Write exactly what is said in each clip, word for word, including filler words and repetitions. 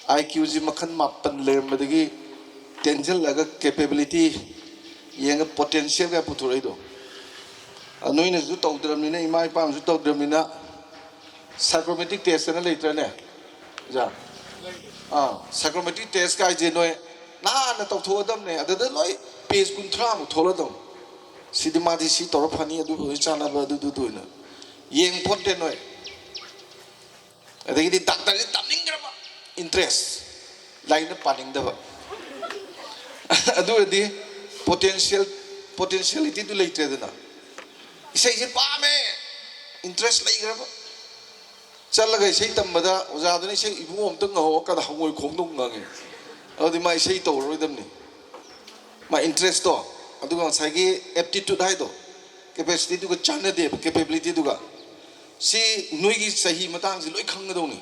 ꯑꯥꯏ ꯀ꯭ꯌꯨꯁꯤ ꯃꯈꯜ ꯃꯥꯄꯟ ꯂꯩꯔꯝꯕꯗꯒꯤ ꯇꯦꯟꯁꯤꯜꯂꯒ ꯀꯦꯄꯦꯕꯤꯂꯤꯇꯤ ꯌꯦꯡꯉ ꯄꯣꯇꯦꯟꯁꯤꯌꯦꯜꯒ ꯄꯨꯊꯣꯔꯛꯏꯗꯣ꯫ ꯑ, ꯅꯣꯏꯅꯁꯨ ꯇꯧꯗ꯭ꯔꯕꯅꯤꯅ, ꯏꯃꯥ ꯏꯄꯥꯅꯁꯨ ꯇꯧꯗ꯭ꯔꯕꯅꯤꯅ, ꯁꯥꯏꯀ꯭ꯔꯣꯃꯦꯇ꯭ꯔꯤꯛ ꯇꯦꯁ ꯑꯅ ꯂꯩꯇ꯭ꯔꯅꯦ? ꯑꯣꯖꯥ? ꯑꯥ, ꯁꯥꯏꯀ꯭ꯔꯣꯃꯦꯇ꯭ꯔꯤꯛ ꯇꯦꯁ ꯀꯥꯏꯁꯦ ꯅꯣꯏ ꯅꯍꯥꯟꯅ ꯇꯧꯊꯣꯛꯑꯗꯕꯅꯦ꯫ ꯑꯗꯨꯗ ꯂꯣꯏ ꯄꯦꯖ ꯀꯨꯟꯊ꯭ꯔꯥꯃꯨꯛ ꯊꯣꯛꯂꯗꯧꯅꯤ꯫ ꯁꯤꯗꯤ ꯃꯥꯗꯤ ꯁꯤ ꯇꯧꯔ ꯐꯅꯤ, ꯑꯗꯨ ꯐꯕꯒꯤ ꯆꯥꯅꯕ, ꯑꯗꯨꯗꯨꯗ ꯑꯣꯏꯅ ꯌꯦꯡ ꯄꯣꯠꯇꯦ ꯅꯣꯏ꯫ ꯑꯗꯒꯤꯗꯤ ꯗꯥꯛꯇꯔꯁꯤ ꯇꯝꯅꯤꯡꯈ꯭ꯔꯕ, ꯏꯟꯇꯔꯦꯁ, ꯂꯥꯏꯔꯤꯛꯅ ꯄꯥꯅꯤꯡꯗꯕ꯫ ꯑꯗꯨ ꯑꯣꯏꯔꯗꯤ ꯄꯣꯇꯦꯟꯁꯤꯌꯦꯜ, ꯄꯣꯇꯦꯟꯁꯤꯌꯦꯂꯤꯇꯤꯗꯨ ꯂꯩꯇ꯭ꯔꯦꯗꯅ꯫ ꯏꯁꯩꯁꯦ ꯄꯥꯝꯃꯦ, ꯏꯟꯇꯔꯦꯁ ꯂꯩꯈ꯭ꯔꯕ꯫ ꯆꯠꯂꯒ ꯏꯁꯩ ꯇꯝꯕꯗ ꯑꯣꯖꯥꯗꯨꯅ "ꯏꯁꯩ ꯏꯕꯨꯡꯉꯣ ꯑꯝꯇ ꯉꯪꯉꯛꯑꯣ" ꯀꯥꯏꯅ ꯍꯪꯉꯣꯏ ꯈꯣꯡꯗꯧ ꯉꯪꯉꯦ꯫ ꯑꯗꯨꯗꯤ ꯃꯥ ꯏꯁꯩ ꯇꯧꯔꯔꯣꯏꯗꯕꯅꯤ꯫ ꯃꯥ ꯏꯟꯇꯔꯦꯁꯇꯣ, ꯑꯗꯨꯒ ꯉꯁꯥꯏꯒꯤ ꯑꯦꯞꯇꯤꯇ꯭ꯌꯨꯠ ꯍꯥꯏꯗꯣ, ꯀꯦꯄꯦꯁꯤꯇꯤꯗꯨꯒ ꯆꯥꯟꯅꯗꯦꯕ, ꯀꯦꯄꯦꯕꯤꯂꯤꯇꯤꯗꯨꯒ꯫ ꯁꯤ ꯅꯣꯏꯒꯤ ꯆꯍꯤ ꯃꯇꯥꯡꯁꯤ ꯂꯣꯏ ꯈꯪꯒꯗꯧꯅꯤ꯫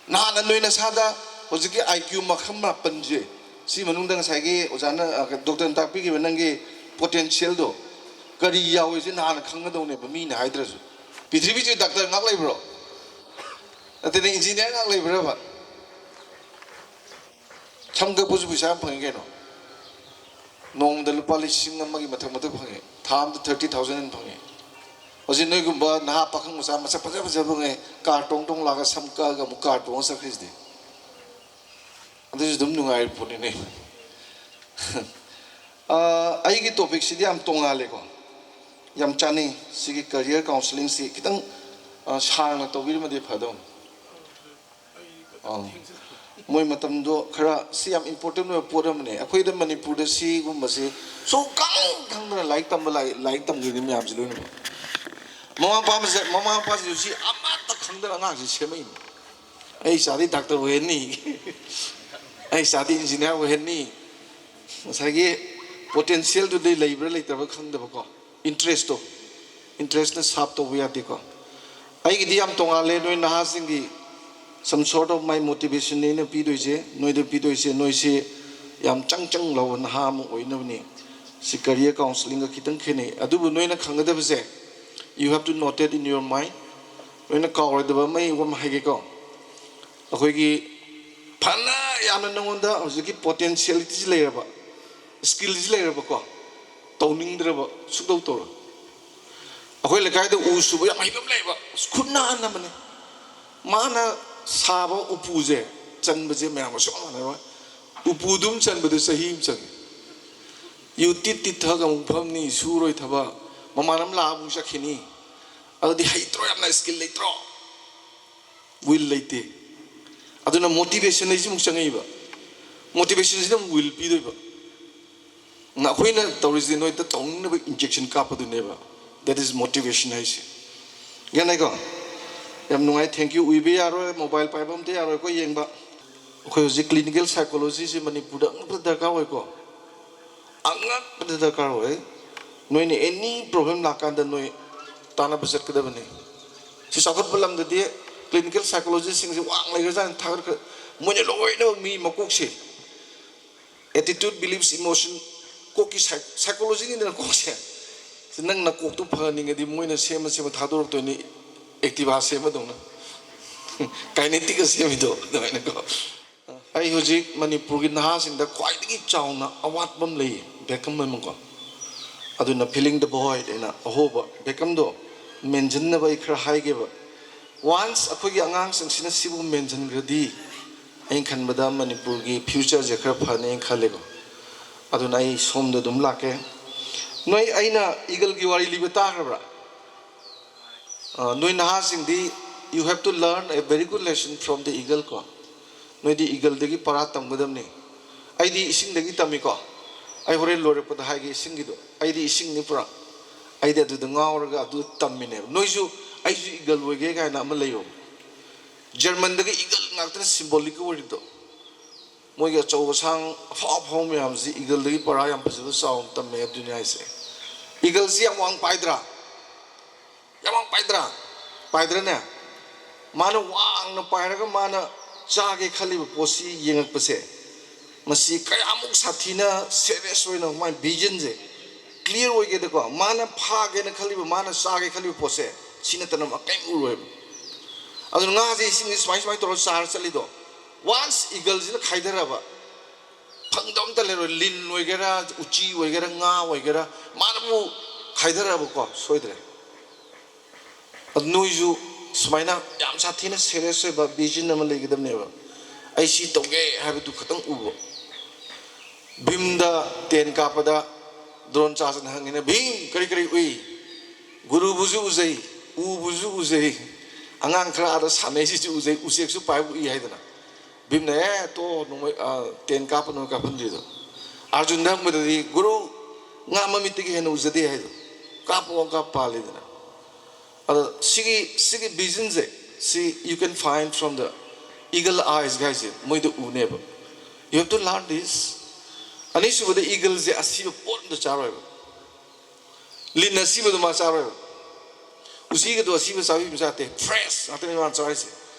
ꯅꯍꯥꯟꯅ ꯅꯣꯏ ꯅꯁꯥꯗ ꯍꯧꯖꯤꯛꯀꯤ ꯑꯥꯏ ꯀ꯭ꯌꯨ ꯃꯈꯜ ꯃꯥꯄꯟꯁꯦ, ꯁꯤ ꯃꯅꯨꯡꯗ ꯉꯁꯥꯏꯒꯤ ꯑꯣꯖꯥꯅ, ꯑ, ꯗꯣꯛꯇꯔꯅ ꯇꯥꯛꯄꯤꯈꯤꯕ ꯅꯪꯒꯤ ꯄꯣꯇꯦꯟꯁꯤꯌꯦꯜꯗꯣ ꯀꯔꯤ ꯌꯥꯎꯏꯁꯦ ꯅꯍꯥꯟꯅ ꯈꯪꯒꯗꯧꯅꯦꯕ, ꯃꯤꯅ ꯍꯥꯏꯗ꯭ꯔꯁꯨ꯫ ꯄ꯭ꯔꯤꯊꯤꯕꯤꯁꯤ ꯗꯥꯛꯇꯔ ꯉꯥꯛ ꯂꯩꯕ꯭ꯔꯣ? ꯅꯠꯇ꯭ꯔꯗꯤ ꯏꯟꯖꯤꯅꯤꯌꯥꯔ ꯉꯥꯛ ꯂꯩꯕ꯭ꯔꯕ? ꯁꯝ ꯀꯛꯄꯁꯨ ꯄꯩꯁꯥ ꯌꯥꯝ ꯐꯪꯉꯤ ꯀꯩꯅꯣ꯫ ꯅꯣꯡꯃꯗ ꯂꯨꯄꯥ ꯂꯤꯁꯤꯡ ꯑꯃꯒꯤ ꯃꯊꯛ ꯃꯊꯛ ꯐꯪꯉꯤ꯫ ꯊꯥ ꯑꯃꯗ ꯊꯥꯔꯇꯤ ꯊꯥꯎꯖꯟ ꯍꯦꯟꯅ ꯐꯪꯉꯤ꯫ ꯍꯧꯖꯤꯛ ꯅꯣꯏꯒꯨꯝꯕ ꯅꯍꯥ ꯄꯥꯈꯪ ꯃꯆꯥ ꯃꯁꯛ ꯐꯖ ꯐꯖꯕ ꯐꯪꯉꯦ, ꯀꯥꯔ ꯇꯣꯡ ꯇꯣꯡ ꯂꯥꯛꯑꯒ ꯁꯝ ꯀꯛꯑꯒ ꯑꯃꯨꯛ ꯀꯥꯔ ꯇꯣꯡꯉ ꯆꯠꯈ꯭ꯔꯤꯁꯤꯗꯤ꯫ ꯑꯗꯨꯁꯨ ꯑꯗꯨꯝ ꯅꯨꯡꯉꯥꯏꯔꯤ ꯄꯣꯠꯅꯤꯅꯦ꯫ ꯑꯥ, ꯑꯩꯒꯤ ꯇꯣꯄꯤꯛꯁꯤꯗꯤ ꯌꯥꯝ ꯇꯣꯡꯉꯥꯜꯂꯦꯀꯣ, ꯌꯥꯝ ꯆꯥꯅꯩ꯫ ꯁꯤꯒꯤ ꯀꯔꯤꯌꯔ ꯀꯥꯎꯟꯁꯤꯂꯤꯡꯁꯤ ꯈꯤꯇꯪ, ꯑꯥ, ꯁꯥꯡꯅ ꯇꯧꯕꯤꯔꯝꯃꯗꯤ ꯐꯗꯧꯅꯤ꯫ ꯑꯥ, ꯃꯣꯏ ꯃꯇꯝꯗꯣ ꯈꯔ, ꯁꯤ ꯌꯥꯝ ꯏꯝꯄꯣꯔꯇꯦꯟ ꯑꯣꯏꯕ ꯄꯣꯠ ꯑꯃꯅꯦ꯫ ꯑꯩꯈꯣꯏꯗ ꯃꯅꯤꯄꯨꯔꯗ ꯁꯤꯒꯨꯝꯕꯁꯤ ꯁꯨꯛꯈꯪ ꯈꯪꯗꯅ ꯂꯥꯏꯔꯤꯛ ꯇꯝꯕ, ꯂꯥꯏ-, ꯂꯥꯏꯔꯤꯛ ꯇꯝꯈꯤꯕ ꯃꯌꯥꯝꯁꯤ ꯂꯣꯏꯅꯃꯛ꯫ ꯃꯃꯥ ꯃꯄꯥ ꯃꯁꯦ-, ꯃꯃꯥ ꯃꯄꯥꯁꯤꯁꯨ ꯁꯤ ꯑꯃꯠꯇ ꯈꯪꯗꯅ ꯑꯉꯥꯡꯁꯤ ꯁꯦꯝꯃꯛꯏꯅꯤ꯫ "ꯑꯩ ꯏꯆꯥꯗꯤ ꯗꯥꯛꯇꯔ ꯑꯣꯏꯍꯟꯅꯤ, ꯑꯩ ꯏꯆꯥꯗꯤ ꯏꯟꯖꯤꯅꯤꯌꯥꯔ ꯑꯣꯏꯍꯟꯅꯤ"꯫ ꯉꯁꯥꯏꯒꯤ ꯄꯣꯇꯦꯟꯁꯤꯌꯦꯜꯗꯨꯗꯤ ꯂꯩꯕ꯭ꯔꯥ ꯂꯩꯇꯕ꯭ꯔꯥ ꯈꯪꯗꯕꯀꯣ, ꯏꯟꯇꯔꯦꯁꯇꯣ, ꯏꯟꯇꯔꯦꯁꯅ ꯁꯥꯞ ꯇꯧꯕ ꯌꯥꯗꯦꯀꯣ꯫ ꯑꯩꯒꯤꯗꯤ ꯌꯥꯝ ꯇꯣꯉꯥꯜꯂꯦ, ꯅꯣꯏ ꯅꯍꯥꯁꯤꯡꯒꯤ some sort of my motivation ꯅꯦ ꯑꯩꯅ ꯄꯤꯗꯣꯏꯁꯦ, ꯅꯣꯏꯗ ꯄꯤꯗꯣꯏꯁꯦ꯫ ꯅꯣꯏꯁꯤ ꯌꯥꯝ ꯆꯪ ꯆꯪ ꯂꯥꯎꯕ ꯅꯍꯥ ꯑꯃ ꯑꯣꯏꯅꯕꯅꯤ ꯁꯤ ꯀꯔꯤꯌꯔ ꯀꯥꯎꯟꯁꯤꯂꯤꯡꯒ ꯈꯤꯇꯪ ꯈꯦꯠꯅꯩ꯫ ꯑꯗꯨꯕꯨ ꯅꯣꯏꯅ ꯈꯪꯒꯗꯕꯁꯦ, you have to note it in your mind꯫ ꯅꯣꯏꯅ ꯀꯥꯎꯔꯣꯏꯗꯕ ꯑꯃ, ꯑꯩ ꯋꯥ ꯑꯃ ꯍꯥꯏꯒꯦꯀꯣ꯫ ꯑꯩꯈꯣꯏꯒꯤ ꯐꯅ ꯌꯥꯝꯅ ꯅꯉꯣꯟꯗ ꯍꯧꯖꯤꯛꯀꯤ ꯄꯣꯇꯦꯟꯁꯤꯌꯦꯂꯤꯇꯤꯁꯤ ꯂꯩꯔꯕ, ꯁ꯭ꯀꯤꯜꯁꯤ ꯂꯩꯔꯕꯀꯣ, ꯇꯧꯅꯤꯡꯗ꯭ꯔꯕ, ꯁꯨꯛꯇꯧ ꯇꯧꯔꯣꯏ꯫ ꯑꯩꯈꯣꯏ ꯂꯩꯀꯥꯏꯗ ꯎ ꯁꯨꯕ ꯌꯥꯝ ꯍꯩꯕ ꯑꯃ ꯂꯩꯕ, ꯈꯨꯠ ꯅꯥꯟꯅꯕꯅꯦ꯫ ꯃꯥꯅ ꯁꯥꯕ ꯎꯄꯨꯁꯦ ꯆꯟꯕꯁꯦ ꯃꯌꯥꯝꯒ ꯁꯨꯡꯃꯥꯟ ꯃꯥꯟꯅꯔꯣꯏ꯫ ꯎꯄꯨꯗꯨꯝ ꯆꯟꯕꯗ ꯆꯍꯤ ꯑꯃ ꯆꯪꯉꯤ꯫ ꯌꯨ ꯇꯤꯠ ꯇꯤꯠ ꯊꯛꯑꯒ ꯑꯃꯨꯛ ꯐꯝꯅꯤ, ꯁꯨꯔꯣꯏ ꯊꯕꯛ, ꯃꯃꯥꯟ ꯑꯃ ꯂꯥꯛꯑ ꯑꯃꯨꯛ ꯆꯠꯈꯤꯅꯤ꯫ ꯑꯗꯨꯗꯤ ꯍꯩꯇ꯭ꯔꯣ? ꯌꯥꯝꯅ ꯁ꯭ꯀꯤꯜ ꯂꯩꯇ꯭ꯔꯣ? ꯋꯤꯜ ꯂꯩꯇꯦ꯫ ꯑꯗꯨꯅ ꯃꯣꯇꯤꯚꯦꯁꯟ ꯍꯥꯏꯁꯤ ꯑꯃꯨꯛ ꯆꯪꯉꯛꯏꯕ꯫ ꯃꯣꯇꯤꯚꯦꯁꯟꯁꯤꯅ ꯑꯃꯨꯛ ꯋꯤꯜ ꯄꯤꯗꯣꯏꯕ꯫ ꯑꯩꯈꯣꯏꯅ ꯇꯧꯔꯤꯁꯤ ꯅꯣꯏꯗ ꯇꯧꯅꯤꯡꯅꯕ ꯏꯟꯖꯦꯛꯁꯟ ꯀꯥꯞꯄꯗꯨꯅꯦꯕ꯫ That is motivation ꯍꯥꯏꯁꯦ꯫ ꯒ꯭ꯌꯥꯟ ꯇꯥꯏꯀꯣ? ꯌꯥꯝ ꯅꯨꯡꯉꯥꯏ, thank you꯫ ꯎꯏꯕ ꯌꯥꯔꯣꯏ, ꯃꯣꯕꯥꯏꯜ ꯄꯥꯏꯕ ꯑꯝꯇ ꯌꯥꯔꯣꯏꯀꯣ ꯌꯦꯡꯕ꯫ ꯑꯩꯈꯣꯏ ꯍꯧꯖꯤꯛ ꯀ꯭ꯂꯤꯅꯤꯀꯦꯜ ꯁꯥꯏꯀꯣꯂꯣꯖꯤꯁꯤ ꯃꯅꯤꯄꯨꯔꯗ ꯑꯉꯛꯄꯗ ꯗꯔꯀꯥꯔ ꯑꯣꯏꯀꯣ꯫ ꯑꯉꯛꯄꯗ ꯗꯔꯀꯥꯔ ꯑꯣꯏ꯫ ꯅꯣꯏꯅ ꯑꯦꯅꯤ ꯄ꯭ꯔꯣꯕ꯭ꯂꯦꯝ ꯂꯥꯛꯀꯥꯟꯗ ꯅꯣꯏ ꯇꯥꯟꯅꯕ ꯆꯠꯀꯗꯕꯅꯤ꯫ ꯁꯤ ꯆꯥꯎꯈꯠꯄ ꯂꯝꯗꯗꯤ ꯀ꯭ꯂꯤꯅꯤꯀꯦꯜ ꯁꯥꯏꯀꯣꯂꯣꯖꯤꯁꯁꯤꯡꯁꯦ ꯋꯥꯡ ꯂꯩꯈ꯭ꯔꯖꯥꯠꯅꯤ, ꯊꯥꯒꯠꯈ꯭ꯔ-, ꯃꯣꯏꯅ ꯂꯣꯏꯅꯃꯛ ꯃꯤ ꯃꯀꯣꯛꯁꯦ attitude, beliefs, emotion, ꯀꯣꯛꯀꯤ psy-, psychologyꯅꯤꯗꯅ ꯀꯣꯛꯁꯦ꯫ ꯁꯤ ꯅꯪ ꯅꯀꯣꯛꯇꯨ ꯐꯍꯟꯅꯤꯡꯉꯗꯤ ꯃꯣꯏꯅ ꯁꯦꯝꯃ ꯁꯦꯝꯃ ꯊꯥꯗꯣꯔꯛꯇꯣꯏꯅꯤ, Activa ꯁꯦꯝꯕꯗꯧꯅ꯫ Kinetic ꯁꯦꯝꯃꯤꯗꯣ ꯑꯗꯨꯃꯥꯏꯅꯀꯣ꯫ ꯑꯩ ꯍꯧꯖꯤꯛ ꯃꯅꯤꯄꯨꯔꯒꯤ ꯅꯍꯥꯁꯤꯡꯗ ꯈ꯭ꯋꯥꯏꯗꯒꯤ ꯆꯥꯎꯅ ꯑꯋꯥꯠꯄ ꯑꯃ ꯂꯩꯌꯦ, vacuum ꯑꯃꯀꯣ꯫ ꯑꯗꯨꯅ Filling the Void ꯍꯥꯏꯅ ꯑꯍꯣꯕ vacuumꯗꯣ ꯃꯦꯟꯁꯤꯟꯅꯕ ꯑꯩ ꯈꯔ ꯍꯥꯏꯒꯦꯕ꯫ Once ꯑꯩꯈꯣꯏꯒꯤ ꯑꯉꯥꯡꯁꯤꯡꯁꯤꯅ ꯁꯤꯕꯨ ꯃꯦꯟꯁꯤꯟꯈ꯭ꯔꯗꯤ, ꯑꯩꯅ ꯈꯟꯕꯗ ꯃꯅꯤꯄꯨꯔꯒꯤ futureꯁꯦ ꯈꯔ ꯐꯅꯤ ꯍꯥꯏꯅ ꯈꯜꯂꯦꯀꯣ꯫ ꯑꯗꯨꯅ ꯑꯩ ꯁꯣꯝꯗ ꯑꯗꯨꯝ ꯂꯥꯛꯀꯦ꯫ ꯅꯣꯏ ꯑꯩꯅ Eagleꯒꯤ ꯋꯥꯔꯤ ꯂꯤꯕ ꯇꯥꯈ꯭ꯔꯕ꯭ꯔꯥ? ꯑ, ꯅꯣꯏ ꯅꯍꯥꯁꯤꯡꯗꯤ, you have to learn a very good lesson from the Eagle ꯀꯣ꯫ ꯅꯣꯏꯗꯤ Eagleꯗꯒꯤ ꯄꯔꯥ ꯇꯝꯒꯗꯕꯅꯤ꯫ ꯑꯩꯗꯤ ꯏꯁꯤꯡꯗꯒꯤ ꯇꯝꯃꯤꯀꯣ꯫ ꯑꯩ ꯍꯣꯔꯦꯟ ꯂꯣꯏꯔꯛꯄꯗ ꯍꯥꯏꯒꯦ ꯏꯁꯤꯡꯒꯤꯗꯣ꯫ ꯑꯩꯗꯤ ꯏꯁꯤꯡꯅꯤ ꯄꯨꯔꯥ꯫ ꯑꯩꯗꯤ ꯑꯗꯨꯗ ꯉꯥꯎꯔꯒ ꯑꯗꯨ ꯇꯝꯃꯤꯅꯦꯕ꯫ ꯅꯣꯏꯁꯨ "ꯑꯩꯁꯨ Eagle ꯑꯣꯏꯒꯦ" ꯀꯥꯏꯅ ꯑꯃ ꯂꯩꯌꯣ꯫ ꯖꯔꯃꯟꯗꯒ Eagle ꯉꯥꯛꯇꯅ symbolic ꯑꯣꯏꯔꯤꯕꯗꯣ꯫ ꯃꯣꯏꯒꯤ ꯑꯆꯧ ꯑꯁꯥꯡ ꯑꯐꯥꯎ ꯑꯐꯥꯎꯕ ꯃꯌꯥꯝꯁꯤ Eagleꯗꯒꯤ ꯄꯔꯥ ꯌꯥꯝ ꯐꯖꯕ ꯆꯥꯎꯅ ꯇꯝꯃꯦ ꯑꯗꯨꯅꯤ ꯍꯥꯏꯁꯦ꯫ Eagleꯁꯤ ꯌꯥꯝ ꯋꯥꯡ ꯄꯥꯏꯗ꯭ꯔꯥ? ꯌꯥꯝ ꯋꯥꯡ ꯄꯥꯏꯗ꯭ꯔꯥ? ꯄꯥꯏꯗ꯭ꯔꯅꯦ? ꯃꯥꯅ ꯋꯥꯡꯅ ꯄꯥꯏꯔꯒ ꯃꯥꯅ ꯆꯥꯒꯦ ꯈꯜꯂꯤꯕ ꯄꯣꯠꯁꯤ ꯌꯦꯡꯉꯛꯄꯁꯦ, ꯃꯁꯤ ꯀꯌꯥꯃꯨꯛ ꯁꯥꯊꯤꯅ serious ꯑꯣꯏꯅ ꯃꯥꯏ visionꯁꯦ clear ꯑꯣꯏꯒꯦꯗꯀꯣ, ꯃꯥꯅ ꯐꯥꯒꯦꯅ ꯈꯜꯂꯤꯕ, ꯃꯥꯅ ꯆꯥꯒꯦ ꯈꯜꯂꯤꯕ ꯄꯣꯠꯁꯦ, ꯁꯤ ꯅꯠꯇꯅ ꯃꯥ ꯀꯔꯤꯝ ꯎꯔꯣꯏꯕ꯫ ꯑꯗꯨꯅ ꯉꯥꯁꯦ ꯏꯁꯤꯡꯁꯦ ꯁꯨꯃꯥꯏ ꯁꯨꯃꯥꯏꯅ ꯇꯧꯔꯒ ꯆꯥꯔ ꯆꯠꯂꯤꯗꯣ, Once eagleꯁꯤꯅ ꯈꯥꯏꯊꯔꯕ, ꯐꯪꯗꯕ ꯑꯝꯇ ꯂꯩꯔꯣꯏ꯫ ꯂꯤꯟ ꯑꯣꯏꯒꯦꯔꯥ, ꯎꯆꯤ ꯑꯣꯏꯒꯦꯔꯥ, ꯉꯥ ꯑꯣꯏꯒꯦꯔꯥ, ꯃꯥꯅꯕꯨ ꯈꯥꯏꯊꯔꯛꯑꯕꯀꯣ, ꯁꯣꯏꯗ꯭ꯔꯦ꯫ ꯑꯗꯨ ꯅꯣꯏꯁꯨ ꯁꯨꯃꯥꯏꯅ ꯌꯥꯝ ꯁꯥꯊꯤꯅ serious ꯑꯣꯏꯕ vision ꯑꯃ ꯂꯩꯒꯗꯕꯅꯦꯕ꯫ ꯑꯩ ꯁꯤ ꯇꯧꯒꯦ ꯍꯥꯏꯕꯗꯨ ꯈꯇꯪ ꯎꯕ꯫ ꯚꯤꯝꯗ ten ꯀꯥꯞꯄꯗ ꯗ꯭ꯔꯣꯟ ꯆꯥꯆꯅ ꯍꯪꯉꯤꯅ, "ꯚꯤꯝ, ꯀꯔꯤ ꯀꯔꯤ ꯎꯏ? ꯒꯨꯔꯨꯕꯨꯁꯨ ꯎꯖꯩ, ꯎꯕꯨꯁꯨ ꯎꯖꯩ, ꯑꯉꯥꯡ ꯈꯔ ꯑꯥꯗ ꯁꯥꯟꯅꯩꯁꯤꯁꯨ ꯎꯖꯩ, ꯎꯆꯦꯛꯁꯨ ꯄꯥꯏꯕ ꯎꯏ" ꯍꯥꯏꯗꯅ꯫ ꯚꯤꯝꯅ, "ꯑꯦ, ꯇꯣ, ꯅꯣꯡꯃꯩ, ꯑ, ten ꯀꯥꯞꯄ ꯅꯣꯡꯃꯩ ꯀꯥꯞꯍꯟꯗ꯭ꯔꯤꯗꯣ"꯫ ꯑꯥꯔꯖꯨꯟꯗ ꯍꯪꯕꯗꯗꯤ, "ꯒꯨꯔꯨ, ꯉꯥ ꯃꯃꯤꯠꯇꯒꯤ ꯍꯦꯟꯅ ꯎꯖꯗꯦ" ꯍꯥꯏꯗꯣ꯫ ꯀꯥꯞꯄ ꯑꯃ ꯀꯥꯞ ꯄꯥꯜꯂꯤꯗꯅ꯫ ꯑꯗꯣ ꯁꯤꯒꯤ, ꯁꯤꯒꯤ visionꯁꯦ, ꯁꯤ you can find from the eagle eyes guys ꯁꯦ, ꯃꯣꯏꯗ ꯎꯅꯦꯕ꯫ You have to learn this. ꯑꯅꯤꯁꯨꯕꯗ eagleꯁꯦ ꯑꯁꯤꯕ ꯄꯣꯠ ꯑꯝꯇ ꯆꯥꯔꯣꯏꯕ꯫ ꯂꯤꯟ ꯑꯁꯤꯕꯗꯣ ꯃꯥ ꯆꯥꯔꯣꯏꯕ꯫ ꯎꯆꯤꯒꯗꯣ ꯑꯁꯤꯕ ꯆꯥꯕꯤꯕ ꯆꯥꯗꯦ꯫ Fresh ꯉꯥꯛꯇꯅꯤ ꯃꯥꯅ ꯆꯥꯔꯤꯁꯦ꯫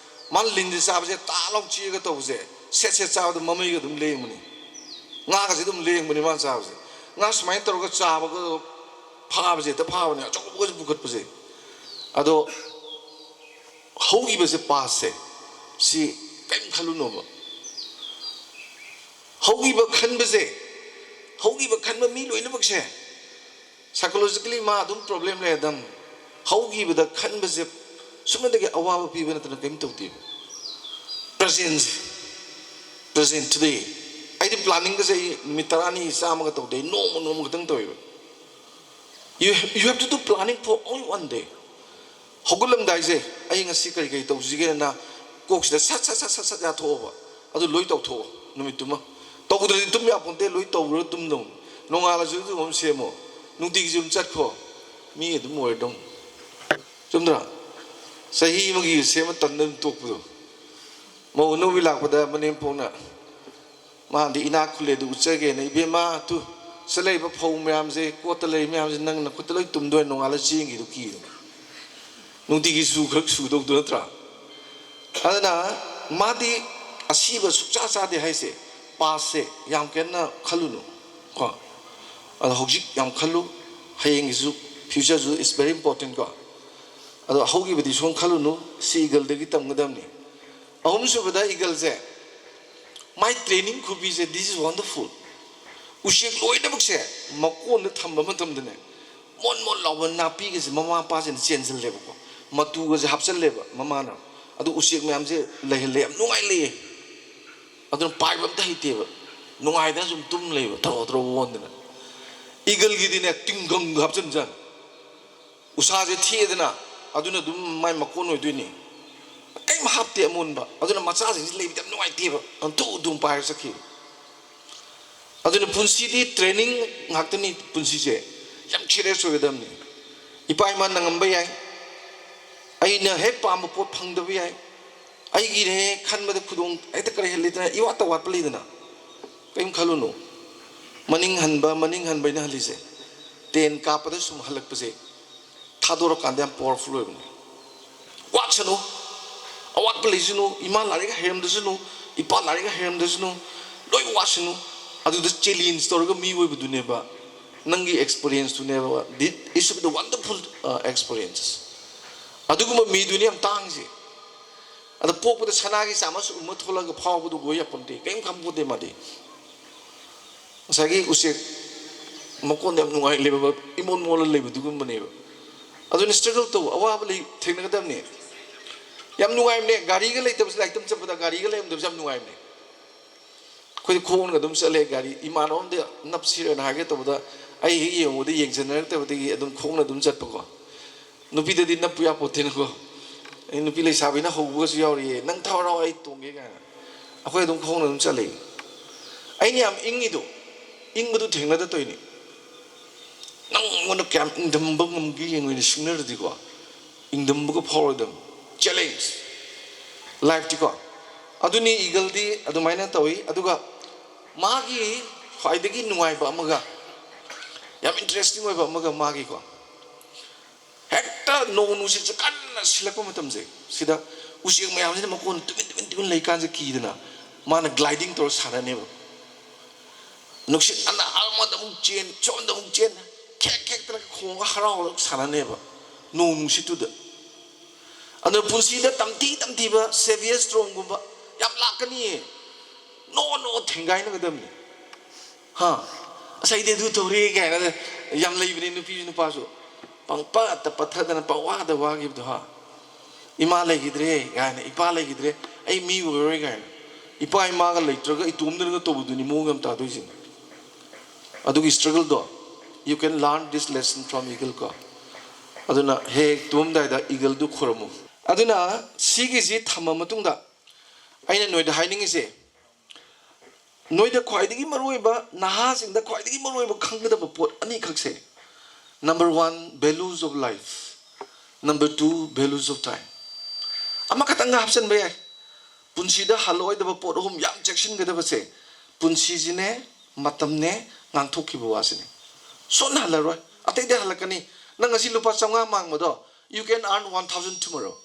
ꯃꯥꯅ ꯂꯤꯟꯁꯦ ꯆꯥꯕꯁꯦ ꯇꯥ ꯂꯥꯎ ꯆꯤꯛꯑꯒ ꯇꯧꯕꯁꯦ, ꯁꯦꯠ ꯁꯦꯠ ꯆꯥꯕꯗ ꯃꯃꯩꯒ ꯑꯗꯨꯝ ꯂꯦꯡꯕꯅꯤ꯫ ꯉꯥꯒꯁꯦ ꯑꯗꯨꯝ ꯂꯦꯡꯕꯅꯤ ꯃꯥꯅ ꯆꯥꯕꯁꯦ꯫ ꯉꯥ ꯁꯨꯃꯥꯏꯅ ꯇꯧꯔꯒ ꯆꯥꯕꯒ ꯐꯥꯕꯁꯦ, ꯍꯦꯛꯇ ꯐꯥꯕꯅꯦ, ꯑꯆꯧꯕꯒꯁꯨ ꯄꯨꯈꯠꯄꯁꯦ꯫ ꯑꯗꯣ ꯍꯧꯈꯤꯕꯁꯦ, pastꯁꯦ, ꯁꯤ ꯀꯔꯤꯝ ꯈꯜꯂꯨꯅꯣꯕ꯫ ꯍꯧꯈꯤꯕ ꯈꯟꯕꯁꯦ, ꯍꯧꯈꯤꯕ ꯈꯟꯕ ꯃꯤ ꯂꯣꯏꯅꯃꯛꯁꯦ psychologically ꯃꯥ ꯑꯗꯨꯝ problem ꯂꯩꯔꯗꯝ꯫ ꯍꯧꯈꯤꯕꯗ ꯈꯟꯕꯁꯦ ꯁꯨꯞꯅꯇꯒꯤ ꯑꯋꯥꯕ ꯄꯤꯕ ꯅꯠꯇꯅ ꯀꯔꯤꯝ ꯇꯧꯗꯦꯕ꯫ Presentꯁꯦ, present today꯫ ꯑꯩꯗꯤ planningꯒꯁꯦ ꯑꯩ ꯅꯨꯃꯤꯠ ꯇꯔꯥꯅꯤ, ꯆꯥꯝꯃꯒ ꯇꯧꯗꯦ, ꯑꯩ ꯅꯣꯡꯃ ꯅꯣꯡꯃ ꯈꯛꯇꯪ ꯇꯧꯋꯦꯕ꯫ You, you have to do planning for only one day. ꯍꯧꯒꯠꯂꯝꯗꯥꯏꯁꯦ, "ꯑꯩ ꯉꯁꯤ ꯀꯔꯤ ꯀꯔꯤ ꯇꯧꯁꯤꯒꯦꯅ" ꯀꯣꯛꯁꯤꯗ ꯁꯠ ꯁꯠ ꯁꯠ ꯁꯠ ꯁꯠ ꯌꯥꯊꯣꯛꯑꯣꯕ꯫ ꯑꯗꯨ ꯂꯣꯏ ꯇꯧꯊꯣꯛꯑꯣ ꯅꯨꯃꯤꯠꯇꯨꯃ꯫ ꯇꯧꯗ꯭ꯔꯗꯤ ꯇꯨꯝ ꯌꯥꯄꯣꯟꯇꯦ, ꯂꯣꯏ ꯇꯧꯔ ꯇꯨꯝꯗꯧꯅꯤ꯫ ꯅꯣꯡꯉꯥꯜꯂꯁꯨ ꯑꯗꯨꯝ ꯁꯦꯝꯃꯣ꯫ ꯅꯨꯡꯇꯤꯒꯤꯁꯨ ꯑꯗꯨꯝ ꯆꯠꯈꯣ꯫ ꯃꯤ ꯑꯗꯨꯝ ꯑꯣꯏꯔꯗꯧꯅꯤ꯫ ꯆꯨꯝꯗ꯭ꯔꯥ? ꯆꯍꯤ ꯑꯃꯒꯤ ꯁꯦꯝꯃ ꯇꯟꯗ ꯑꯗꯨꯝ ꯇꯣꯛꯄꯗꯣ꯫ ꯃꯧ ꯑꯅꯧꯕꯤ ꯂꯥꯛꯄꯗ ꯃꯅꯦꯝꯄꯣꯛꯅ, ꯃꯥꯗꯤ ꯏꯅꯥꯛ ꯈꯨꯜꯂꯦ ꯑꯗꯨ ꯎꯠꯆꯒꯦꯅ, "ꯏꯕꯦꯝꯃ, ꯇꯨ, ꯁꯤꯗ ꯂꯩꯕ ꯐꯧ ꯃꯌꯥꯝꯁꯦ, ꯀꯣꯠꯇ ꯂꯩ ꯃꯌꯥꯝꯁꯦ ꯅꯪ ꯅꯈꯨꯠꯇ ꯂꯣꯏ ꯇꯨꯝꯗꯣꯏ, ꯅꯣꯡꯉꯥꯜꯂ ꯆꯦꯟꯈꯤꯗꯨ ꯀꯤꯗꯅ꯫ ꯅꯨꯡꯇꯤꯒꯤ ꯁꯨ ꯈꯔ ꯁꯨꯗꯧꯗꯨ ꯅꯠꯇ꯭ꯔꯥ?" ꯑꯗꯨꯅ ꯃꯥꯗꯤ ꯑꯁꯤꯕ ꯁꯨꯛꯆꯥ ꯆꯥꯗꯦ ꯍꯥꯏꯁꯦ, pastꯁꯦ ꯌꯥꯝ ꯀꯟꯅ ꯈꯜꯂꯨꯅꯨ ꯀꯣ꯫ ꯑꯗꯣ ꯍꯧꯖꯤꯛ ꯌꯥꯝ ꯈꯜꯂꯨ, ꯍꯌꯦꯡꯒꯤꯁꯨ, futureꯁꯨ is very important ꯀꯣ꯫ ꯑꯗꯣ ꯍꯧꯈꯤꯕꯗꯤ ꯁꯨꯝ ꯈꯜꯂꯨꯅꯨ, ꯁꯤ eagleꯗꯒꯤ ꯇꯝꯒꯗꯕꯅꯤ꯫ ꯑꯍꯨꯝꯁꯨꯕꯗ eagleꯁꯦ, My training ꯈꯨꯕꯤꯁꯦ, this is wonderful. ꯎꯆꯦꯛ ꯂꯣꯏꯅꯃꯛꯁꯦ ꯃꯀꯣꯟꯗ ꯊꯝꯕ ꯃꯇꯝꯗꯅꯦ, ꯃꯣꯟ ꯃꯣꯟ ꯂꯥꯎꯕ ꯅꯥꯄꯤꯒꯁꯦ ꯃꯃꯥ ꯃꯄꯥꯁꯤꯅ ꯆꯦꯟꯁꯤꯜꯂꯦꯕꯀꯣ, ꯃꯇꯨꯒꯁꯦ ꯍꯥꯞꯆꯜꯂꯦꯕ ꯃꯃꯥꯅ꯫ ꯑꯗꯨ ꯎꯆꯦꯛ ꯃꯌꯥꯝꯁꯦ ꯂꯩꯍꯜꯂꯦ, ꯌꯥꯝ ꯅꯨꯡꯉꯥꯏ ꯂꯩꯌꯦ꯫ ꯑꯗꯨꯅ ꯄꯥꯏꯕ ꯑꯝꯇ ꯍꯩꯇꯦꯕ, ꯅꯨꯡꯉꯥꯏꯗꯅ ꯁꯨꯝ ꯇꯨꯝ ꯂꯩꯕ, ꯊꯔꯣ ꯊꯔꯣ ꯑꯣꯟꯗꯅ꯫ Eagle ꯒꯤꯗꯤꯅꯦ, ꯇꯤꯡꯒꯪꯒ ꯍꯥꯞꯆꯤꯟꯖꯥꯠꯅꯤ꯫ ꯎꯁꯥꯁꯦ ꯊꯦꯛꯑꯦꯗꯅ, ꯑꯗꯨꯅ ꯑꯗꯨꯝ ꯃꯥꯏ ꯃꯀꯣꯟ ꯑꯣꯏꯗꯣꯏꯅꯤ꯫ ꯀꯔꯤꯝ ꯍꯥꯞꯇꯦ ꯑꯃꯣꯟꯕ꯫ ꯑꯗꯨꯅ ꯃꯆꯥꯁꯤꯡꯁꯤ ꯂꯩꯕꯗꯤ ꯌꯥꯝ ꯅꯨꯡꯉꯥꯏꯇꯦꯕ, ꯑꯗꯨꯝ ꯊꯨ ꯑꯗꯨꯝ ꯄꯥꯏꯔ ꯆꯠꯈꯤꯕ꯫ ꯑꯗꯨꯅ ꯄꯨꯟꯁꯤꯗꯤ training ꯉꯥꯛꯇꯅꯤ꯫ ꯄꯨꯟꯁꯤꯁꯦ ꯌꯥꯝ serious ꯑꯣꯏꯒꯗꯕꯅꯤ꯫ ꯏꯄꯥ ꯏꯃꯥ ꯅꯪꯉꯝꯕ ꯌꯥꯏ, ꯑꯩꯅ ꯍꯦꯛ ꯄꯥꯝꯕ ꯄꯣꯠ ꯐꯪꯗꯕ ꯌꯥꯏ, ꯑꯩꯒꯤꯅꯦ ꯈꯟꯕꯗ ꯈꯨꯗꯣꯡ ꯍꯦꯛꯇ ꯀꯔꯤ ꯂꯩꯇꯅ ꯏꯋꯥꯠꯇ ꯋꯥꯠꯄ ꯂꯩꯗꯅ꯫ ꯀꯔꯤꯝ ꯈꯜꯂꯨꯅꯨ꯫ ꯃꯅꯤꯡ ꯍꯟꯕ, ꯃꯅꯤꯡ ꯍꯟꯕ ꯑꯩꯅ ꯍꯜꯂꯤꯁꯦ, ꯇꯦꯟ ꯀꯥꯞꯄꯗ ꯁꯨꯝ ꯍꯜꯂꯛꯄꯁꯦ ꯊꯥꯗꯣꯔꯀꯥꯟꯗ ꯌꯥꯝ powerful ꯑꯣꯏꯕꯅꯦ꯫ ꯋꯥꯠꯁꯅꯨ, ꯑꯋꯥꯠꯄ ꯂꯩꯁꯅꯨ, ꯏꯃꯥ ꯂꯥꯏꯔꯤꯛ ꯍꯩꯔꯝꯗꯁꯅꯨ, ꯏꯄꯥ ꯂꯥꯏꯔꯤꯛ ꯍꯩꯔꯝꯗꯁꯅꯨ, ꯂꯣꯏ ꯋꯥꯠꯁꯅꯨ꯫ ꯑꯗꯨꯗ challenge ꯇꯧꯔꯒ ꯃꯤ ꯑꯣꯏꯕꯗꯨꯅꯦꯕ, ꯅꯪꯒꯤ experience ꯇꯨꯅꯦꯕ꯫ It should be the wonderful, uh, experience꯫ ꯑꯗꯨꯒꯨꯝꯕ ꯃꯤꯗꯨꯅꯤ ꯌꯥꯝ ꯇꯥꯡꯉꯤꯁꯦ꯫ ꯑꯗ ꯄꯣꯛꯄꯗ ꯁꯅꯥꯒꯤ ꯆꯥꯃꯁ ꯎꯝꯃ ꯊꯣꯛꯂꯛꯑꯒ ꯐꯥꯎꯕꯗꯨ ꯑꯣꯏ ꯌꯥꯄꯣꯟꯇꯦ, ꯀꯔꯤꯝ ꯈꯪꯄꯣꯟꯇꯦ ꯃꯥꯗꯤ꯫ ꯉꯁꯥꯏꯒꯤ ꯎꯆꯦꯛ ꯃꯀꯣꯟꯗ ꯌꯥꯝ ꯅꯨꯡꯉꯥꯏ ꯂꯩꯕ, ꯏꯃꯣꯟ ꯃꯣꯟꯂ ꯂꯩꯕꯗꯨꯒꯨꯝꯕꯅꯦꯕ꯫ ꯑꯗꯨꯅ struggle ꯇꯧꯕ, ꯑꯋꯥꯕ ꯂꯩ, ꯊꯦꯡꯅꯒꯗꯕꯅꯤ꯫ ꯌꯥꯝ ꯅꯨꯡꯉꯥꯏꯕꯅꯦ, ꯒꯥꯔꯤꯒ ꯂꯩꯇꯕꯁꯦ, ꯂꯥꯏꯔꯤꯛ ꯇꯝ ꯆꯠꯄꯗ ꯒꯥꯔꯤꯒ ꯂꯩꯔꯝꯗꯕꯁꯦ ꯌꯥꯝ ꯅꯨꯡꯉꯥꯏꯕꯅꯦ꯫ ꯑꯩꯈꯣꯏꯗꯤ ꯈꯣꯡꯅ ꯑꯗꯨꯝ ꯆꯠꯂꯦ꯫ ꯒꯥꯔꯤ ꯏꯃꯥꯟꯅꯕ ꯑꯃꯗꯤ ꯅꯞꯁꯤꯔꯅ ꯍꯥꯏꯒꯦ ꯇꯧꯕꯗ, ꯑꯩ ꯍꯦꯛ ꯌꯦꯡꯉꯨꯕꯗ ꯌꯦꯡꯁꯤꯟꯅꯔꯛꯇꯕꯗꯒꯤ ꯑꯗꯨꯝ ꯈꯣꯡꯅ ꯑꯗꯨꯝ ꯆꯠꯄꯀꯣ꯫ ꯅꯨꯄꯤꯗꯗꯤ ꯅꯞꯄꯨ ꯌꯥꯄꯣꯠꯇꯦꯅꯀꯣ꯫ ꯑꯩ ꯅꯨꯄꯤ ꯂꯩꯁꯥꯕꯤꯅ ꯍꯧꯕꯒꯁꯨ ꯌꯥꯎꯔꯤꯌꯦ, "ꯅꯪ ꯊꯧꯔꯣ, ꯑꯩ ꯇꯣꯡꯒꯦ" ꯀꯥꯏꯅ꯫ ꯑꯩꯈꯣꯏ ꯑꯗꯨꯝ ꯈꯣꯡꯅ ꯑꯗꯨꯝ ꯆꯠꯂꯦ꯫ ꯑꯩꯅ ꯌꯥꯝ ꯏꯪꯉꯤꯗꯣ, ꯏꯪꯕꯗꯨ ꯊꯦꯡꯅꯗ ꯇꯧꯔꯤꯅꯤ꯫ ꯅꯪꯉꯣꯟꯗ ꯀꯌꯥꯝ ꯏꯪꯗꯝꯕ ꯉꯝꯒꯦ ꯌꯦꯡꯉꯨꯅꯦ, ꯁꯤꯡꯅꯔꯗꯤꯀꯣ꯫ ꯏꯪꯗꯝꯕꯒ ꯐꯥꯎꯔꯣꯏꯗꯕ꯫ Challenge꯫ Life ꯇꯤꯀꯣ꯫ ꯑꯗꯨꯅꯤ, eagle ꯗꯤ ꯑꯗꯨꯃꯥꯏꯅ ꯇꯧꯏ꯫ ꯑꯗꯨꯒ ꯃꯥꯒꯤ ꯈ꯭ꯋꯥꯏꯗꯒꯤ ꯅꯨꯡꯉꯥꯏꯕ ꯑꯃꯒ, ꯌꯥꯝ interesting ꯑꯣꯏꯕ ꯑꯃꯒ ꯃꯥꯒꯤꯀꯣ, ꯍꯦꯛꯇ ꯅꯣꯡ ꯅꯨꯡꯁꯤꯠꯁꯦ ꯀꯟꯅ ꯁꯤꯜꯂꯛꯄ ꯃꯇꯝꯁꯦ, ꯁꯤꯗ ꯎꯆꯦꯛ ꯃꯌꯥꯝꯁꯤꯅ ꯃꯀꯣꯟ ꯇꯨꯃꯤꯟ ꯇꯨꯃꯤꯟ ꯇꯨꯃꯤꯟ ꯂꯩꯀꯥꯟꯁꯦ ꯀꯤꯗꯅ ꯃꯥꯅ gliding ꯇꯧꯔ ꯁꯥꯟꯅꯅꯦꯕ꯫ ꯅꯨꯡꯁꯤꯠ ꯑꯅꯥ ꯑꯃꯗ ꯑꯃꯨꯛ ꯆꯦꯟ, ꯁꯣꯝꯗ ꯑꯃꯨꯛ ꯆꯦꯟ, ꯈꯦꯛ ꯈꯦꯛꯇꯅ ꯈꯣꯡꯉꯒ ꯍꯔꯥꯎꯔꯒ ꯁꯥꯟꯅꯅꯦꯕ ꯅꯣꯡ ꯅꯨꯡꯁꯤꯠꯇꯨꯗ꯫ ꯑꯗꯨꯅ ꯄꯨꯟꯁꯤꯗ ꯇꯝꯊꯤ ꯇꯝꯊꯤꯕ severe storm ꯒꯨꯝꯕ ꯌꯥꯝ ꯂꯥꯛꯀꯅꯤꯌꯦ꯫ ꯅꯣ ꯅꯣ ꯊꯦꯡꯒꯥꯏꯅꯒꯗꯕꯅꯤ꯫ ꯍꯥ? ꯑꯁ, ꯑꯩꯗꯤ ꯑꯗꯨ ꯇꯧꯔꯦ ꯀꯥꯏꯅ ꯌꯥꯝ ꯂꯩꯕꯅꯤ, ꯅꯨꯄꯤꯁꯨ ꯅꯨꯄꯥꯁꯨ꯫ ꯄꯪꯄꯠꯇ ꯄꯠꯊꯗꯅ ꯄꯪꯋꯥꯗ ꯋꯥꯈꯤꯕꯗꯣ, ꯍꯥ? "ꯏꯃꯥ ꯂꯩꯈꯤꯗ꯭ꯔꯦ" ꯀꯥꯏꯅ, "ꯏꯄꯥ ꯂꯩꯈꯤꯗ꯭ꯔꯦ, ꯑꯩ ꯃꯤ ꯑꯣꯏꯔꯔꯣꯏ" ꯀꯥꯏꯅ꯫ ꯏꯄꯥ ꯏꯃꯥꯒ ꯂꯩꯇ꯭ꯔꯒ ꯏꯇꯣꯝꯗꯅꯒ ꯇꯧꯕꯗꯨꯅꯤ ꯃꯑꯣꯡ ꯌꯥꯝ ꯇꯥꯗꯣꯏꯁꯦ꯫ ꯑꯗꯨꯒꯤ struggle ꯗꯣ, you can learn this lesson from eagle ꯀꯣ꯫ ꯑꯗꯨꯅ ꯍꯦꯛ ꯍꯦꯛ ꯇꯨꯝꯃꯝꯗꯥꯏꯗ eagle ꯗꯨ ꯈꯨꯔꯨꯝꯃꯨ꯫ ꯑꯗꯨꯅ ꯁꯤꯒꯤꯁꯤ ꯊꯝꯃ ꯃꯇꯨꯡꯗ ꯑꯩꯅ ꯅꯣꯏꯗ ꯍꯥꯏꯅꯤꯡꯉꯤꯁꯦ, ꯅꯣꯏꯗ ꯈ꯭ꯋꯥꯏꯗꯒꯤ ꯃꯔꯨꯑꯣꯏꯕ, ꯅꯍꯥꯁꯤꯡꯗ ꯈ꯭ꯋꯥꯏꯗꯒꯤ ꯃꯔꯨꯑꯣꯏꯕ ꯈꯪꯒꯗꯕ ꯄꯣꯠ ꯑꯅꯤꯈꯛꯁꯦ, number one, values of life, number two, values of time. ꯑꯃꯈꯛꯇꯪꯒ ꯍꯥꯞꯆꯤꯟꯕ ꯌꯥꯏ꯫ ꯄꯨꯟꯁꯤꯗ ꯍꯜꯂꯛꯑꯣꯏꯗꯕ ꯄꯣꯠ ꯑꯍꯨꯝ ꯌꯥꯝ ꯆꯦꯛꯁꯤꯟꯒꯗꯕꯁꯦ, ꯄꯨꯟꯁꯤꯁꯤꯅꯦ, ꯃꯇꯝꯅꯦ, ꯉꯥꯡꯊꯣꯛꯈꯤꯕ ꯋꯥꯁꯤꯅꯦ꯫ ꯁꯣꯟꯅ ꯍꯜꯂꯔꯣꯏ, ꯑꯇꯩꯗꯤ ꯍꯜꯂꯛꯀꯅꯤ꯫ ꯅꯪ ꯉꯁꯤ ꯂꯨꯄꯥ ꯆꯥꯝꯃꯉꯥ ꯃꯥꯡꯕꯗꯣ, you can earn one thousand tomorrow.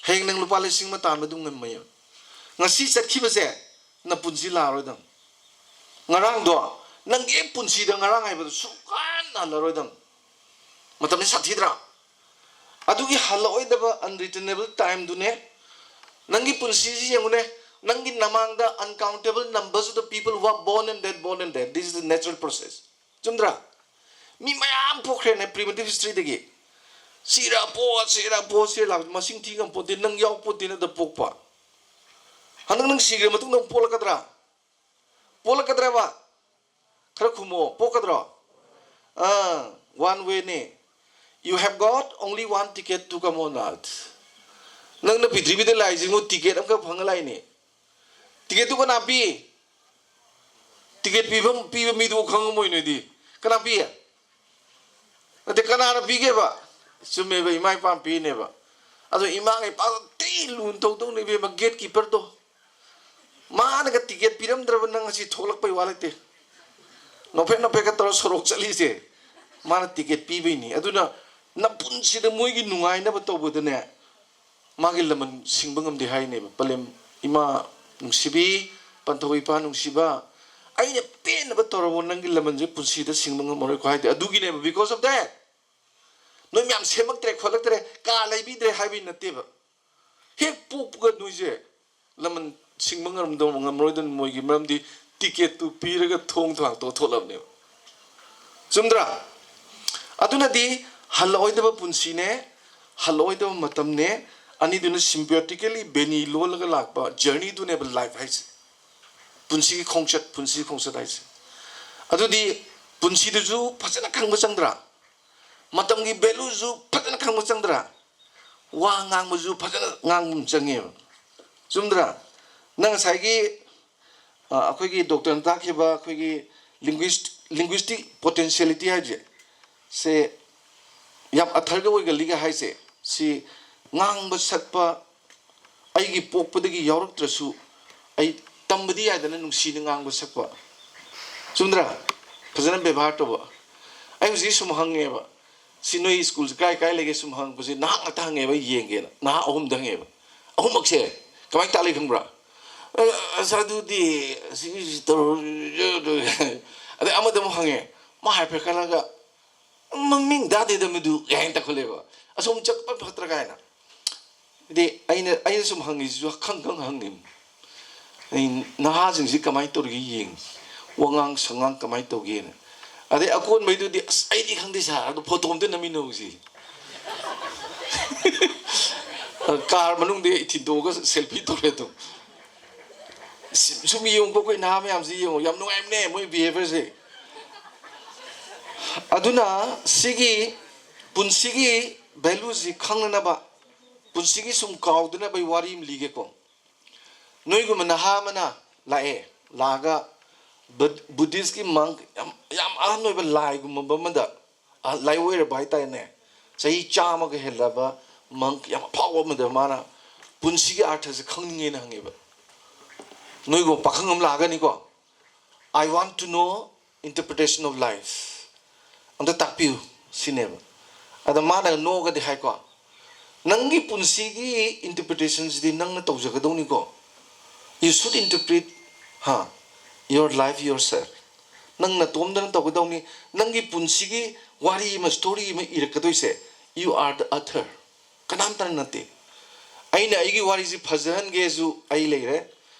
ꯍꯌꯦꯡ ꯅꯪ ꯂꯨꯄꯥ ꯂꯤꯁꯤꯡ ꯑꯃ ꯇꯥꯟꯕ ꯑꯗꯨꯝ ꯉꯝꯃꯦꯕ꯫ ꯉꯁꯤ ꯆꯠꯈꯤꯕꯁꯦ ꯅꯄꯨꯟꯁꯤ ꯂꯥꯛꯑꯔꯣꯏꯗꯝ꯫ ꯉꯔꯥꯡꯗꯣ, ꯅꯪꯒꯤ ꯄꯨꯟꯁꯤꯗ ꯉꯔꯥꯡ ꯍꯥꯏꯕꯗꯨ ꯁꯨꯡꯍꯟ ꯍꯜꯂꯔꯣꯏꯗꯝ꯫ ꯃꯇꯝꯁꯤ ꯁꯥꯊꯤꯗ꯭ꯔꯥ? ꯑꯗꯨꯒꯤ ꯍꯜꯂꯛꯑꯣꯏꯗꯕ unreturnable time ꯗꯨꯅꯦ꯫ ꯅꯪꯒꯤ ꯄꯨꯟꯁꯤꯁꯤ ꯌꯦꯡꯉꯨꯅꯦ, ꯅꯪꯒꯤ ꯅꯃꯥꯡꯗ uncountable numbers of the people who are born and dead, born and dead. This is the natural process. ꯆꯨꯝꯗ꯭ꯔꯥ? ꯃꯤ ꯃꯌꯥꯝ ꯄꯣꯛꯈ꯭ꯔꯦꯅꯦ primitive history ꯗꯒꯤ꯫ ꯁꯤꯔ ꯄꯣꯛꯑ, ꯁꯤꯔ ꯄꯣꯛꯑ, ꯁꯤꯔ ꯂꯥꯛꯄ, ꯃꯁꯤꯡ ꯊꯤ ꯉꯝꯄꯣꯟꯇꯦ, ꯅꯪ ꯌꯥꯎꯄꯣꯟꯇꯦꯅꯦ ꯑꯗ ꯄꯣꯛꯄ꯫ ꯍꯟꯗꯛ ꯅꯪ ꯁꯤꯈ꯭ꯔ ꯃꯇꯨꯡꯗ ꯑꯃꯨꯛ ꯄꯣꯛꯂꯛꯀꯗ꯭ꯔꯥ? ꯄꯣꯛꯂꯛꯀꯗ꯭ꯔꯕ? ꯈꯔ ꯈꯨꯝꯃꯣ, ꯄꯣꯛꯀꯗ꯭ꯔꯣ? ꯑꯥ, one way ꯅꯦ꯫ You have got only one ticket to come on earth. ꯅꯪꯅ ꯄ꯭ꯔꯤꯊꯤꯕꯤꯗ ꯂꯥꯛꯏꯁꯤꯉꯣ, ꯇꯤꯀꯦꯠ ꯑꯃꯈꯛ ꯐꯪꯉ ꯂꯥꯛꯏꯅꯦ꯫ ꯇꯤꯀꯦꯠꯇꯨ ꯀꯅꯥ ꯄꯤ? ꯇꯤꯀꯦꯠ ꯄꯤꯐꯝ, ꯄꯤꯕ ꯃꯤꯗꯨ ꯈꯪꯉꯝꯃꯣꯏ ꯅꯣꯏꯗꯤ꯫ ꯀꯅꯥ ꯄꯤ? ꯅꯠꯇꯦ, ꯀꯅꯥꯅ ꯄꯤꯒꯦꯕ? ꯆꯨꯝꯃꯦꯕ, ꯏꯃꯥ ꯏꯄꯥꯅ ꯄꯤꯅꯦꯕ꯫ ꯑꯗꯣ ꯏꯃꯥꯒ ꯏꯄꯥꯒ ꯊꯤ ꯂꯨꯅ ꯇꯧꯗꯧꯅꯦ ꯏꯕꯦꯝꯃ, gate keeper ꯗꯣ꯫ ꯃꯥꯅꯒ ꯇꯤꯀꯦꯠ ꯄꯤꯔꯝꯗ꯭ꯔꯕ ꯅꯪ ꯉꯁꯤ ꯊꯣꯛꯂꯛꯄꯩ ꯋꯥ ꯂꯩꯇꯦ꯫ ꯅꯣꯐꯦꯠ ꯅꯣꯐꯦꯠꯀ ꯇꯧꯔ ꯁꯣꯔꯣꯛ ꯆꯠꯂꯤꯁꯦ ꯃꯥꯅ ꯇꯤꯀꯦꯠ ꯄꯤꯕꯩꯅꯤ꯫ ꯑꯗꯨꯅ ꯅꯄꯨꯟꯁꯤꯗ ꯃꯣꯏꯒꯤ ꯅꯨꯡꯉꯥꯏꯅꯕ ꯇꯧꯕꯗꯅꯦ, ꯃꯥꯒꯤ ꯂꯃꯟ ꯁꯤꯡꯕ ꯉꯝꯗꯦ ꯍꯥꯏꯅꯦꯕ꯫ ꯄꯂꯦꯝ ꯏꯃꯥ ꯅꯨꯡꯁꯤꯕꯤ, ꯄꯟꯊꯧ ꯏꯄꯥ ꯅꯨꯡꯁꯤꯕ, ꯑꯩꯅ ꯄꯦꯟꯅꯕ ꯇꯧꯔꯕ ꯅꯪꯒꯤ ꯂꯃꯟꯁꯦ ꯄꯨꯟꯁꯤꯗ ꯁꯤꯡꯕ ꯉꯝꯃꯔꯣꯏꯀꯣ ꯍꯥꯏꯗꯤ ꯑꯗꯨꯒꯤꯅꯦꯕ, because of that꯫ ꯅꯣꯏ ꯃꯌꯥꯝ ꯁꯦꯝꯃꯛꯇ꯭ꯔꯦ ꯈꯣꯠꯂꯛꯇ꯭ꯔꯦ, ꯀꯥ ꯂꯩꯕꯤꯗ꯭ꯔꯦ ꯍꯥꯏꯕꯩ ꯅꯠꯇꯦꯕ꯫ ꯍꯦꯛ ꯄꯣꯛꯄꯒ ꯅꯣꯏꯁꯦ ꯂꯃꯟ ꯁꯤꯡꯕ ꯉꯝꯗꯧ ꯉꯝꯃꯔꯣꯏꯗꯅ ꯃꯣꯏꯒꯤ, ꯃꯔꯝꯗꯤ ꯇꯤꯀꯦꯠꯇꯨ ꯄꯤꯔꯒ ꯊꯣꯡ ꯊꯥꯛꯇꯣ ꯊꯣꯛꯂꯕꯅꯦꯕ꯫ ꯆꯨꯝꯗ꯭ꯔꯥ? ꯑꯗꯨꯅꯗꯤ ꯍꯜꯂꯛꯑꯣꯏꯗꯕ ꯄꯨꯟꯁꯤꯅꯦ, ꯍꯜꯂꯛꯑꯣꯏꯗꯕ ꯃꯇꯝꯅꯦ꯫ ꯑꯅꯤꯗꯨꯅ ꯁꯤꯝꯕꯤꯌꯣꯇꯤꯀꯦꯂꯤ ꯕꯦꯅꯤ ꯂꯣꯜꯂꯒ ꯂꯥꯛꯄ ꯖꯔꯅꯤꯗꯨꯅꯦꯕ ꯂꯥꯏꯐ ꯍꯥꯏꯁꯦ꯫ ꯄꯨꯟꯁꯤꯒꯤ ꯈꯣꯡꯆꯠ, ꯄꯨꯟꯁꯤꯒꯤ ꯈꯣꯡꯆꯠ ꯍꯥꯏꯁꯦ꯫ ꯑꯗꯨꯗꯤ ꯄꯨꯟꯁꯤꯗꯨꯁꯨ ꯐꯖꯅ ꯈꯪꯕ ꯆꯪꯗ꯭ꯔꯥ? ꯃꯇꯝꯒꯤ ꯚꯦꯂꯨꯁꯨ ꯐꯖꯅ ꯈꯪꯕ ꯆꯪꯗ꯭ꯔꯥ? ꯋꯥ ꯉꯥꯡꯕꯁꯨ ꯐꯖꯅ ꯉꯥꯡꯕ ꯑꯃ ꯆꯪꯉꯦꯕ꯫ ꯆꯨꯝꯗ꯭ꯔꯥ? ꯅꯪ ꯉꯁꯥꯏꯒꯤ ꯑ, ꯑꯩꯈꯣꯏꯒꯤ ꯗꯣꯛꯇꯔꯅ ꯇꯥꯛꯈꯤꯕ ꯑꯩꯈꯣꯏꯒꯤ ꯂꯤꯡꯒ꯭ꯋꯤꯁ ꯂꯤꯡꯒ꯭ꯋꯤꯁꯇꯤꯛ ꯄꯣꯇꯦꯟꯁꯤꯌꯦꯂꯤꯇꯤ ꯍꯥꯏꯁꯦ, ꯁꯦ ꯌꯥꯝ ꯑꯊꯔꯒ ꯑꯣꯏꯒꯜꯂꯤꯒ ꯍꯥꯏꯁꯦ, ꯁꯤ ꯉꯥꯡꯕ ꯁꯛꯄ ꯑꯩꯒꯤ ꯄꯣꯛꯄꯗꯒꯤ ꯌꯥꯎꯔꯛꯇ꯭ꯔꯁꯨ, ꯑꯩ ꯇꯝꯕꯗꯤ ꯌꯥꯏꯗꯅ ꯅꯨꯡꯁꯤꯅ ꯉꯥꯡꯕ ꯁꯛꯄ꯫ ꯆꯨꯝꯗ꯭ꯔꯥ? ꯐꯖꯅ ꯕꯦꯕꯥꯔ ꯇꯧꯕ꯫ ꯑꯩ ꯍꯧꯖꯤꯛ ꯁꯨꯝ ꯍꯪꯉꯦꯕ, "ꯁꯤ ꯅꯣꯏ ꯁ꯭ꯀꯨꯜꯁꯦ ꯀꯥꯏ ꯀꯥꯏ ꯂꯩꯒꯦ?" ꯁꯨꯝ ꯍꯪꯉꯛꯄꯁꯦ, ꯅꯍꯥꯛ ꯉꯥꯛꯇ ꯍꯪꯉꯦꯕ, ꯑꯩ ꯌꯦꯡꯒꯦꯅ꯫ ꯅꯍꯥ ꯑꯍꯨꯝꯗ ꯍꯪꯉꯦꯕ꯫ ꯑꯍꯨꯝꯃꯛꯁꯦ ꯀꯃꯥꯏꯅ ꯇꯥꯛꯂꯤ ꯈꯪꯕ꯭ꯔꯥ? "ꯑ, ꯑꯁ, ꯑꯗꯨꯗꯤ ꯁꯤ ꯇꯧꯔ-," ꯑꯗꯩ ꯑꯃꯗ ꯑꯃꯨꯛ ꯍꯪꯉꯦ, ꯃꯥ ꯍꯥꯏꯐꯦꯠ ꯈꯜꯂꯒ, "ꯃꯃꯤꯡ ꯇꯥꯗꯦꯗ ꯃꯗꯨ" ꯀꯥꯏꯅ ꯇꯧꯈꯠꯂꯦꯕ꯫ ꯑꯁꯣꯝ ꯆꯠꯄ ꯐꯠꯇ꯭ꯔꯥ ꯀꯥꯏꯅ꯫ ꯍꯥꯏꯗꯤ ꯑꯩꯅ, ꯑꯩꯅ ꯁꯨꯝ ꯍꯪꯉꯤꯁꯤꯁꯨ ꯈꯪ ꯈꯪ ꯍꯪꯉꯤꯅꯤ꯫ ꯑꯩ ꯅꯍꯥꯁꯤꯡꯁꯤ ꯀꯃꯥꯏꯅ ꯇꯧꯔꯤꯒꯦ ꯌꯦꯡꯉꯤ, ꯋꯥꯉꯥꯡ ꯁꯉꯥꯡ ꯀꯃꯥꯏꯅ ꯇꯧꯒꯦꯅ꯫ ꯑꯗꯩ ꯑꯀꯣꯟꯕꯩꯗꯨꯗꯤ, "ꯑꯁ, ꯑꯩꯗꯤ ꯈꯪꯗꯦ ꯁꯥꯔ, ꯑꯗꯣ ꯐꯣꯇꯣ ꯑꯝꯇ ꯅꯝꯃꯤꯟꯅꯧꯁꯤ"꯫ ꯀꯥꯔ ꯃꯅꯨꯡꯗ ꯊꯤꯟꯗꯣꯛꯑꯒ ꯁꯦꯜꯐꯤ ꯇꯧꯔꯦ ꯑꯗꯨꯝ꯫ ꯁꯨꯝ ꯌꯦꯡꯉꯨꯀꯣ, ꯑꯩꯈꯣꯏ ꯅꯍꯥ ꯃꯌꯥꯝꯁꯤ ꯌꯦꯡꯉꯨ, ꯌꯥꯝ ꯅꯨꯡꯉꯥꯏꯕꯅꯦ ꯃꯣꯏ ꯕꯤꯍꯦꯕꯤꯌꯔꯁꯦ꯫ ꯑꯗꯨꯅ ꯁꯤꯒꯤ ꯄꯨꯟꯁꯤꯒꯤ ꯚꯦꯂꯨꯁꯤ ꯈꯪꯅꯅꯕ, ꯄꯨꯟꯁꯤꯒꯤ ꯁꯨꯝ ꯀꯥꯎꯗꯅꯕꯒꯤ ꯋꯥꯔꯤ ꯑꯃ ꯂꯤꯒꯦꯀꯣ꯫ ꯅꯣꯏꯒꯨꯝꯕ ꯅꯍꯥ ꯑꯃꯅ ꯂꯥꯛꯑꯦ, ꯂꯥꯛꯑꯒ ꯕꯨ-, ꯕꯨꯙꯤꯁꯀꯤ ꯃꯪ ꯌꯥꯝ, ꯌꯥꯝ ꯑꯍꯟ ꯑꯣꯏꯕ ꯂꯥꯏꯒꯨꯝꯕ ꯑꯃꯗ, ꯑ, ꯂꯥꯏꯑꯣꯏꯔꯕ ꯍꯥꯏꯇꯥꯔꯦꯅꯦ, ꯆꯍꯤ ꯆꯥꯝꯃꯒ ꯍꯦꯜꯂꯕ ꯃꯪ ꯌꯥꯝ ꯑꯐꯥꯎꯕ ꯑꯃꯗ ꯃꯥꯅ ꯄꯨꯟꯁꯤꯒꯤ ꯑꯥꯔꯊꯁꯦ ꯈꯪꯅꯤꯡꯉꯦꯅ ꯍꯪꯉꯦꯕ꯫ ꯅꯣꯏꯒꯨꯝꯕ ꯄꯥꯈꯪ ꯑꯃ ꯂꯥꯛꯑꯒꯅꯤꯀꯣ, "I want to know interpretation of life, ꯑꯝꯇ ꯇꯥꯛꯄꯤꯌꯨ" ꯁꯤꯅꯦꯕ꯫ ꯑꯗ ꯃꯥꯅ ꯅꯣꯛꯑꯒꯗꯤ ꯍꯥꯏꯀꯣ, "ꯅꯪꯒꯤ ꯄꯨꯟꯁꯤꯒꯤ ꯏꯟꯇꯔꯄ꯭ꯔꯤꯇꯦꯁꯟꯁꯤꯗꯤ ꯅꯪꯅ ꯇꯧꯖꯒꯗꯧꯅꯤꯀꯣ꯫ You should interpret, ꯍꯥ, your life yourself꯫ ꯅꯪ ꯅꯇꯣꯝꯗꯅ ꯇꯧꯒꯗꯧꯅꯤ꯫ ꯅꯪꯒꯤ ꯄꯨꯟꯁꯤꯒꯤ ꯋꯥꯔꯤ ꯑꯃ, ꯁ꯭ꯇꯣꯔꯤ ꯑꯃ ꯏꯔꯛꯀꯗꯣꯏꯁꯦ, you are the author, ꯀꯅꯥꯝꯇꯅ ꯅꯠꯇꯦ꯫ ꯑꯩꯅ ꯑꯩꯒꯤ ꯋꯥꯔꯤꯁꯤ ꯐꯖꯍꯟꯒꯦꯁꯨ ꯑꯩ ꯂꯩꯔꯦ,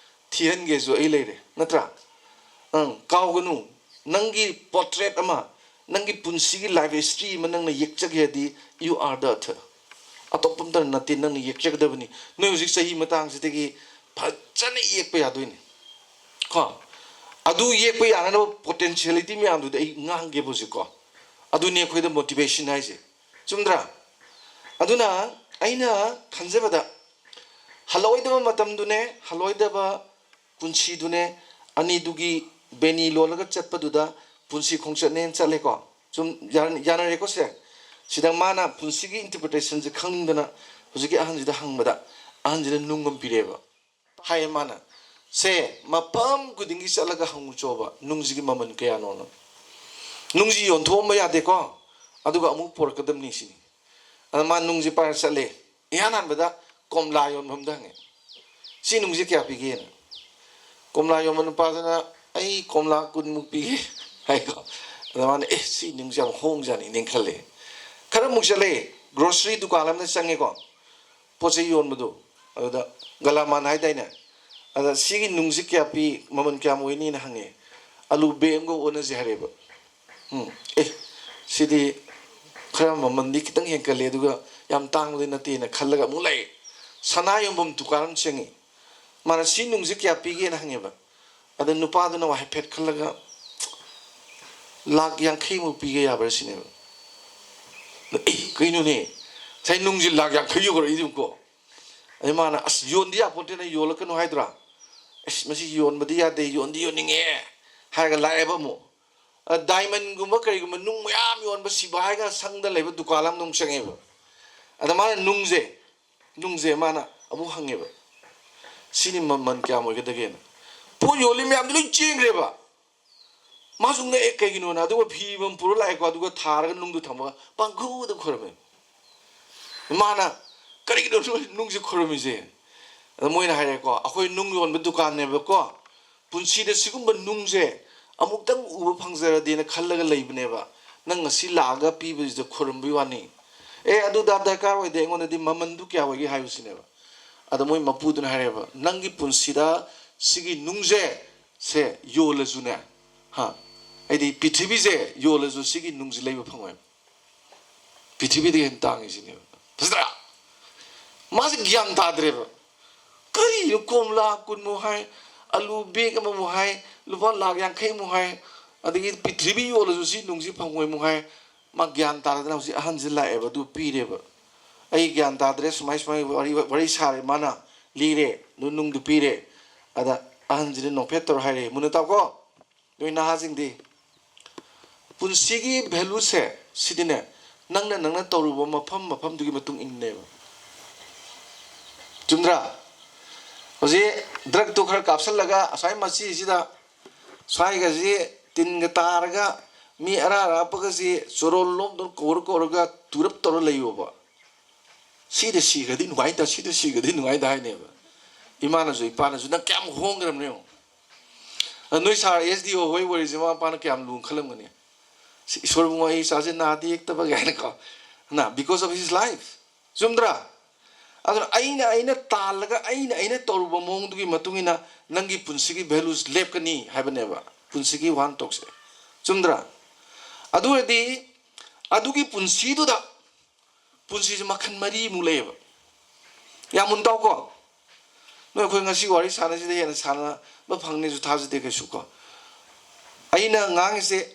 ꯊꯤꯍꯟꯒꯦꯁꯨ ꯑꯩ ꯂꯩꯔꯦ, ꯅꯠꯇ꯭ꯔꯥ? ꯑꯪ, ꯀꯥꯎꯒꯅꯨ, ꯅꯪꯒꯤ ꯄꯣꯔꯇ꯭ꯔꯦꯠ ꯑꯃ, ꯅꯪꯒꯤ ꯄꯨꯟꯁꯤꯒꯤ ꯂꯥꯏꯐ ꯍꯤꯁꯇ꯭ꯔꯤ ꯑꯃ ꯅꯪꯅ ꯌꯦꯛꯆꯒꯦ ꯍꯥꯏꯗꯤ, you are the author. ꯑꯇꯣꯞꯄ ꯑꯝꯇ ꯅꯠꯇꯦ, ꯅꯪꯅ ꯌꯦꯛꯆꯒꯗꯕꯅꯤ. ꯅꯣꯏ ꯍꯧꯖꯤꯛ ꯆꯍꯤ ꯃꯇꯥꯡꯁꯤꯗꯒꯤ ꯐꯖꯅ ꯌꯦꯛꯄ ꯌꯥꯗꯣꯏꯅꯤ ꯀꯣ. ꯑꯗꯨ ꯌꯦꯛꯄ ꯌꯥꯅꯅꯕ ꯄꯣꯇꯦꯟꯁꯤꯌꯦꯂꯤꯇꯤ ꯃꯌꯥꯝꯗꯨꯗꯤ ꯑꯩ ꯉꯥꯡꯒꯦꯕ ꯍꯧꯖꯤꯛꯀꯣ. ꯑꯗꯨꯅꯤ ꯑꯩꯈꯣꯏꯗ ꯃꯣꯇꯤꯚꯦꯁꯟ ꯍꯥꯏꯁꯦ, ꯆꯨꯝꯗ꯭ꯔꯥ? ꯑꯗꯨꯅ ꯑꯩꯅ ꯈꯟꯖꯕꯗ, ꯍꯜꯂꯛꯑꯣꯏꯗꯕ ꯃꯇꯝꯗꯨꯅꯦ, ꯍꯜꯂꯛꯑꯣꯏꯗꯕ ꯄꯨꯟꯁꯤꯗꯨꯅꯦ, ꯑꯅꯤꯗꯨꯒꯤ ꯕꯦꯅꯤ ꯂꯣꯜꯂꯒ ꯆꯠꯄꯗꯨꯗ ꯄꯨꯟꯁꯤ ꯈꯣꯡꯆꯠꯅꯦꯅ ꯆꯠꯂꯦꯀꯣ. ꯁꯨꯝ ꯌꯥ-, ꯌꯥꯅꯔꯦꯀꯣ ꯁꯦ? ꯁꯤꯗ ꯃꯥꯅ ꯄꯨꯟꯁꯤꯒꯤ ꯏꯟꯇꯔꯄ꯭ꯔꯤꯇꯦꯁꯟꯁꯦ ꯈꯪꯅꯤꯡꯗꯅ ꯍꯧꯖꯤꯛꯀꯤ ꯑꯍꯟꯁꯤꯗ ꯍꯪꯕꯗ, ꯑꯍꯟꯁꯤꯅ ꯅꯨꯡ ꯑꯃ ꯄꯤꯔꯛꯑꯦꯕ. ꯍꯥꯏꯌꯦ ꯃꯥꯅ, "ꯁꯦ, ꯃꯐꯝ ꯈꯨꯗꯤꯡꯒꯤ ꯆꯠꯂꯒ ꯍꯪꯉꯨꯆꯣꯕ, ꯅꯨꯡꯁꯤꯒꯤ ꯃꯃꯜ ꯀꯌꯥꯅꯣꯅ꯫ ꯅꯨꯡꯁꯤ ꯌꯣꯟꯊꯣꯛꯑꯝꯕ ꯌꯥꯗꯦꯀꯣ, ꯑꯗꯨꯒ ꯑꯃꯨꯛ ꯄꯣꯔꯛꯀꯗꯕꯅꯤ" ꯁꯤꯅꯤ. ꯑꯗ ꯃꯥ ꯅꯨꯡꯁꯤ ꯄꯥꯏꯔ ꯆꯠꯂꯦ. ꯏꯍꯥꯟ ꯍꯥꯟꯕꯗ ꯀꯣꯝꯂꯥ ꯌꯣꯟꯐꯝꯗ ꯍꯪꯉꯦ, "ꯁꯤ ꯅꯨꯡꯁꯤ ꯀꯌꯥ ꯄꯤꯒꯦꯅ?" ꯀꯣꯝꯂꯥ ꯌꯣꯟꯕ ꯅꯨꯄꯥꯗꯨꯅ, "ꯑꯩ ꯀꯣꯝꯂꯥ ꯀꯨꯟꯃꯨꯛ ꯄꯤꯒꯦ" ꯍꯥꯏꯀꯣ. ꯑꯗ ꯃꯥꯅ, "ꯑꯦ, ꯁꯤ ꯅꯨꯡꯁꯤ ꯌꯥꯝ ꯍꯣꯡꯖꯥꯅꯤꯅꯦ" ꯈꯜꯂꯦ. ꯈꯔ ꯑꯃꯨꯛ ꯆꯠꯂꯦ, ꯒ꯭ꯔꯣꯁꯔꯤ ꯗꯨꯀꯥꯟ ꯑꯃꯗ ꯆꯪꯉꯦꯀꯣ, ꯄꯣꯠ ꯆꯩ ꯌꯣꯟꯕꯗꯣ, ꯑꯗꯨꯗ, "ꯒꯂꯥꯃꯥꯟ ꯍꯥꯏꯗꯥꯏꯅꯦ? ꯑꯗ ꯁꯤꯒꯤ ꯅꯨꯡꯁꯤ ꯀꯌꯥ ꯄꯤ, ꯃꯃꯜ ꯀꯌꯥꯝ ꯑꯣꯏꯅꯤꯅ?" ꯍꯪꯉꯦ꯫ "ꯑꯂꯨ ꯕꯦꯒ ꯑꯃꯒ ꯑꯣꯟꯅꯁꯦ" ꯍꯥꯏꯔꯦꯕ꯫ ꯎꯝ, "ꯑꯦ, ꯁꯤꯗꯤ ꯈꯔ ꯃꯃꯜꯗꯤ ꯈꯤꯇꯪ ꯍꯦꯟꯀꯠꯂꯦ, ꯑꯗꯨꯒ ꯌꯥꯝ ꯇꯥꯡꯕꯗꯤ ꯅꯠꯇꯦꯅ" ꯈꯜꯂꯒ ꯑꯃꯨꯛ ꯂꯥꯛꯑꯦ꯫ ꯁꯅꯥ ꯌꯣꯟꯐꯝ ꯗꯨꯀꯥꯟ ꯑꯃ ꯆꯪꯉꯤ꯫ ꯃꯥꯅ, "ꯁꯤ ꯅꯨꯡꯁꯤ ꯀꯌꯥ ꯄꯤꯒꯦꯅ?" ꯍꯪꯉꯦꯕ꯫ ꯑꯗ ꯅꯨꯄꯥꯗꯨꯅ ꯍꯥꯏꯐꯦꯠ ꯈꯜꯂꯒ, "ꯂꯥꯛ ꯌꯥꯡꯈꯩꯃꯨꯛ ꯄꯤꯒꯦ ꯌꯥꯕ꯭ꯔꯥ?" ꯁꯤꯅꯦꯕ꯫ "ꯑꯦ, ꯀꯩꯅꯣꯅꯦ? ꯉꯁꯥꯏ ꯅꯨꯡꯁꯤ ꯂꯥꯛ ꯌꯥꯡꯈꯩ ꯌꯧꯈ꯭ꯔꯛꯏꯗꯨꯕꯨꯀꯣ?" ꯑꯗꯩ ꯃꯥꯅ, "ꯑꯁ, ꯌꯣꯟꯗꯤ ꯌꯥꯄꯣꯠꯇꯦꯅ, ꯌꯣꯜꯂꯛꯀꯅꯨ ꯍꯥꯏꯗ꯭ꯔꯥ? ꯑꯁ, ꯃꯁꯤ ꯌꯣꯟꯕꯗꯤ ꯌꯥꯗꯦ, ꯌꯣꯟꯗꯤ ꯌꯣꯟꯅꯤꯡꯉꯦ" ꯍꯥꯏꯔꯒ ꯂꯥꯛꯑꯦꯕ ꯑꯃꯨꯛ꯫ ꯑ, ꯗꯥꯏꯃꯟꯒꯨꯝꯕ ꯀꯔꯤꯒꯨꯝꯕ ꯅꯨꯡ ꯃꯌꯥꯝ ꯌꯣꯟꯕ ꯁꯤꯕꯥꯏꯒ ꯁꯪꯗ ꯂꯩꯕ ꯗꯨꯀꯥꯟ ꯑꯃꯗ ꯑꯃꯨꯛ ꯆꯪꯉꯦꯕ꯫ ꯑꯗ ꯃꯥꯅ ꯅꯨꯡꯁꯦ, ꯅꯨꯡꯁꯦ ꯃꯥꯅ ꯑꯃꯨꯛ ꯍꯪꯉꯦꯕ, "ꯁꯤꯅꯤ ꯃꯃꯜ ꯀꯌꯥꯝ ꯑꯣꯏꯒꯗꯒꯦꯅ?" ꯄꯣꯠ ꯌꯣꯜꯂꯤ ꯃꯌꯥꯝꯗꯨ ꯂꯣꯏ ꯆꯦꯟꯈ꯭ꯔꯦꯕ꯫ ꯃꯥꯁꯨ ꯉꯛꯑꯦ, ꯀꯩꯒꯤꯅꯣꯅ꯫ ꯑꯗꯨꯒ ꯐꯤ ꯑꯃ ꯄꯨꯔ ꯂꯥꯛꯑꯦꯀꯣ, ꯑꯗꯨꯒ ꯊꯥꯔꯒ ꯅꯨꯡꯗꯨ ꯊꯝꯃꯒ ꯄꯥꯡꯒꯨꯗ ꯈꯣꯏꯔꯝꯃꯦ꯫ ꯃꯥꯅ, "ꯀꯔꯤꯒꯤꯅꯣ ꯅꯣꯏ ꯅꯨꯡꯁꯦ ꯈꯣꯏꯔꯝꯃꯤꯁꯦ?" ꯑꯗ ꯃꯣꯏꯅ ꯍꯥꯏꯔꯦꯀꯣ, "ꯑꯩꯈꯣꯏ ꯅꯨꯡ ꯌꯣꯟꯕ ꯗꯨꯀꯥꯟꯅꯦꯕꯀꯣ, ꯄꯨꯟꯁꯤꯗ ꯁꯤꯒꯨꯝꯕ ꯅꯨꯡꯁꯦ ꯑꯃꯨꯛꯇꯪ ꯎꯕ ꯐꯪꯖꯔꯗꯤꯅ ꯈꯜꯂꯒ ꯂꯩꯕꯅꯦꯕ꯫ ꯅꯪ ꯉꯁꯤ ꯂꯥꯛꯑꯒ ꯄꯤꯕꯁꯤꯗ ꯈꯣꯏꯔꯝꯕꯩ ꯋꯥꯅꯤ꯫ ꯑꯦ, ꯑꯗꯨꯗ ꯗꯔꯀꯥꯔ ꯑꯣꯏꯗꯦ, ꯑꯩꯉꯣꯟꯗꯗꯤ ꯃꯃꯟꯗꯨ ꯀꯌꯥ ꯑꯣꯏꯒꯦ ꯍꯥꯏꯌꯨ" ꯁꯤꯅꯦꯕ꯫ ꯑꯗ ꯃꯣꯏ ꯃꯄꯨꯗꯨꯅ ꯍꯥꯏꯔꯦꯕ, "ꯅꯪꯒꯤ ꯄꯨꯟꯁꯤꯗ ꯁꯤꯒꯤ ꯅꯨꯡꯁꯦ, ꯁꯦ ꯌꯣꯜꯂꯁꯨꯅꯦ, ꯍꯥ, ꯍꯥꯏꯗꯤ ꯄ꯭ꯔꯤꯊꯤꯕꯤꯁꯦ ꯌꯣꯜꯂꯁꯨ ꯁꯤꯒꯤ ꯅꯨꯡꯁꯦ ꯂꯩꯕ ꯐꯪꯉꯣꯏꯕ꯫ ꯄ꯭ꯔꯤꯊꯤꯕꯤꯗꯒꯤ ꯍꯦꯟꯅ ꯇꯥꯡꯉꯤꯁꯤꯅꯦꯕ꯫ ꯐꯖꯗ꯭ꯔꯥ? ꯃꯥꯁꯦ ꯒ꯭ꯌꯥꯟ ꯇꯥꯗ꯭ꯔꯦꯕ꯫ ꯀꯔꯤꯅꯣ, ꯀꯣꯝꯂꯥ ꯀꯨꯟꯃꯨꯛ ꯍꯥꯏ, ꯑꯂꯨ ꯕꯦꯒ ꯑꯃꯃꯨꯛ ꯍꯥꯏ, ꯂꯨꯄꯥ ꯂꯥꯛ ꯌꯥꯡꯈꯩꯃꯨꯛ ꯍꯥꯏ, ꯑꯗꯒꯤ ꯄ꯭ꯔꯤꯊꯤꯕꯤ ꯌꯣꯜꯂꯁꯨ ꯁꯤ ꯅꯨꯡꯁꯤ ꯐꯪꯉꯣꯏꯃꯨꯛ ꯍꯥꯏ꯫ ꯃꯥ ꯒ꯭ꯌꯥꯟ ꯇꯥꯔꯗꯅ ꯍꯧꯖꯤꯛ ꯑꯍꯟꯁꯤ ꯂꯥꯛꯑꯦꯕ, ꯑꯗꯨ ꯄꯤꯔꯦꯕ꯫ "ꯑꯩ ꯒ꯭ꯌꯥꯟ ꯇꯥꯗ꯭ꯔꯦ, ꯁꯨꯃꯥꯏ ꯁꯨꯃꯥꯏ ꯋꯥꯔꯤ, ꯋꯥꯔꯤ ꯁꯥꯔꯦ", ꯃꯥꯅ ꯂꯤꯔꯦ, ꯑꯗꯨ ꯅꯨꯡꯗꯨ ꯄꯤꯔꯦ꯫ ꯑꯗ ꯑꯍꯟꯁꯤꯅ ꯅꯣꯛꯐꯦꯠ ꯇꯧꯔ ꯍꯥꯏꯔꯦ, ꯃꯨꯟꯅ ꯇꯥꯎꯀꯣ, ꯅꯣꯏ ꯅꯍꯥꯁꯤꯡꯗꯤ, ꯄꯨꯟꯁꯤꯒꯤ ꯚꯦꯂꯨꯁꯦ ꯁꯤꯗꯤꯅꯦ, ꯅꯪꯅ, ꯅꯪꯅ ꯇꯧꯔꯨꯕ ꯃꯐꯝ ꯃꯐꯝꯗꯨꯒꯤ ꯃꯇꯨꯡ ꯏꯟꯅꯦꯕ꯫ ꯆꯨꯝꯗ꯭ꯔꯥ? ꯍꯧꯖꯤꯛ ꯗ꯭ꯔꯛꯇꯨ ꯈꯔ ꯀꯥꯞꯁꯜꯂꯒ ꯉꯁꯥꯏ ꯃꯆꯤꯁꯤꯗ ꯁ꯭ꯋꯥꯏꯒꯁꯤ ꯇꯤꯟꯒ ꯇꯥꯔꯒ ꯃꯤ ꯑꯔꯥ ꯑꯔꯥꯞꯄꯒꯁꯤ ꯆꯣꯔꯣꯜ ꯂꯣꯝꯗ ꯀꯧꯔ ꯀꯧꯔꯒ ꯇꯨꯔꯞ ꯇꯧꯔ ꯂꯩꯌꯣꯕ꯫ "ꯁꯤꯗ ꯁꯤꯈ꯭ꯔꯗꯤ ꯅꯨꯡꯉꯥꯏꯇ, ꯁꯤꯗ ꯁꯤꯈ꯭ꯔꯗꯤ ꯅꯨꯡꯉꯥꯏꯇ" ꯍꯥꯏꯅꯦꯕ꯫ ꯏꯃꯥꯅꯁꯨ ꯏꯄꯥꯅꯁꯨ, "ꯅꯪ ꯀꯌꯥꯝ ꯍꯣꯡꯈ꯭ꯔꯕꯅꯣ ꯌꯦꯡꯉꯣ"꯫ ꯑꯗ ꯅꯣꯏ ꯁꯥꯔ ꯑꯦꯁ ꯗꯤ ꯑꯣ ꯍꯣꯏ ꯑꯣꯏꯔꯤꯁꯦ, ꯃꯃꯥ ꯃꯄꯥꯅ ꯀꯌꯥꯝ ꯂꯨꯅ ꯈꯜꯂꯝꯒꯅꯤ? "ꯁꯤ ꯏꯁꯣꯔ ꯏꯕꯨꯡꯉꯣ, ꯑꯩ ꯏꯆꯥꯁꯦ ꯅꯥꯗ ꯌꯦꯛꯇꯕ" ꯀꯥꯏꯅꯀꯣ, ꯅ, because of his life꯫ ꯆꯨꯝꯗ꯭ꯔꯥ? ꯑꯗꯨꯅ ꯑꯩꯅ, ꯑꯩꯅ ꯇꯥꯜꯂꯒ ꯑꯩꯅ, ꯑꯩꯅ ꯇꯧꯔꯨꯕ ꯃꯑꯣꯡꯗꯨꯒꯤ ꯃꯇꯨꯡ ꯏꯟꯅ ꯅꯪꯒꯤ ꯄꯨꯟꯁꯤꯒꯤ ꯚꯦꯂꯨꯁ ꯂꯦꯞꯀꯅꯤ ꯍꯥꯏꯕꯅꯦꯕ, ꯄꯨꯟꯁꯤꯒꯤ ꯋꯥꯍꯟꯊꯣꯛꯁꯦ꯫ ꯆꯨꯝꯗ꯭ꯔꯥ? ꯑꯗꯨ ꯑꯣꯏꯔꯗꯤ ꯑꯗꯨꯒꯤ ꯄꯨꯟꯁꯤꯗꯨꯗ, ꯄꯨꯟꯁꯤꯁꯦ ꯃꯈꯜ ꯃꯔꯤꯃꯨꯛ ꯂꯩꯌꯦꯕ꯫ ꯌꯥꯝ ꯃꯨꯟ ꯇꯥꯎꯀꯣ꯫ ꯅꯣꯏ ꯑꯩꯈꯣꯏ ꯉꯁꯤ ꯋꯥꯔꯤ ꯁꯥꯟꯅꯁꯤꯗ ꯍꯦꯟꯅ ꯁꯥꯟꯅꯕ ꯐꯪꯅꯤꯁꯨ ꯊꯥꯖꯗꯦ ꯀꯩꯁꯨ ꯀꯣ꯫ ꯑꯩꯅ ꯉꯥꯡꯉꯤꯁꯦ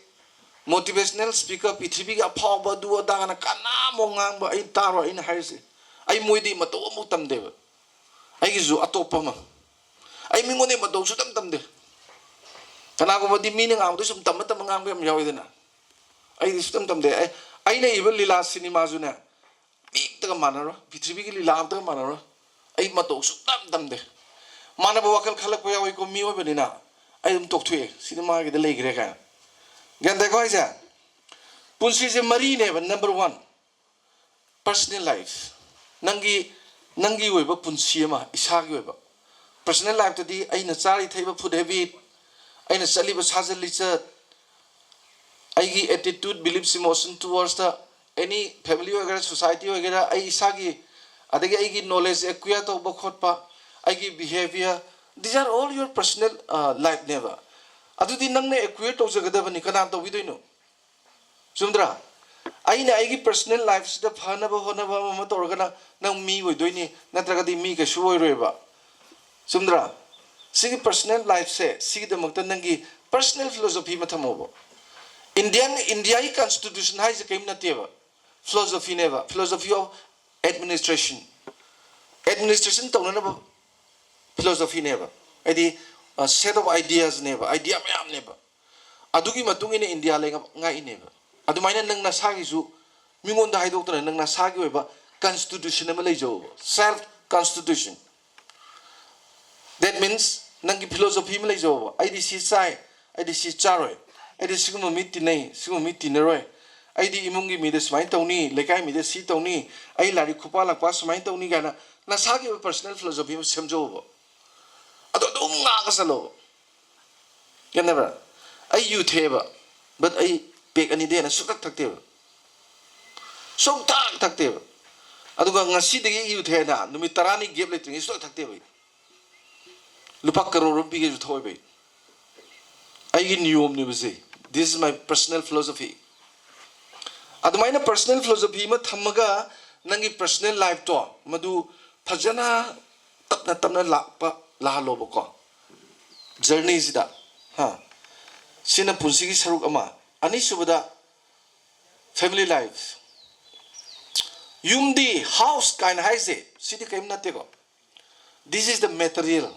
motivational speaker, ꯄ꯭ꯔꯤꯊꯤꯕꯤꯒꯤ ꯑꯐꯥꯎꯕ ꯑꯗꯨ ꯑꯗꯥꯅ ꯀꯅꯥꯃꯨꯛ ꯉꯥꯡꯕ ꯑꯩ ꯇꯥꯔꯣꯏ꯫ ꯑꯩꯅ ꯍꯥꯏꯔꯤꯁꯦ, ꯑꯩ ꯃꯣꯏꯗꯤ ꯃꯇꯧ ꯑꯃꯐꯥꯎ ꯇꯝꯗꯦꯕ꯫ ꯑꯩꯒꯤꯁꯨ ꯑꯇꯣꯞꯄ ꯑꯃ, ꯑꯩ ꯃꯤꯉꯣꯟꯗ ꯃꯇꯧ ꯁꯨꯛꯇꯝ ꯇꯝꯗꯦ꯫ ꯀꯅꯥꯒꯨꯝꯕꯗꯤ ꯃꯤꯅ ꯉꯥꯡꯕꯗꯣ ꯁꯨꯝ ꯇꯝꯃ ꯇꯝꯃ ꯉꯥꯡꯕ ꯌꯥꯝ ꯌꯥꯎꯋꯤꯗꯅ꯫ ꯑꯩꯗꯤ ꯁꯨꯛꯇꯝ ꯇꯝꯗꯦ꯫ ꯑꯩ, ꯑꯩꯅ ꯏꯕ ꯂꯤꯂꯥ ꯁꯤꯅꯦꯃꯥꯁꯨꯅꯦ, ꯃꯤ ꯑꯝꯇꯒ ꯃꯥꯟꯅꯔꯣꯏ, ꯄ꯭ꯔꯤꯊꯤꯕꯤꯒꯤ ꯂꯤꯂꯥ ꯑꯝꯇꯒ ꯃꯥꯟꯅꯔꯣꯏ꯫ ꯑꯩ ꯃꯇꯧ ꯁꯨꯛꯇꯝ ꯇꯝꯗꯦ꯫ ꯃꯥꯟꯅꯕ ꯋꯥꯈꯜ ꯈꯜꯂꯛꯄ ꯌꯥꯎꯏꯀꯣ, ꯃꯤꯑꯣꯏꯕꯅꯤꯅ꯫ ꯑꯩ ꯑꯗꯨꯝ ꯇꯣꯛꯊꯣꯛꯑꯦ, ꯁꯤꯅꯦꯃꯥꯒꯤꯗ ꯂꯩꯈ꯭ꯔꯦ ꯀꯥꯏꯅ꯫ ꯒ꯭ꯌꯥꯟ ꯇꯥꯏꯀꯣ ꯍꯥꯏꯁꯦ? ꯄꯨꯟꯁꯤꯁꯦ ꯃꯔꯤꯅꯦꯕ꯫ Number one, personal life꯫ ꯅꯪꯒꯤ, ꯅꯪꯒꯤ ꯑꯣꯏꯕ ꯄꯨꯟꯁꯤ ꯑꯃ, ꯏꯁꯥꯒꯤ ꯑꯣꯏꯕ꯫ Personal lifeꯇꯗꯤ ꯑꯩꯅ ꯆꯥꯔꯤ ꯊꯛꯏꯕ food habit, ꯑꯩꯅ ꯆꯠꯂꯤꯕ ꯁꯥꯖꯠ ꯂꯤꯆꯠ, ꯑꯩꯒꯤ attitude, beliefs, emotion towards the any family ꯑꯣꯏꯒꯦꯔꯥ, society ꯑꯣꯏꯒꯦꯔꯥ, ꯑꯩ ꯏꯁꯥꯒꯤ, ꯑꯗꯒꯤ ꯑꯩꯒꯤ knowledge acquire ꯇꯧꯕ ꯈꯣꯠꯄ, ꯑꯩꯒꯤ behaviour, These are all your personal, uh, life ꯅꯦꯕ. ꯑꯗꯨꯗꯤ ꯅꯪꯅ acquire ꯇꯧꯖꯒꯗꯕꯅꯤ, ꯀꯅꯥꯅ ꯇꯧꯕꯤꯗꯣꯏꯅꯣ? ꯆꯨꯝꯗ꯭ꯔꯥ? ꯑꯩꯅ ꯑꯩꯒꯤ personal life ꯁꯤꯗ ꯐꯅꯕ ꯍꯣꯠꯅꯕ ꯑꯃ ꯑꯃ ꯇꯧꯔꯒꯅ ꯅꯪ ꯃꯤ ꯑꯣꯏꯗꯣꯏꯅꯤ, ꯅꯠꯇ꯭ꯔꯒꯗꯤ ꯃꯤ ꯀꯩꯁꯨ ꯑꯣꯏꯔꯣꯏꯕ꯫ ꯆꯨꯝꯗ꯭ꯔꯥ? ꯁꯤꯒꯤ personal life ꯁꯦ, ꯁꯤꯒꯤꯗꯃꯛꯇ ꯅꯪꯒꯤ personal philosophy ꯑꯃ ꯊꯝꯃꯣꯕ꯫ Indian, India ꯒꯤ constitution ꯍꯥꯏꯁꯦ ꯀꯔꯤꯝ ꯅꯠꯇꯦꯕ, philosophy ꯅꯦꯕ, philosophy of administration, administration ꯇꯧꯅꯅꯕ philosophy ꯅꯦꯕ, ꯍꯥꯏꯗꯤ, ꯑ, set of ideas ꯅꯦꯕ, idea ꯃꯌꯥꯝꯅꯦꯕ꯫ ꯑꯗꯨꯒꯤ ꯃꯇꯨꯡ ꯏꯟꯅ ꯏꯟꯗꯤꯌꯥ ꯂꯩꯉꯥꯛ ꯉꯥꯛꯏꯅꯦꯕ꯫ ꯑꯗꯨꯃꯥꯏꯅ ꯅꯪ ꯅꯁꯥꯒꯤꯁꯨ ꯃꯤꯉꯣꯟꯗ ꯍꯥꯏꯗꯣꯛꯇꯅ ꯅꯪ ꯅꯁꯥꯒꯤ ꯑꯣꯏꯕ constitution ꯑꯃ ꯂꯩꯖꯧꯕ, self constitution꯫ That means ꯅꯪꯒꯤ philosophy ꯑꯃ ꯂꯩꯖꯧꯕ, "ꯑꯩꯗꯤ ꯁꯤ ꯆꯥꯏ, ꯑꯩꯗꯤ ꯁꯤ ꯆꯥꯔꯣꯏ, ꯑꯩꯗꯤ ꯁꯤꯒꯨꯝꯕ ꯃꯤ ꯇꯤꯟꯅꯩ, ꯁꯤꯒꯨꯝꯕ ꯃꯤ ꯇꯤꯟꯅꯔꯣꯏ, ꯑꯩꯗꯤ ꯏꯃꯨꯡꯒꯤ ꯃꯤꯗ ꯁꯨꯃꯥꯏꯅ ꯇꯧꯅꯤ, ꯂꯩꯀꯥꯏ ꯃꯤꯗ ꯁꯤ ꯇꯧꯅꯤ, ꯑꯩ ꯂꯥꯏꯔꯤꯛ ꯈꯨꯄꯥ ꯂꯥꯛꯄ ꯁꯨꯃꯥꯏꯅ ꯇꯧꯅꯤ" ꯀꯥꯏꯅ ꯅꯁꯥꯒꯤ ꯑꯣꯏꯕ personal philosophy ꯑꯃ ꯁꯦꯝꯖꯧꯕ꯫ ꯑꯗꯣ ꯑꯗꯨꯝ ꯉꯥꯛꯑꯒ ꯆꯠꯂꯣꯕ꯫ ꯒ꯭ꯌꯥꯟ ꯇꯥꯕ꯭ꯔꯥ? ꯑꯩ ꯌꯨ ꯊꯛꯑꯦꯕ, but ꯑꯩ ꯄꯦꯛ ꯑꯅꯤꯗꯩ ꯍꯦꯟꯅ ꯁꯨꯡꯊꯛ ꯊꯛꯇꯦꯕ, ꯁꯨꯡꯊꯛ ꯊꯛꯇꯦꯕ꯫ ꯑꯗꯨꯒ ꯉꯁꯤꯗꯒꯤ ꯑꯩ ꯌꯨ ꯊꯛꯑꯦꯅ ꯅꯨꯃꯤꯠ ꯇꯔꯥꯅꯤ gap ꯂꯩꯇ꯭ꯔꯤꯉꯩ ꯁꯨꯡꯊꯛ ꯊꯛꯇꯦꯕ ꯑꯩ꯫ ꯂꯨꯄꯥ ꯀꯔꯣꯔ ꯑꯃ ꯄꯤꯒꯦꯁꯨ ꯊꯛꯑꯣꯏꯕ ꯑꯩ꯫ ꯑꯩꯒꯤ ꯅꯤꯌꯣꯝꯅꯦꯕ ꯁꯤ꯫ This is my personal philosophy꯫ ꯑꯗꯨꯃꯥꯏꯅ personal philosophy ꯑꯃ ꯊꯝꯃꯒ ꯅꯪꯒꯤ personal life ꯇꯣ ꯃꯗꯨ ꯐꯖꯅ ꯇꯞꯅ ꯇꯞꯅ ꯂꯥꯛꯄ, ꯂꯥꯛꯍꯜꯂꯣꯕꯀꯣ꯫ Journey ꯁꯤꯗ, ꯍꯥ, ꯁꯤꯅ ꯄꯨꯟꯁꯤꯒꯤ ꯁꯔꯨꯛ ꯑꯃ꯫ ꯑꯅꯤꯁꯨꯕꯗ, family life꯫ ꯌꯨꯝꯗꯤ, house ꯀꯥꯏꯅ ꯍꯥꯏꯁꯦ, ꯁꯤꯗꯤ ꯀꯔꯤꯝ ꯅꯠꯇꯦꯀꯣ꯫ This is the material꯫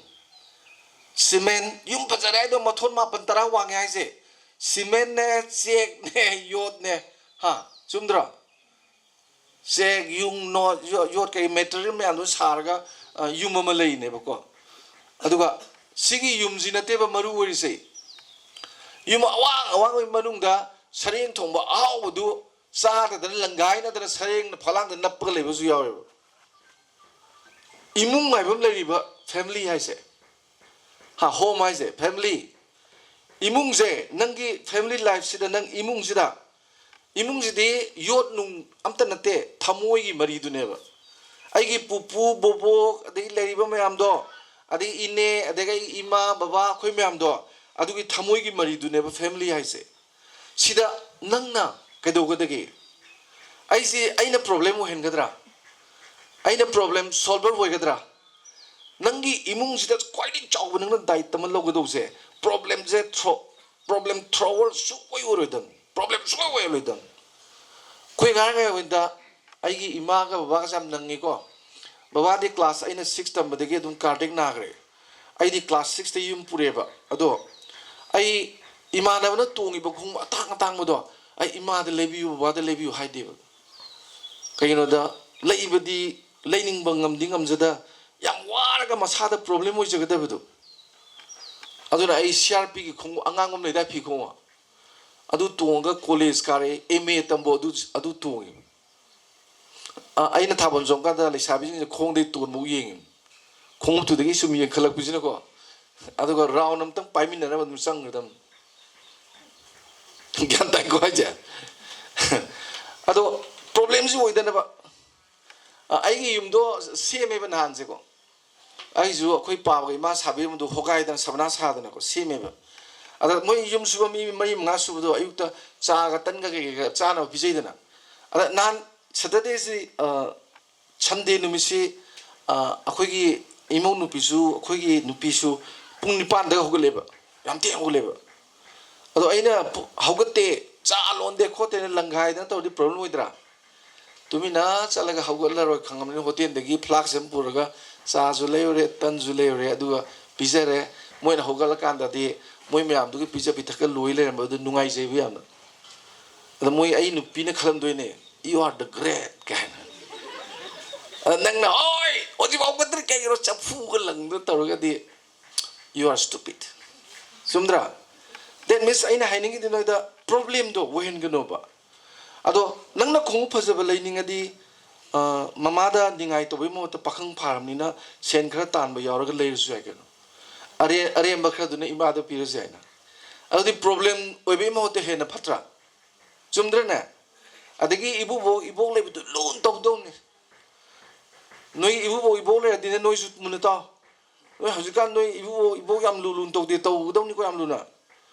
Cement, ꯌꯨꯝ ꯐꯖꯔꯦ ꯍꯥꯏꯗꯣ ꯃꯊꯣꯟ ꯃꯥꯄꯟ ꯇꯔꯥ ꯋꯥꯡꯉꯦ ꯍꯥꯏꯁꯦ, cementꯅꯦ, ꯆꯦꯛꯅꯦ, ꯌꯣꯠꯅꯦ, ꯍꯥ, ꯆꯨꯝꯗ꯭ꯔꯣ? ꯆꯦꯛ, ꯌꯨꯡ, ꯅꯣꯠ, ꯌꯣ-, ꯌꯣꯠ ꯀꯩ material ꯃꯌꯥꯝꯗꯣ ꯁꯥꯔꯒ, ꯑ, ꯌꯨꯝ ꯑꯃ ꯂꯩꯅꯦꯕꯀꯣ꯫ ꯑꯗꯨꯒ ꯁꯤꯒꯤ ꯌꯨꯝꯁꯤ ꯅꯠꯇꯦꯕ ꯃꯔꯨ ꯑꯣꯏꯔꯤꯁꯦ꯫ ꯌꯨꯝ ꯑꯋꯥꯡ ꯑꯋꯥꯡꯕꯒꯤ ꯃꯅꯨꯡꯗ ꯁꯔꯦꯡ ꯊꯣꯡꯕ ꯑꯍꯥꯎꯕꯗꯨ ꯆꯥꯗꯗꯅ, ꯂꯪꯒꯥꯏꯅꯗꯅ, ꯁꯔꯦꯡꯅ ꯐꯛꯂꯥꯡꯗ ꯅꯞꯄꯒ ꯂꯩꯕꯁꯨ ꯌꯥꯎꯋꯦꯕ꯫ ꯏꯃꯨꯡ ꯍꯥꯏꯕ ꯑꯃ ꯂꯩꯔꯤꯕ, family ꯍꯥꯏꯁꯦ, ꯍꯥ, home ꯍꯥꯏꯁꯦ, family꯫ ꯏꯃꯨꯡꯁꯦ, ꯅꯪꯒꯤ family life ꯁꯤꯗ, ꯅꯪ ꯏꯃꯨꯡꯁꯤꯗ, ꯏꯃꯨꯡꯁꯤꯗꯤ ꯌꯣꯠ ꯅꯨꯡ ꯑꯝꯇ ꯅꯠꯇꯦ, ꯊꯃꯣꯏꯒꯤ ꯃꯔꯤꯗꯨꯅꯦꯕ꯫ ꯑꯩꯒꯤ ꯄꯨꯄꯨ, ꯕꯣꯕꯣꯛ, ꯑꯗꯒꯤ ꯂꯩꯔꯤꯕ ꯃꯌꯥꯝꯗꯣ, ꯑꯗꯒꯤ ꯏꯅꯦ, ꯑꯗꯒꯤ ꯑꯩ ꯏꯃꯥ, ꯕꯕꯥ, ꯑꯩꯈꯣꯏ ꯃꯌꯥꯝꯗꯣ, ꯑꯗꯨꯒꯤ ꯊꯃꯣꯏꯒꯤ ꯃꯔꯤꯗꯨꯅꯦꯕ family ꯍꯥꯏꯁꯦ꯫ ꯁꯤꯗ ꯅꯪꯅ ꯀꯩꯗꯧꯒꯗꯒꯦ? ꯑꯩꯁꯦ, ꯑꯩꯅ problem ꯑꯣꯏꯍꯟꯒꯗ꯭ꯔꯥ? ꯑꯩꯅ problem solver ꯑꯣꯏꯒꯗ꯭ꯔꯥ? ꯅꯪꯒꯤ ꯏꯃꯨꯡꯁꯤꯗ ꯈ꯭ꯋꯥꯏꯗꯒꯤ ꯆꯥꯎꯕ ꯅꯪꯅ ꯗꯥꯏꯇ ꯑꯃ ꯂꯧꯒꯗꯧꯕꯁꯦ, problemꯁꯦ throw, problem thrower ꯁꯨꯡꯑꯣꯏ ꯑꯣꯏꯔꯣꯏꯗꯕꯅꯤ, problem ꯁꯨꯡꯑꯣꯏ ꯑꯣꯏꯔꯣꯏꯗꯕꯅꯤ꯫ ꯑꯩꯈꯣꯏ ꯑꯉꯥꯡ ꯑꯣꯏꯔꯤꯉꯩꯗ ꯑꯩꯒꯤ ꯏꯃꯥꯒ ꯕꯕꯥꯒꯁꯦ ꯌꯥꯝ ꯅꯪꯉꯤꯀꯣ꯫ ꯕꯕꯥꯗꯤ class ꯑꯩꯅ six ꯇꯝꯕꯗꯒꯤ ꯑꯗꯨꯝ cardiac ꯅꯥꯈ꯭ꯔꯦ꯫ ꯑꯩꯗꯤ class sixꯇ ꯌꯨꯝ ꯄꯨꯔꯛꯑꯦꯕ꯫ ꯑꯗꯣ ꯑꯩ ꯏꯃꯥꯟꯅꯕꯅ ꯇꯣꯡꯉꯤꯕ ꯈꯣꯡꯎꯞ ꯑꯇꯥꯡ ꯑꯇꯥꯡꯕꯗꯣ ꯑꯩ ꯏꯃꯥꯗ ꯂꯩꯕꯤꯌꯨ, ꯕꯕꯥꯗ ꯂꯩꯕꯤꯌꯨ ꯍꯥꯏꯗꯦꯕ꯫ ꯀꯩꯒꯤꯅꯣꯗ ꯂꯩꯕꯗꯤ ꯂꯩꯅꯤꯡꯕ ꯉꯝꯗꯤ ꯉꯝꯖꯗ, ꯌꯥꯝ ꯋꯥꯔꯒ ꯃꯁꯥꯗ problem ꯑꯣꯏꯖꯒꯗꯕꯗꯣ꯫ ꯑꯗꯨꯅ ꯑꯩ CRPꯒꯤ ꯈꯣꯡꯎꯞ ꯑꯉꯥꯡꯕ ꯑꯃ ꯂꯩꯗꯥꯏ, ꯐꯤ ꯈꯣꯡꯎꯞ, ꯑꯗꯨ ꯇꯣꯡꯉꯒ college ꯀꯥꯔꯛꯑꯦ, MA ꯇꯝꯕ ꯑꯗꯨ, ꯑꯗꯨ ꯇꯣꯡꯉꯦ꯫ ꯑ, ꯑꯩꯅ ꯊꯥꯕꯜ ꯆꯣꯡꯀꯥꯟꯗ ꯂꯩꯁꯥꯕꯤꯁꯤꯡꯁꯦ ꯈꯣꯡꯗꯩ ꯇꯣꯟꯕꯧ ꯌꯦꯡꯉꯤ꯫ ꯈꯣꯡꯎꯞꯇꯨꯗꯒꯤ ꯁꯨꯝ ꯌꯦꯡꯈꯠꯂꯛꯄꯁꯤꯅꯀꯣ꯫ ꯑꯗꯨꯒ round ꯑꯝꯇꯪ ꯄꯥꯏꯃꯤꯟꯅꯅꯕ ꯑꯗꯨꯝ ꯆꯪꯒꯗꯕꯅꯤ꯫ ꯒ꯭ꯌꯥꯟ ꯇꯥꯏꯀꯣ ꯍꯥꯏꯁꯦ? ꯑꯗꯣ problemꯁꯤ ꯑꯣꯏꯗꯅꯕ, ꯑ, ꯑꯩꯒꯤ ꯌꯨꯝꯗꯣ ꯁꯦꯝꯃꯦꯕ ꯅꯍꯥꯟꯁꯦꯀꯣ꯫ ꯑꯩꯁꯨ ꯑꯩꯈꯣꯏ ꯄꯥꯕꯒ ꯏꯃꯥ ꯁꯥꯕꯤꯔꯝꯕꯗꯨ ꯍꯣꯒꯥꯏꯗꯅ ꯁꯕꯅꯥ ꯁꯥꯗꯅꯀꯣ ꯁꯦꯝꯃꯦꯕ꯫ ꯑꯗ ꯃꯣꯏ ꯌꯨꯝ ꯁꯨꯕ ꯃꯤ ꯃꯔꯤ ꯃꯉꯥ ꯁꯨꯕꯗꯣ ꯑꯌꯨꯛꯇ ꯆꯥꯒ ꯇꯟꯒ ꯀꯩꯀꯩꯒ ꯆꯥꯅꯕ ꯄꯤꯖꯩꯗꯅ꯫ ꯑꯗ ꯅꯍꯥꯟ Saturdayꯁꯤ, ꯑ, Sunday ꯅꯨꯃꯤꯠꯁꯤ, ꯑ, ꯑꯩꯈꯣꯏꯒꯤ ꯏꯃꯧ ꯅꯨꯄꯤꯁꯨ, ꯑꯩꯈꯣꯏꯒꯤ ꯅꯨꯄꯤꯁꯨ ꯄꯨꯡ ꯅꯤꯄꯥꯟꯗꯒ ꯍꯧꯒꯠꯂꯦꯕ꯫ ꯌꯥꯝ ꯊꯦꯡꯅ ꯍꯧꯒꯠꯂꯦꯕ꯫ ꯑꯗꯣ ꯑꯩꯅ ꯄꯨ-, "ꯍꯧꯒꯠꯇꯦ, ꯆꯥ ꯂꯣꯟꯗꯦ ꯈꯣꯠꯇꯦꯅ" ꯂꯪꯈꯥꯏꯗꯅ ꯇꯧꯔꯗꯤ problem ꯑꯣꯏꯗ꯭ꯔꯥ? ꯇꯨꯃꯤꯟꯅ ꯆꯠꯂꯒ ꯍꯧꯒꯠꯂꯔꯣꯏ ꯈꯪꯉꯕꯅꯤꯅ hotelꯗꯒꯤ flask ꯑꯃ ꯄꯨꯔꯒ ꯆꯥꯁꯨ ꯂꯩꯔꯨꯔꯦ, ꯇꯟꯁꯨ ꯂꯩꯔꯨꯔꯦ, ꯑꯗꯨꯒ ꯄꯤꯖꯔꯦ꯫ ꯃꯣꯏꯅ ꯍꯧꯒꯠꯂꯀꯥꯟꯗꯗꯤ ꯃꯣꯏ ꯃꯌꯥꯝꯗꯨꯒꯤ ꯄꯤꯖ ꯄꯤꯊꯛꯀ ꯂꯣꯏ ꯂꯩꯔꯝꯕ ꯑꯗꯨ ꯅꯨꯡꯉꯥꯏꯖꯩꯕ ꯌꯥꯝꯅ꯫ ꯑꯗ ꯃꯣꯏ, ꯑꯩ ꯅꯨꯄꯤꯅ ꯈꯜꯂꯝꯗꯣꯏꯅꯦ, "You are the great" ꯀꯥꯏꯅ꯫ ꯑꯗ ꯅꯪꯅ, "ꯍꯣꯏ, ꯍꯧꯖꯤꯛ ꯍꯧꯒꯠꯇ꯭ꯔꯤ ꯀꯩꯒꯤꯅꯣ?" ꯆꯐꯨꯒ ꯂꯪꯗ ꯇꯧꯔꯒꯗꯤ, "You are stupid"꯫ ꯆꯨꯝꯗ꯭ꯔꯥ? That means ꯑꯩꯅ ꯍꯥꯏꯅꯤꯡꯉꯤꯗꯤ ꯅꯣꯏꯗ problemꯗꯣ ꯑꯣꯏꯍꯟꯒꯅꯣꯕ꯫ ꯑꯗꯣ ꯅꯪꯅ ꯈꯣꯡꯎꯞ ꯐꯖꯕ ꯂꯩꯅꯤꯡꯉꯗꯤ, ꯑ, ꯃꯃꯥꯗ ꯅꯤꯡꯉꯥꯏ ꯇꯧꯕꯩ ꯃꯍꯨꯠꯇ ꯄꯥꯈꯪ ꯐꯥꯔꯕꯅꯤꯅ ꯁꯦꯟ ꯈꯔ ꯇꯥꯟꯕ ꯌꯥꯎꯔꯒ ꯂꯩꯔꯁꯨ ꯌꯥꯏ ꯀꯩꯅꯣ꯫ ꯑꯔꯦ-, ꯑꯔꯦꯝꯕ ꯈꯔꯗꯨꯅ ꯏꯃꯥꯗ ꯄꯤꯔꯁꯨ ꯌꯥꯏꯅ꯫ ꯑꯗꯨꯗꯤ problem ꯑꯣꯏꯕꯩ ꯃꯍꯨꯠꯇ ꯍꯦꯟꯅ ꯐꯠꯇ꯭ꯔꯥ? ꯆꯨꯝꯗ꯭ꯔꯅꯦ? ꯑꯗꯒꯤ ꯏꯕꯨꯕꯣꯛ, ꯏꯕꯣꯛ ꯂꯩꯕꯗꯨ ꯂꯨꯅ ꯇꯧꯗꯧꯅꯤ꯫ ꯅꯣꯏ ꯏꯕꯨꯕꯣꯛ, ꯏꯕꯣꯛ ꯂꯩꯔꯗꯤꯅꯦ, ꯅꯣꯏꯁꯨ ꯃꯨꯟꯅ ꯇꯥꯎ꯫ ꯅꯣꯏ ꯍꯧꯖꯤꯛꯀꯥꯟ ꯅꯣꯏ ꯏꯕꯨ ꯏꯕꯣꯛ ꯌꯥꯝ ꯂꯨ ꯂꯨꯅ ꯇꯧꯗꯦ, ꯇꯧꯒꯗꯧꯅꯤꯀꯣ ꯌꯥꯝ ꯂꯨꯅ꯫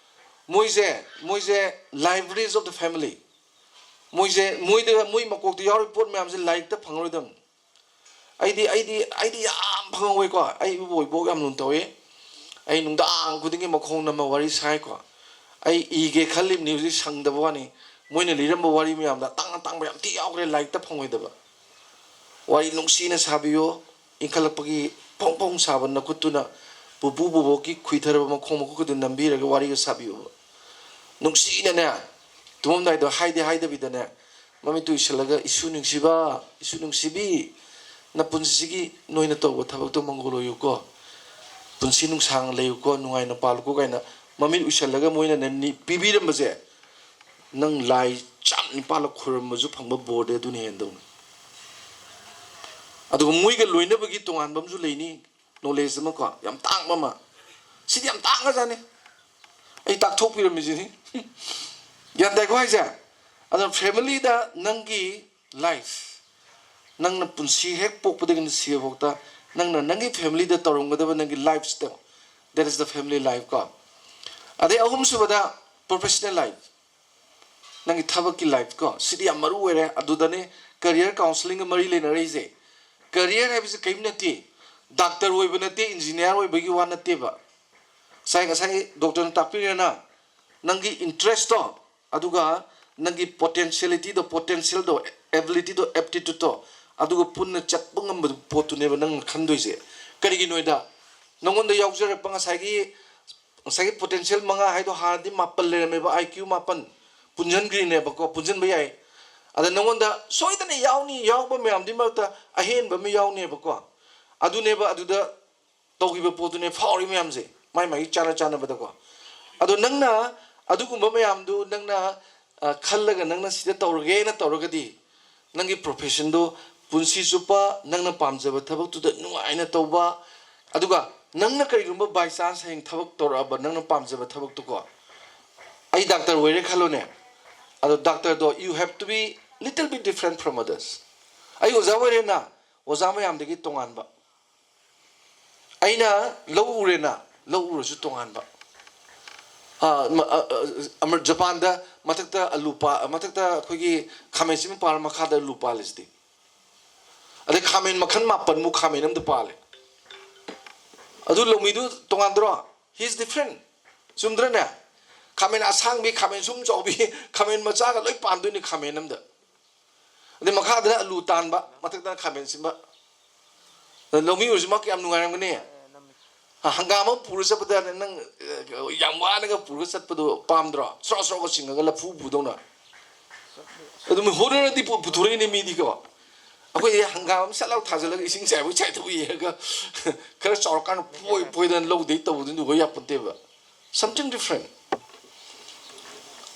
ꯃꯣꯏꯁꯦ ꯃꯣꯏꯁꯦ libraries of the family꯫ ꯃꯣꯏꯁꯦ ꯃꯣꯏꯗ ꯃꯣꯏ ꯃꯀꯣꯛꯇ ꯌꯥꯎꯔꯤꯕ ꯄꯣꯠ ꯃꯌꯥꯝꯁꯦ ꯂꯥꯏꯔꯤꯛꯇ ꯐꯪꯉꯔꯣꯏꯗꯕꯅꯤ꯫ ꯑꯩꯗꯤ ꯑꯩꯗꯤ ꯑꯩꯗꯤ ꯌꯥꯝ ꯐꯪꯍꯧꯋꯦꯀꯣ꯫ ꯑꯩ ꯏꯕꯣꯛ ꯏꯕꯣꯛ ꯌꯥꯝ ꯂꯨꯅ ꯇꯧꯋꯦ꯫ ꯑꯩ ꯅꯨꯡꯗꯥꯡ ꯈꯨꯗꯤꯡꯒꯤ ꯃꯈꯣꯡ ꯅꯝꯃ ꯋꯥꯔꯤ ꯁꯥꯏꯀꯣ꯫ ꯑꯩ ꯏꯒꯦ ꯈꯜꯂꯤꯕꯅꯤ, ꯍꯧꯖꯤꯛ ꯁꯪꯗꯕ ꯋꯥꯅꯤ꯫ ꯃꯣꯏꯅ ꯂꯤꯔꯝꯕ ꯋꯥꯔꯤ ꯃꯌꯥꯝꯗ ꯑꯇꯥꯡ ꯑꯇꯥꯡꯕ ꯌꯥꯝ ꯊꯤ ꯌꯥꯎꯈ꯭ꯔꯦ, ꯂꯥꯏꯔꯤꯛꯇ ꯐꯪꯉꯣꯏꯗꯕ꯫ ꯋꯥꯔꯤ ꯅꯨꯡꯁꯤꯅ ꯁꯥꯕꯤꯌꯨ꯫ ꯏꯟꯈꯠꯂꯛꯄꯒꯤ ꯐꯣꯡ ꯐꯣꯡ ꯁꯥꯕ ꯅꯈꯨꯠꯇꯨꯅ ꯄꯨꯄꯨ ꯕꯣꯕꯣꯛꯀꯤ ꯈꯨꯏꯊꯔꯕ ꯃꯈꯣꯡ ꯃꯈꯨꯠꯀꯗꯨ ꯅꯝꯕꯤꯔꯒ ꯋꯥꯔꯤꯒ ꯁꯥꯕꯤꯌꯨ꯫ ꯅꯨꯡꯁꯤꯅꯅꯦ, ꯇꯨꯝꯃꯝꯗꯥꯏꯗꯣ ꯍꯥꯏꯗꯤ ꯍꯥꯏꯗꯕꯤꯗꯅꯦ, ꯃꯃꯤꯠꯇꯨ ꯎꯏꯁꯜꯂꯒ, "ꯏꯁꯨ ꯅꯨꯡꯁꯤꯕ, ꯏꯁꯨ ꯅꯨꯡꯁꯤꯕꯤ, ꯅꯄꯨꯟꯁꯤꯒꯤ ꯅꯣꯏꯅ ꯇꯧꯕ ꯊꯕꯛꯇꯣ ꯃꯪꯒꯣꯜ ꯑꯣꯏꯌꯨꯀꯣ, ꯄꯨꯟꯁꯤ ꯅꯨꯡꯁꯥꯡꯅ ꯂꯩꯌꯨꯀꯣ, ꯅꯨꯡꯉꯥꯏꯅ ꯄꯥꯜꯂꯨꯀꯣ" ꯀꯥꯏꯅ ꯃꯃꯤꯠ ꯎꯏꯁꯜꯂꯒ ꯃꯣꯏꯅꯅꯦ ꯅꯤ-, ꯄꯤꯕꯤꯔꯝꯕꯁꯦ, ꯅꯪ ꯂꯥꯏ ꯆꯥꯝ ꯅꯤꯄꯥꯜꯂꯛ ꯈꯨꯔꯨꯝꯕꯁꯨ ꯐꯪꯕ ꯕꯣꯔꯗꯤ ꯑꯗꯨꯅ ꯍꯦꯟꯗꯧꯅꯤ꯫ ꯑꯗꯨꯒ ꯃꯣꯏꯒ ꯂꯣꯏꯅꯕꯒꯤ ꯇꯣꯉꯥꯟꯕ ꯑꯃꯁꯨ ꯂꯩꯅꯤ, ꯅꯣꯂꯦꯖ ꯑꯃꯀꯣ, ꯌꯥꯝ ꯇꯥꯡꯕ ꯑꯃ꯫ ꯁꯤꯗꯤ ꯌꯥꯝ ꯇꯥꯡꯉꯖꯥꯠꯅꯤ꯫ ꯑꯩ ꯇꯥꯛꯊꯣꯛꯄꯤꯔꯝꯃꯤꯁꯤꯅꯤ꯫ ꯒ꯭ꯌꯥꯟ ꯇꯥꯏꯀꯣ ꯍꯥꯏꯁꯦ? ꯑꯗꯨꯅ ꯐꯦꯃꯤꯂꯤꯗ ꯅꯪꯒꯤ ꯂꯥꯏꯐ, ꯅꯪꯅ ꯄꯨꯟꯁꯤ ꯍꯦꯛ ꯄꯣꯛꯄꯗꯒꯤꯅ ꯁꯤꯕꯐꯥꯎꯗ ꯅꯪꯅ ꯅꯪꯒꯤ ꯐꯦꯃꯤꯂꯤꯗ ꯇꯧꯔꯝꯒꯗꯕ ꯅꯪꯒꯤ life style, that is the family life ꯀꯣ꯫ ꯑꯗꯩ ꯑꯍꯨꯝꯁꯨꯕꯗ ꯄ꯭ꯔꯣꯐꯦꯁꯅꯦꯜ ꯂꯥꯏꯐ, ꯅꯪꯒꯤ ꯊꯕꯛꯀꯤ ꯂꯥꯏꯐ ꯀꯣ, ꯁꯤꯗꯤ ꯌꯥꯝ ꯃꯔꯨ ꯑꯣꯏꯔꯦ꯫ ꯑꯗꯨꯗꯅꯦ ꯀꯔꯤꯌꯔ ꯀꯥꯎꯟꯁꯤꯂꯤꯡꯒ ꯃꯔꯤ ꯂꯩꯅꯔꯛꯏꯁꯦ꯫ ꯀꯔꯤꯌꯔ ꯍꯥꯏꯕꯁꯤ ꯀꯔꯤꯝ ꯅꯠꯇꯦ, ꯗꯥꯛꯇꯔ ꯑꯣꯏꯕ ꯅꯠꯇꯦ, ꯏꯟꯖꯤꯅꯤꯌꯥꯔ ꯑꯣꯏꯕꯒꯤ ꯋꯥ ꯅꯠꯇꯦꯕ꯫ ꯉꯁꯥꯏ ꯉꯁꯥꯏ ꯗꯣꯛꯇꯔꯅ ꯇꯥꯛꯄꯤꯔꯦꯅ, ꯅꯪꯒꯤ ꯏꯟꯇꯔꯦꯁꯇꯣ, ꯑꯗꯨꯒ ꯅꯪꯒꯤ ꯄꯣꯇꯦꯟꯁꯤꯌꯦꯂꯤꯇꯤꯗꯣ, ꯄꯣꯇꯦꯟꯁꯤꯌꯦꯜꯗꯣ, ꯑꯦꯕꯤꯂꯤꯇꯤꯗꯣ, ꯑꯦꯞꯇꯤꯇ꯭ꯌꯨꯠꯇꯣ, ꯑꯗꯨꯒ ꯄꯨꯟꯅ ꯆꯠꯄ ꯉꯝꯕ ꯄꯣꯠꯇꯨꯅꯦꯕ ꯅꯪꯅ ꯈꯟꯗꯣꯏꯁꯦ꯫ ꯀꯔꯤꯒꯤꯅꯣꯗ ꯅꯪꯉꯣꯟꯗ ꯌꯥꯎꯖꯔꯛꯄ ꯉꯁꯥꯏꯒꯤ, ꯉꯁꯥꯏꯒꯤ ꯄꯣꯇꯦꯟꯁꯤꯌꯦꯜ ꯃꯉꯥ ꯍꯥꯏꯗꯣ ꯍꯥꯟꯅꯗꯤ ꯃꯥꯄꯜ ꯂꯩꯔꯝꯃꯦꯕ, ꯑꯥꯏ ꯀ꯭ꯌꯨ ꯃꯥꯄꯜ ꯄꯨꯟꯁꯤꯟꯈ꯭ꯔꯤꯅꯦꯕꯀꯣ, ꯄꯨꯟꯁꯤꯟꯕ ꯌꯥꯏ꯫ ꯑꯗ ꯅꯪꯉꯣꯟꯗ ꯁꯣꯏꯗꯅ ꯌꯥꯎꯅꯤ, ꯌꯥꯎꯕ ꯃꯌꯥꯝꯗꯨꯒꯤ ꯃꯔꯛꯇ ꯑꯍꯦꯟꯕ ꯑꯃ ꯌꯥꯎꯅꯦꯕꯀꯣ꯫ ꯑꯗꯨꯅꯦꯕ ꯑꯗꯨꯗ ꯇꯧꯈꯤꯕ ꯄꯣꯠꯇꯨꯅꯦ ꯐꯥꯎꯔꯤ ꯃꯌꯥꯝꯁꯦ, ꯃꯥꯏ ꯃꯥꯏꯒꯤ ꯆꯥꯟꯅ ꯆꯥꯟꯅꯕꯗꯀꯣ꯫ ꯑꯗꯣ ꯅꯪꯅ ꯑꯗꯨꯒꯨꯝꯕ ꯃꯌꯥꯝꯗꯨ ꯅꯪꯅ, ꯑ, ꯈꯜꯂꯒ ꯅꯪꯅ ꯁꯤꯗ ꯇꯧꯔꯒꯦꯅ ꯇꯧꯔꯒꯗꯤ, ꯅꯪꯒꯤ ꯄ꯭ꯔꯣꯐꯦꯁꯟꯗꯣ ꯄꯨꯟꯁꯤ ꯆꯨꯞꯄ ꯅꯪꯅ ꯄꯥꯝꯖꯕ ꯊꯕꯛꯇꯨꯗ ꯅꯨꯡꯉꯥꯏꯅ ꯇꯧꯕ, ꯑꯗꯨꯒ ꯅꯪꯅ ꯀꯔꯤꯒꯨꯝꯕ by chance ꯍꯌꯦꯡ ꯊꯕꯛ ꯇꯧꯔꯛꯑꯕ, ꯅꯪꯅ ꯄꯥꯝꯖꯕ ꯊꯕꯛꯇꯨꯀꯣ, ꯑꯩ ꯗꯥꯛꯇꯔ ꯑꯣꯏꯔꯦ ꯈꯜꯂꯣꯅꯦ, ꯑꯗꯣ ꯗꯥꯛꯇꯔꯗꯣ, you have to be little bit different from others꯫ ꯑꯩ ꯑꯣꯖꯥ ꯑꯣꯏꯔꯦꯅ, ꯑꯣꯖꯥ ꯃꯌꯥꯝꯗꯒꯤ ꯇꯣꯉꯥꯟꯕ꯫ ꯑꯩꯅ ꯂꯧ ꯎꯔꯦꯅ, ꯂꯧ ꯎꯔꯁꯨ ꯇꯣꯉꯥꯟꯕ꯫ ꯑ, ꯃ-, ꯑ, ꯑ, ꯑꯃ-, ꯖꯄꯥꯟꯗ ꯃꯊꯛꯇ ꯑꯂꯨ ꯄꯥ-, ꯃꯊꯛꯇ ꯑꯩꯈꯣꯏꯒꯤ ꯈꯥꯃꯦꯟ ꯑꯁꯤꯟꯕ ꯄꯥꯜꯂ ꯃꯈꯥꯗ ꯑꯂꯨ ꯄꯥꯜꯂꯤꯁꯤꯗꯤ꯫ ꯑꯗꯩ ꯈꯥꯃꯦꯟ ꯃꯈꯜ ꯃꯥꯄꯟꯃꯨꯛ ꯈꯥꯃꯦꯟ ꯑꯃꯗ ꯄꯥꯜꯂꯦ꯫ ꯑꯗꯨ ꯂꯧꯃꯤꯗꯨ ꯇꯣꯉꯥꯟꯗ꯭ꯔꯣ? He is different. ꯆꯨꯝꯗ꯭ꯔꯅꯦ? ꯈꯥꯃꯦꯟ ꯑꯁꯥꯡꯕꯤ, ꯈꯥꯃꯦꯟ ꯁꯨꯝ ꯆꯥꯎꯕꯤ, ꯈꯥꯃꯦꯟ ꯃꯆꯥꯒ ꯂꯣꯏ ꯄꯥꯟꯗꯣꯏꯅꯤ ꯈꯥꯃꯦꯟ ꯑꯃꯗ꯫ ꯑꯗꯩ ꯃꯈꯥꯗꯅ ꯑꯂꯨ ꯇꯥꯟꯕ, ꯃꯊꯛꯇꯅ ꯈꯥꯃꯦꯟ ꯁꯤꯟꯕ꯫ ꯑꯗ ꯂꯧꯃꯤ ꯑꯣꯏꯔꯁꯨ ꯃꯥ ꯀꯌꯥꯝ ꯅꯨꯡꯉꯥꯏꯔꯝꯒꯅꯤ? ꯍ-, ꯍꯪꯒꯥꯝ ꯑꯃ ꯄꯨꯔ ꯆꯠꯄꯗ ꯅꯪ, ꯑ, ꯌꯥꯝ ꯋꯥꯅꯒ ꯄꯨꯔꯒ ꯆꯠꯄꯗꯣ ꯄꯥꯝꯗ꯭ꯔꯣ? ꯁ꯭ꯔꯣ ꯁ꯭ꯔꯣꯒ ꯆꯤꯡꯉꯒ ꯂꯐꯨ ꯄꯨꯗꯧꯅ꯫ ꯑꯗꯨꯝ ꯍꯣꯠꯅꯔꯗꯤ ꯄꯨ-, ꯄꯨꯊꯣꯔꯛꯏꯅꯦ ꯃꯤꯗꯤꯀꯣ꯫ ꯑꯩꯈꯣꯏꯗꯤ ꯍꯪꯒꯥꯝ ꯑꯃ ꯁꯠ ꯂꯥꯎ ꯊꯥꯖꯤꯜꯂꯒ ꯏꯁꯤꯡ ꯆꯥꯏꯕꯣꯏ ꯆꯥꯏꯊꯣꯛꯏ ꯍꯥꯏꯔꯒ ꯈꯔ ꯆꯥꯎꯔꯀꯥꯟꯗ ꯄꯣꯏ ꯄꯣꯏꯗꯅ ꯂꯧꯗꯩ ꯇꯧꯕꯗꯨꯗꯤ ꯑꯣꯏ ꯌꯥꯄꯣꯟꯇꯦꯕ꯫ Something different.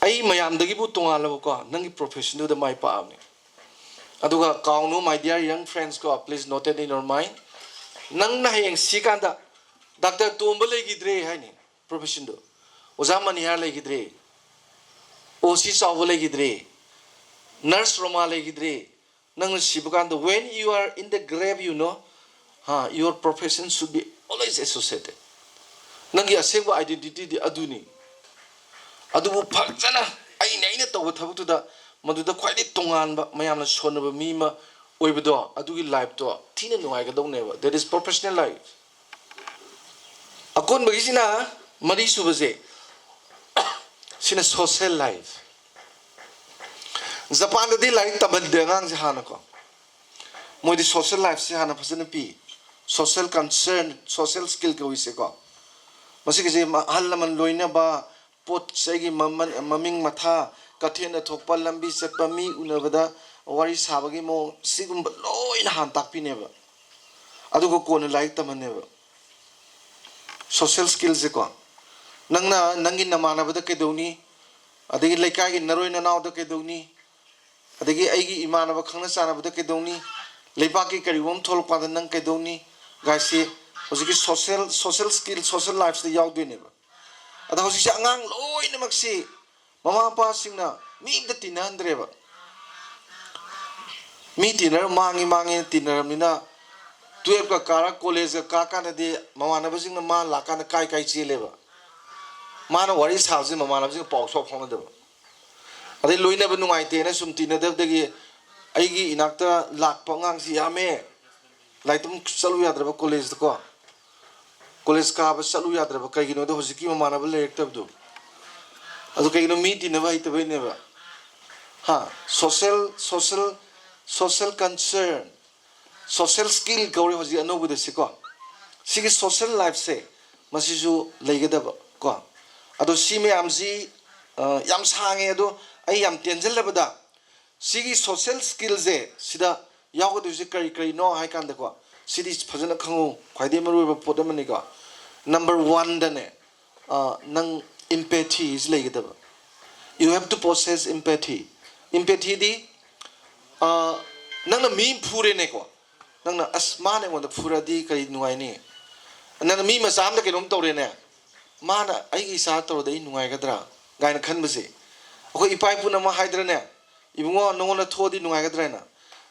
ꯑꯩ ꯃꯌꯥꯝꯗꯒꯤꯕꯨ ꯇꯣꯉꯥꯜꯂꯕꯀꯣ, ꯅꯪꯒꯤ professionꯗꯨꯗ ꯃꯥꯏ ꯄꯥꯛꯑꯕꯅꯤ꯫ ꯑꯗꯨꯒ ꯀꯥꯎꯅꯨ, my dear young friends ꯀꯣ, please note it in your mind. ꯅꯪꯅ ꯍꯌꯦꯡ ꯁꯤꯀꯥꯟꯗ ꯗꯥꯛꯇꯔ ꯇꯣꯝꯕ ꯂꯩꯈꯤꯗ꯭ꯔꯦ ꯍꯥꯏꯅꯤ, professionꯗꯣ꯫ ꯑꯣꯖꯥ ꯃꯅꯤꯍꯥꯔ ꯂꯩꯈꯤꯗ꯭ꯔꯦ, ꯑꯣ ꯁꯤ ꯆꯥꯎꯕ ꯂꯩꯈꯤꯗ꯭ꯔꯦ, nurse ꯔꯣꯃꯥ ꯂꯩꯈꯤꯗ꯭ꯔꯦ, ꯅꯪꯅ ꯁꯤꯕ ꯀꯥꯟꯗ, when you are in the grave, you know, ꯍꯥ, your profession should be always associated. ꯅꯪꯒꯤ ꯑꯁꯦꯡꯕ identityꯗꯤ ꯑꯗꯨꯅꯤ꯫ ꯑꯗꯨꯕꯨ ꯐꯖꯅ ꯑꯩꯅ, ꯑꯩꯅ ꯇꯧꯕ ꯊꯕꯛꯇꯨꯗ ꯃꯗꯨꯗ ꯈ꯭ꯋꯥꯏꯗꯒꯤ ꯇꯣꯉꯥꯟꯕ, ꯃꯌꯥꯝꯅ ꯁꯣꯟꯅꯕ ꯃꯤ ꯑꯃ ꯑꯣꯏꯕꯗꯣ, ꯑꯗꯨꯒꯤ lifeꯇꯣ ꯊꯤꯅ ꯅꯨꯡꯉꯥꯏꯒꯗꯧꯅꯦꯕ꯫ That is professional life. ꯑꯀꯣꯟꯕꯒꯤꯁꯤꯅ, ꯃꯔꯤ ꯁꯨꯕꯁꯦ, ꯁꯤꯅ social life. ꯖꯄꯥꯟꯗꯗꯤ ꯂꯥꯏꯔꯤꯛ ꯇꯝꯍꯟꯗꯦ ꯑꯉꯥꯡꯁꯦ ꯍꯥꯟꯅꯀꯣ꯫ ꯃꯣꯏꯗꯤ social lifeꯁꯦ ꯍꯥꯟꯅ ꯐꯖꯅ ꯄꯤ꯫ Social concern, social skill ꯀꯧꯏꯁꯦꯀꯣ꯫ ꯃꯁꯤꯒꯤꯁꯦ ꯃ-, ꯑꯍꯜ ꯂꯃꯟ ꯂꯣꯏꯅꯕ, ꯄꯣꯠ ꯆꯩꯒꯤ ꯃꯃꯜ, ꯃꯃꯤꯡ ꯃꯊꯥ, ꯀꯩꯊꯦꯜꯗ ꯊꯣꯛꯄ, ꯂꯝꯕꯤ ꯆꯠꯄ, ꯃꯤ ꯎꯅꯕꯗ ꯋꯥꯔꯤ ꯁꯥꯕꯒꯤ ꯃꯑꯣꯡ, ꯁꯤꯒꯨꯝꯕ ꯂꯣꯏꯅ ꯍꯥꯟꯅ ꯇꯥꯛꯄꯤꯅꯦꯕ꯫ ꯑꯗꯨꯒ ꯀꯣꯟꯅ ꯂꯥꯏꯔꯤꯛ ꯇꯝꯍꯟꯅꯦꯕ꯫ Social skillꯁꯦꯀꯣ꯫ ꯅꯪꯅ ꯅꯪꯒꯤ ꯅꯃꯥꯟꯅꯕꯗ ꯀꯩꯗꯧꯅꯤ? ꯑꯗꯒꯤ ꯂꯩꯀꯥꯏꯒꯤ ꯅꯔꯣꯏ ꯅꯅꯥꯎꯗ ꯀꯩꯗꯧꯅꯤ? ꯑꯗꯒꯤ ꯑꯩꯒꯤ ꯏꯃꯥꯟꯅꯕ ꯈꯪꯅ ꯆꯥꯟꯅꯕꯗ ꯀꯩꯗꯧꯅꯤ? ꯂꯩꯕꯥꯛꯀꯤ ꯀꯔꯤꯒꯨꯝꯕ ꯑꯃ ꯊꯣꯛꯂꯛꯄꯗ ꯅꯪ ꯀꯩꯗꯧꯅꯤ? ꯒꯥꯏꯁꯤ ꯍꯧꯖꯤꯛꯀꯤ social, social skill, social lifeꯁꯤꯗ ꯌꯥꯎꯗꯣꯏꯅꯦꯕ꯫ ꯑꯗꯣ ꯍꯧꯖꯤꯛꯁꯦ ꯑꯉꯥꯡ ꯂꯣꯏꯅꯃꯛꯁꯤ ꯃꯃꯥ ꯃꯄꯥꯁꯤꯡꯅ ꯃꯤ ꯑꯝꯇ ꯇꯤꯟꯅꯍꯟꯗ꯭ꯔꯦꯕ꯫ ꯃꯤ ꯇꯤꯟꯅꯔ ꯃꯥꯡꯉꯤ ꯃꯥꯡꯉꯦꯅ ꯇꯤꯟꯅꯔꯕꯅꯤꯅ ꯇꯨꯌꯦꯜꯞꯀ ꯀꯥꯔ ꯀꯣꯂꯦꯖꯀ ꯀꯥ ꯀꯥꯟꯗꯗꯤ ꯃꯃꯥꯟꯅꯕꯁꯤꯡꯅ ꯃꯥ ꯂꯥꯛꯀꯥꯟꯗ ꯀꯥꯏ ꯀꯥꯏ ꯆꯦꯜꯂꯦꯕ꯫ ꯃꯥꯅ ꯋꯥꯔꯤ ꯁꯥꯕꯁꯤ ꯃꯃꯥꯟꯅꯕꯁꯤꯡꯒ ꯄꯥꯎ ꯁꯨꯛꯐꯥꯎ ꯐꯥꯎꯅꯗꯕ꯫ ꯑꯗꯩ ꯂꯣꯏꯅꯕ ꯅꯨꯡꯉꯥꯏꯇꯦꯅ ꯁꯨꯝ ꯇꯤꯟꯅꯗꯕꯗꯒꯤ ꯑꯩꯒꯤ ꯏꯅꯥꯛꯇ ꯂꯥꯛꯄ ꯑꯉꯥꯡꯁꯤ ꯌꯥꯝꯃꯦ꯫ ꯂꯥꯏꯔꯤꯛ ꯇꯝ ꯆꯠꯂꯨ ꯌꯥꯗ꯭ꯔꯕ ꯀꯣꯂꯦꯖꯇꯀꯣ꯫ ꯀꯣꯂꯦꯖ ꯀꯥꯕ ꯆꯠꯂꯨ ꯌꯥꯗ꯭ꯔꯕ ꯀꯩꯒꯤꯅꯣꯗ ꯍꯧꯖꯤꯛꯀꯤ ꯃꯃꯥꯟꯅꯕ ꯂꯩꯔꯛꯇꯕꯗꯣ꯫ ꯑꯗꯨ ꯀꯩꯒꯤꯅꯣ? ꯃꯤ ꯇꯤꯟꯅꯕ ꯍꯩꯇꯕꯩꯅꯦꯕ꯫ ꯍꯥ? Social, social, social concern, social skill ꯀꯧꯔꯦ ꯍꯧꯖꯤꯛ ꯑꯅꯧꯕꯗ ꯁꯤꯀꯣ꯫ ꯁꯤꯒꯤ social lifeꯁꯦ ꯃꯁꯤꯁꯨ ꯂꯩꯒꯗꯕ ꯀꯣ꯫ ꯑꯗꯣ ꯁꯤ ꯃꯌꯥꯝꯁꯤ, ꯑ, ꯌꯥꯝ ꯁꯥꯡꯉꯦ꯫ ꯑꯗꯣ ꯑꯩ ꯌꯥꯝ ꯇꯦꯟꯁꯤꯜꯂꯕꯗ ꯁꯤꯒꯤ social skillꯁꯦ ꯁꯤꯗ ꯌꯥꯎꯒꯗꯣꯏꯁꯦ ꯀꯔꯤ ꯀꯔꯤꯅꯣ ꯍꯥꯏ ꯀꯥꯟꯗꯀꯣ, ꯁꯤꯗꯤ ꯐꯖꯅ ꯈꯪꯉꯨ, ꯈ꯭ꯋꯥꯏꯗꯒꯤ ꯃꯔꯨꯑꯣꯏꯕ ꯄꯣꯠ ꯑꯃꯅꯤꯀꯣ꯫ Number oneꯗꯅꯦ, ꯑ, ꯅꯪ empathyꯁꯤ ꯂꯩꯒꯗꯕ꯫ You have to possess empathy. Empathyꯗꯤ, ꯑ, ꯅꯪꯅ ꯃꯤ ꯑꯃ ꯐꯨꯔꯦꯅꯦꯀꯣ, ꯅꯪꯅ, "ꯑꯁ, ꯃꯥꯅ ꯑꯩꯉꯣꯟꯗ ꯐꯨꯔꯗꯤ ꯀꯔꯤ ꯅꯨꯡꯉꯥꯏꯅꯤ?" ꯅꯪꯅ ꯃꯤ ꯃꯆꯥ ꯑꯃꯗ ꯀꯩꯅꯣꯝ ꯇꯧꯔꯦꯅꯦ, "ꯃꯥꯅ ꯑꯩꯒꯤ ꯏꯆꯥ ꯇꯧꯔꯗꯤ ꯑꯩ ꯅꯨꯡꯉꯥꯏꯒꯗ꯭ꯔꯥ?" ꯀꯥꯏꯅ ꯈꯟꯕꯁꯦ꯫ ꯑꯩꯈꯣꯏ ꯏꯄꯥ ꯏꯄꯨꯅ ꯑꯃ ꯍꯥꯏꯗ꯭ꯔꯅꯦ, "ꯏꯕꯨꯡꯉꯣ, ꯅꯉꯣꯟꯗ ꯊꯣꯛꯑꯗꯤ ꯅꯨꯡꯉꯥꯏꯒꯗ꯭ꯔꯥ?" ꯍꯥꯏꯅ꯫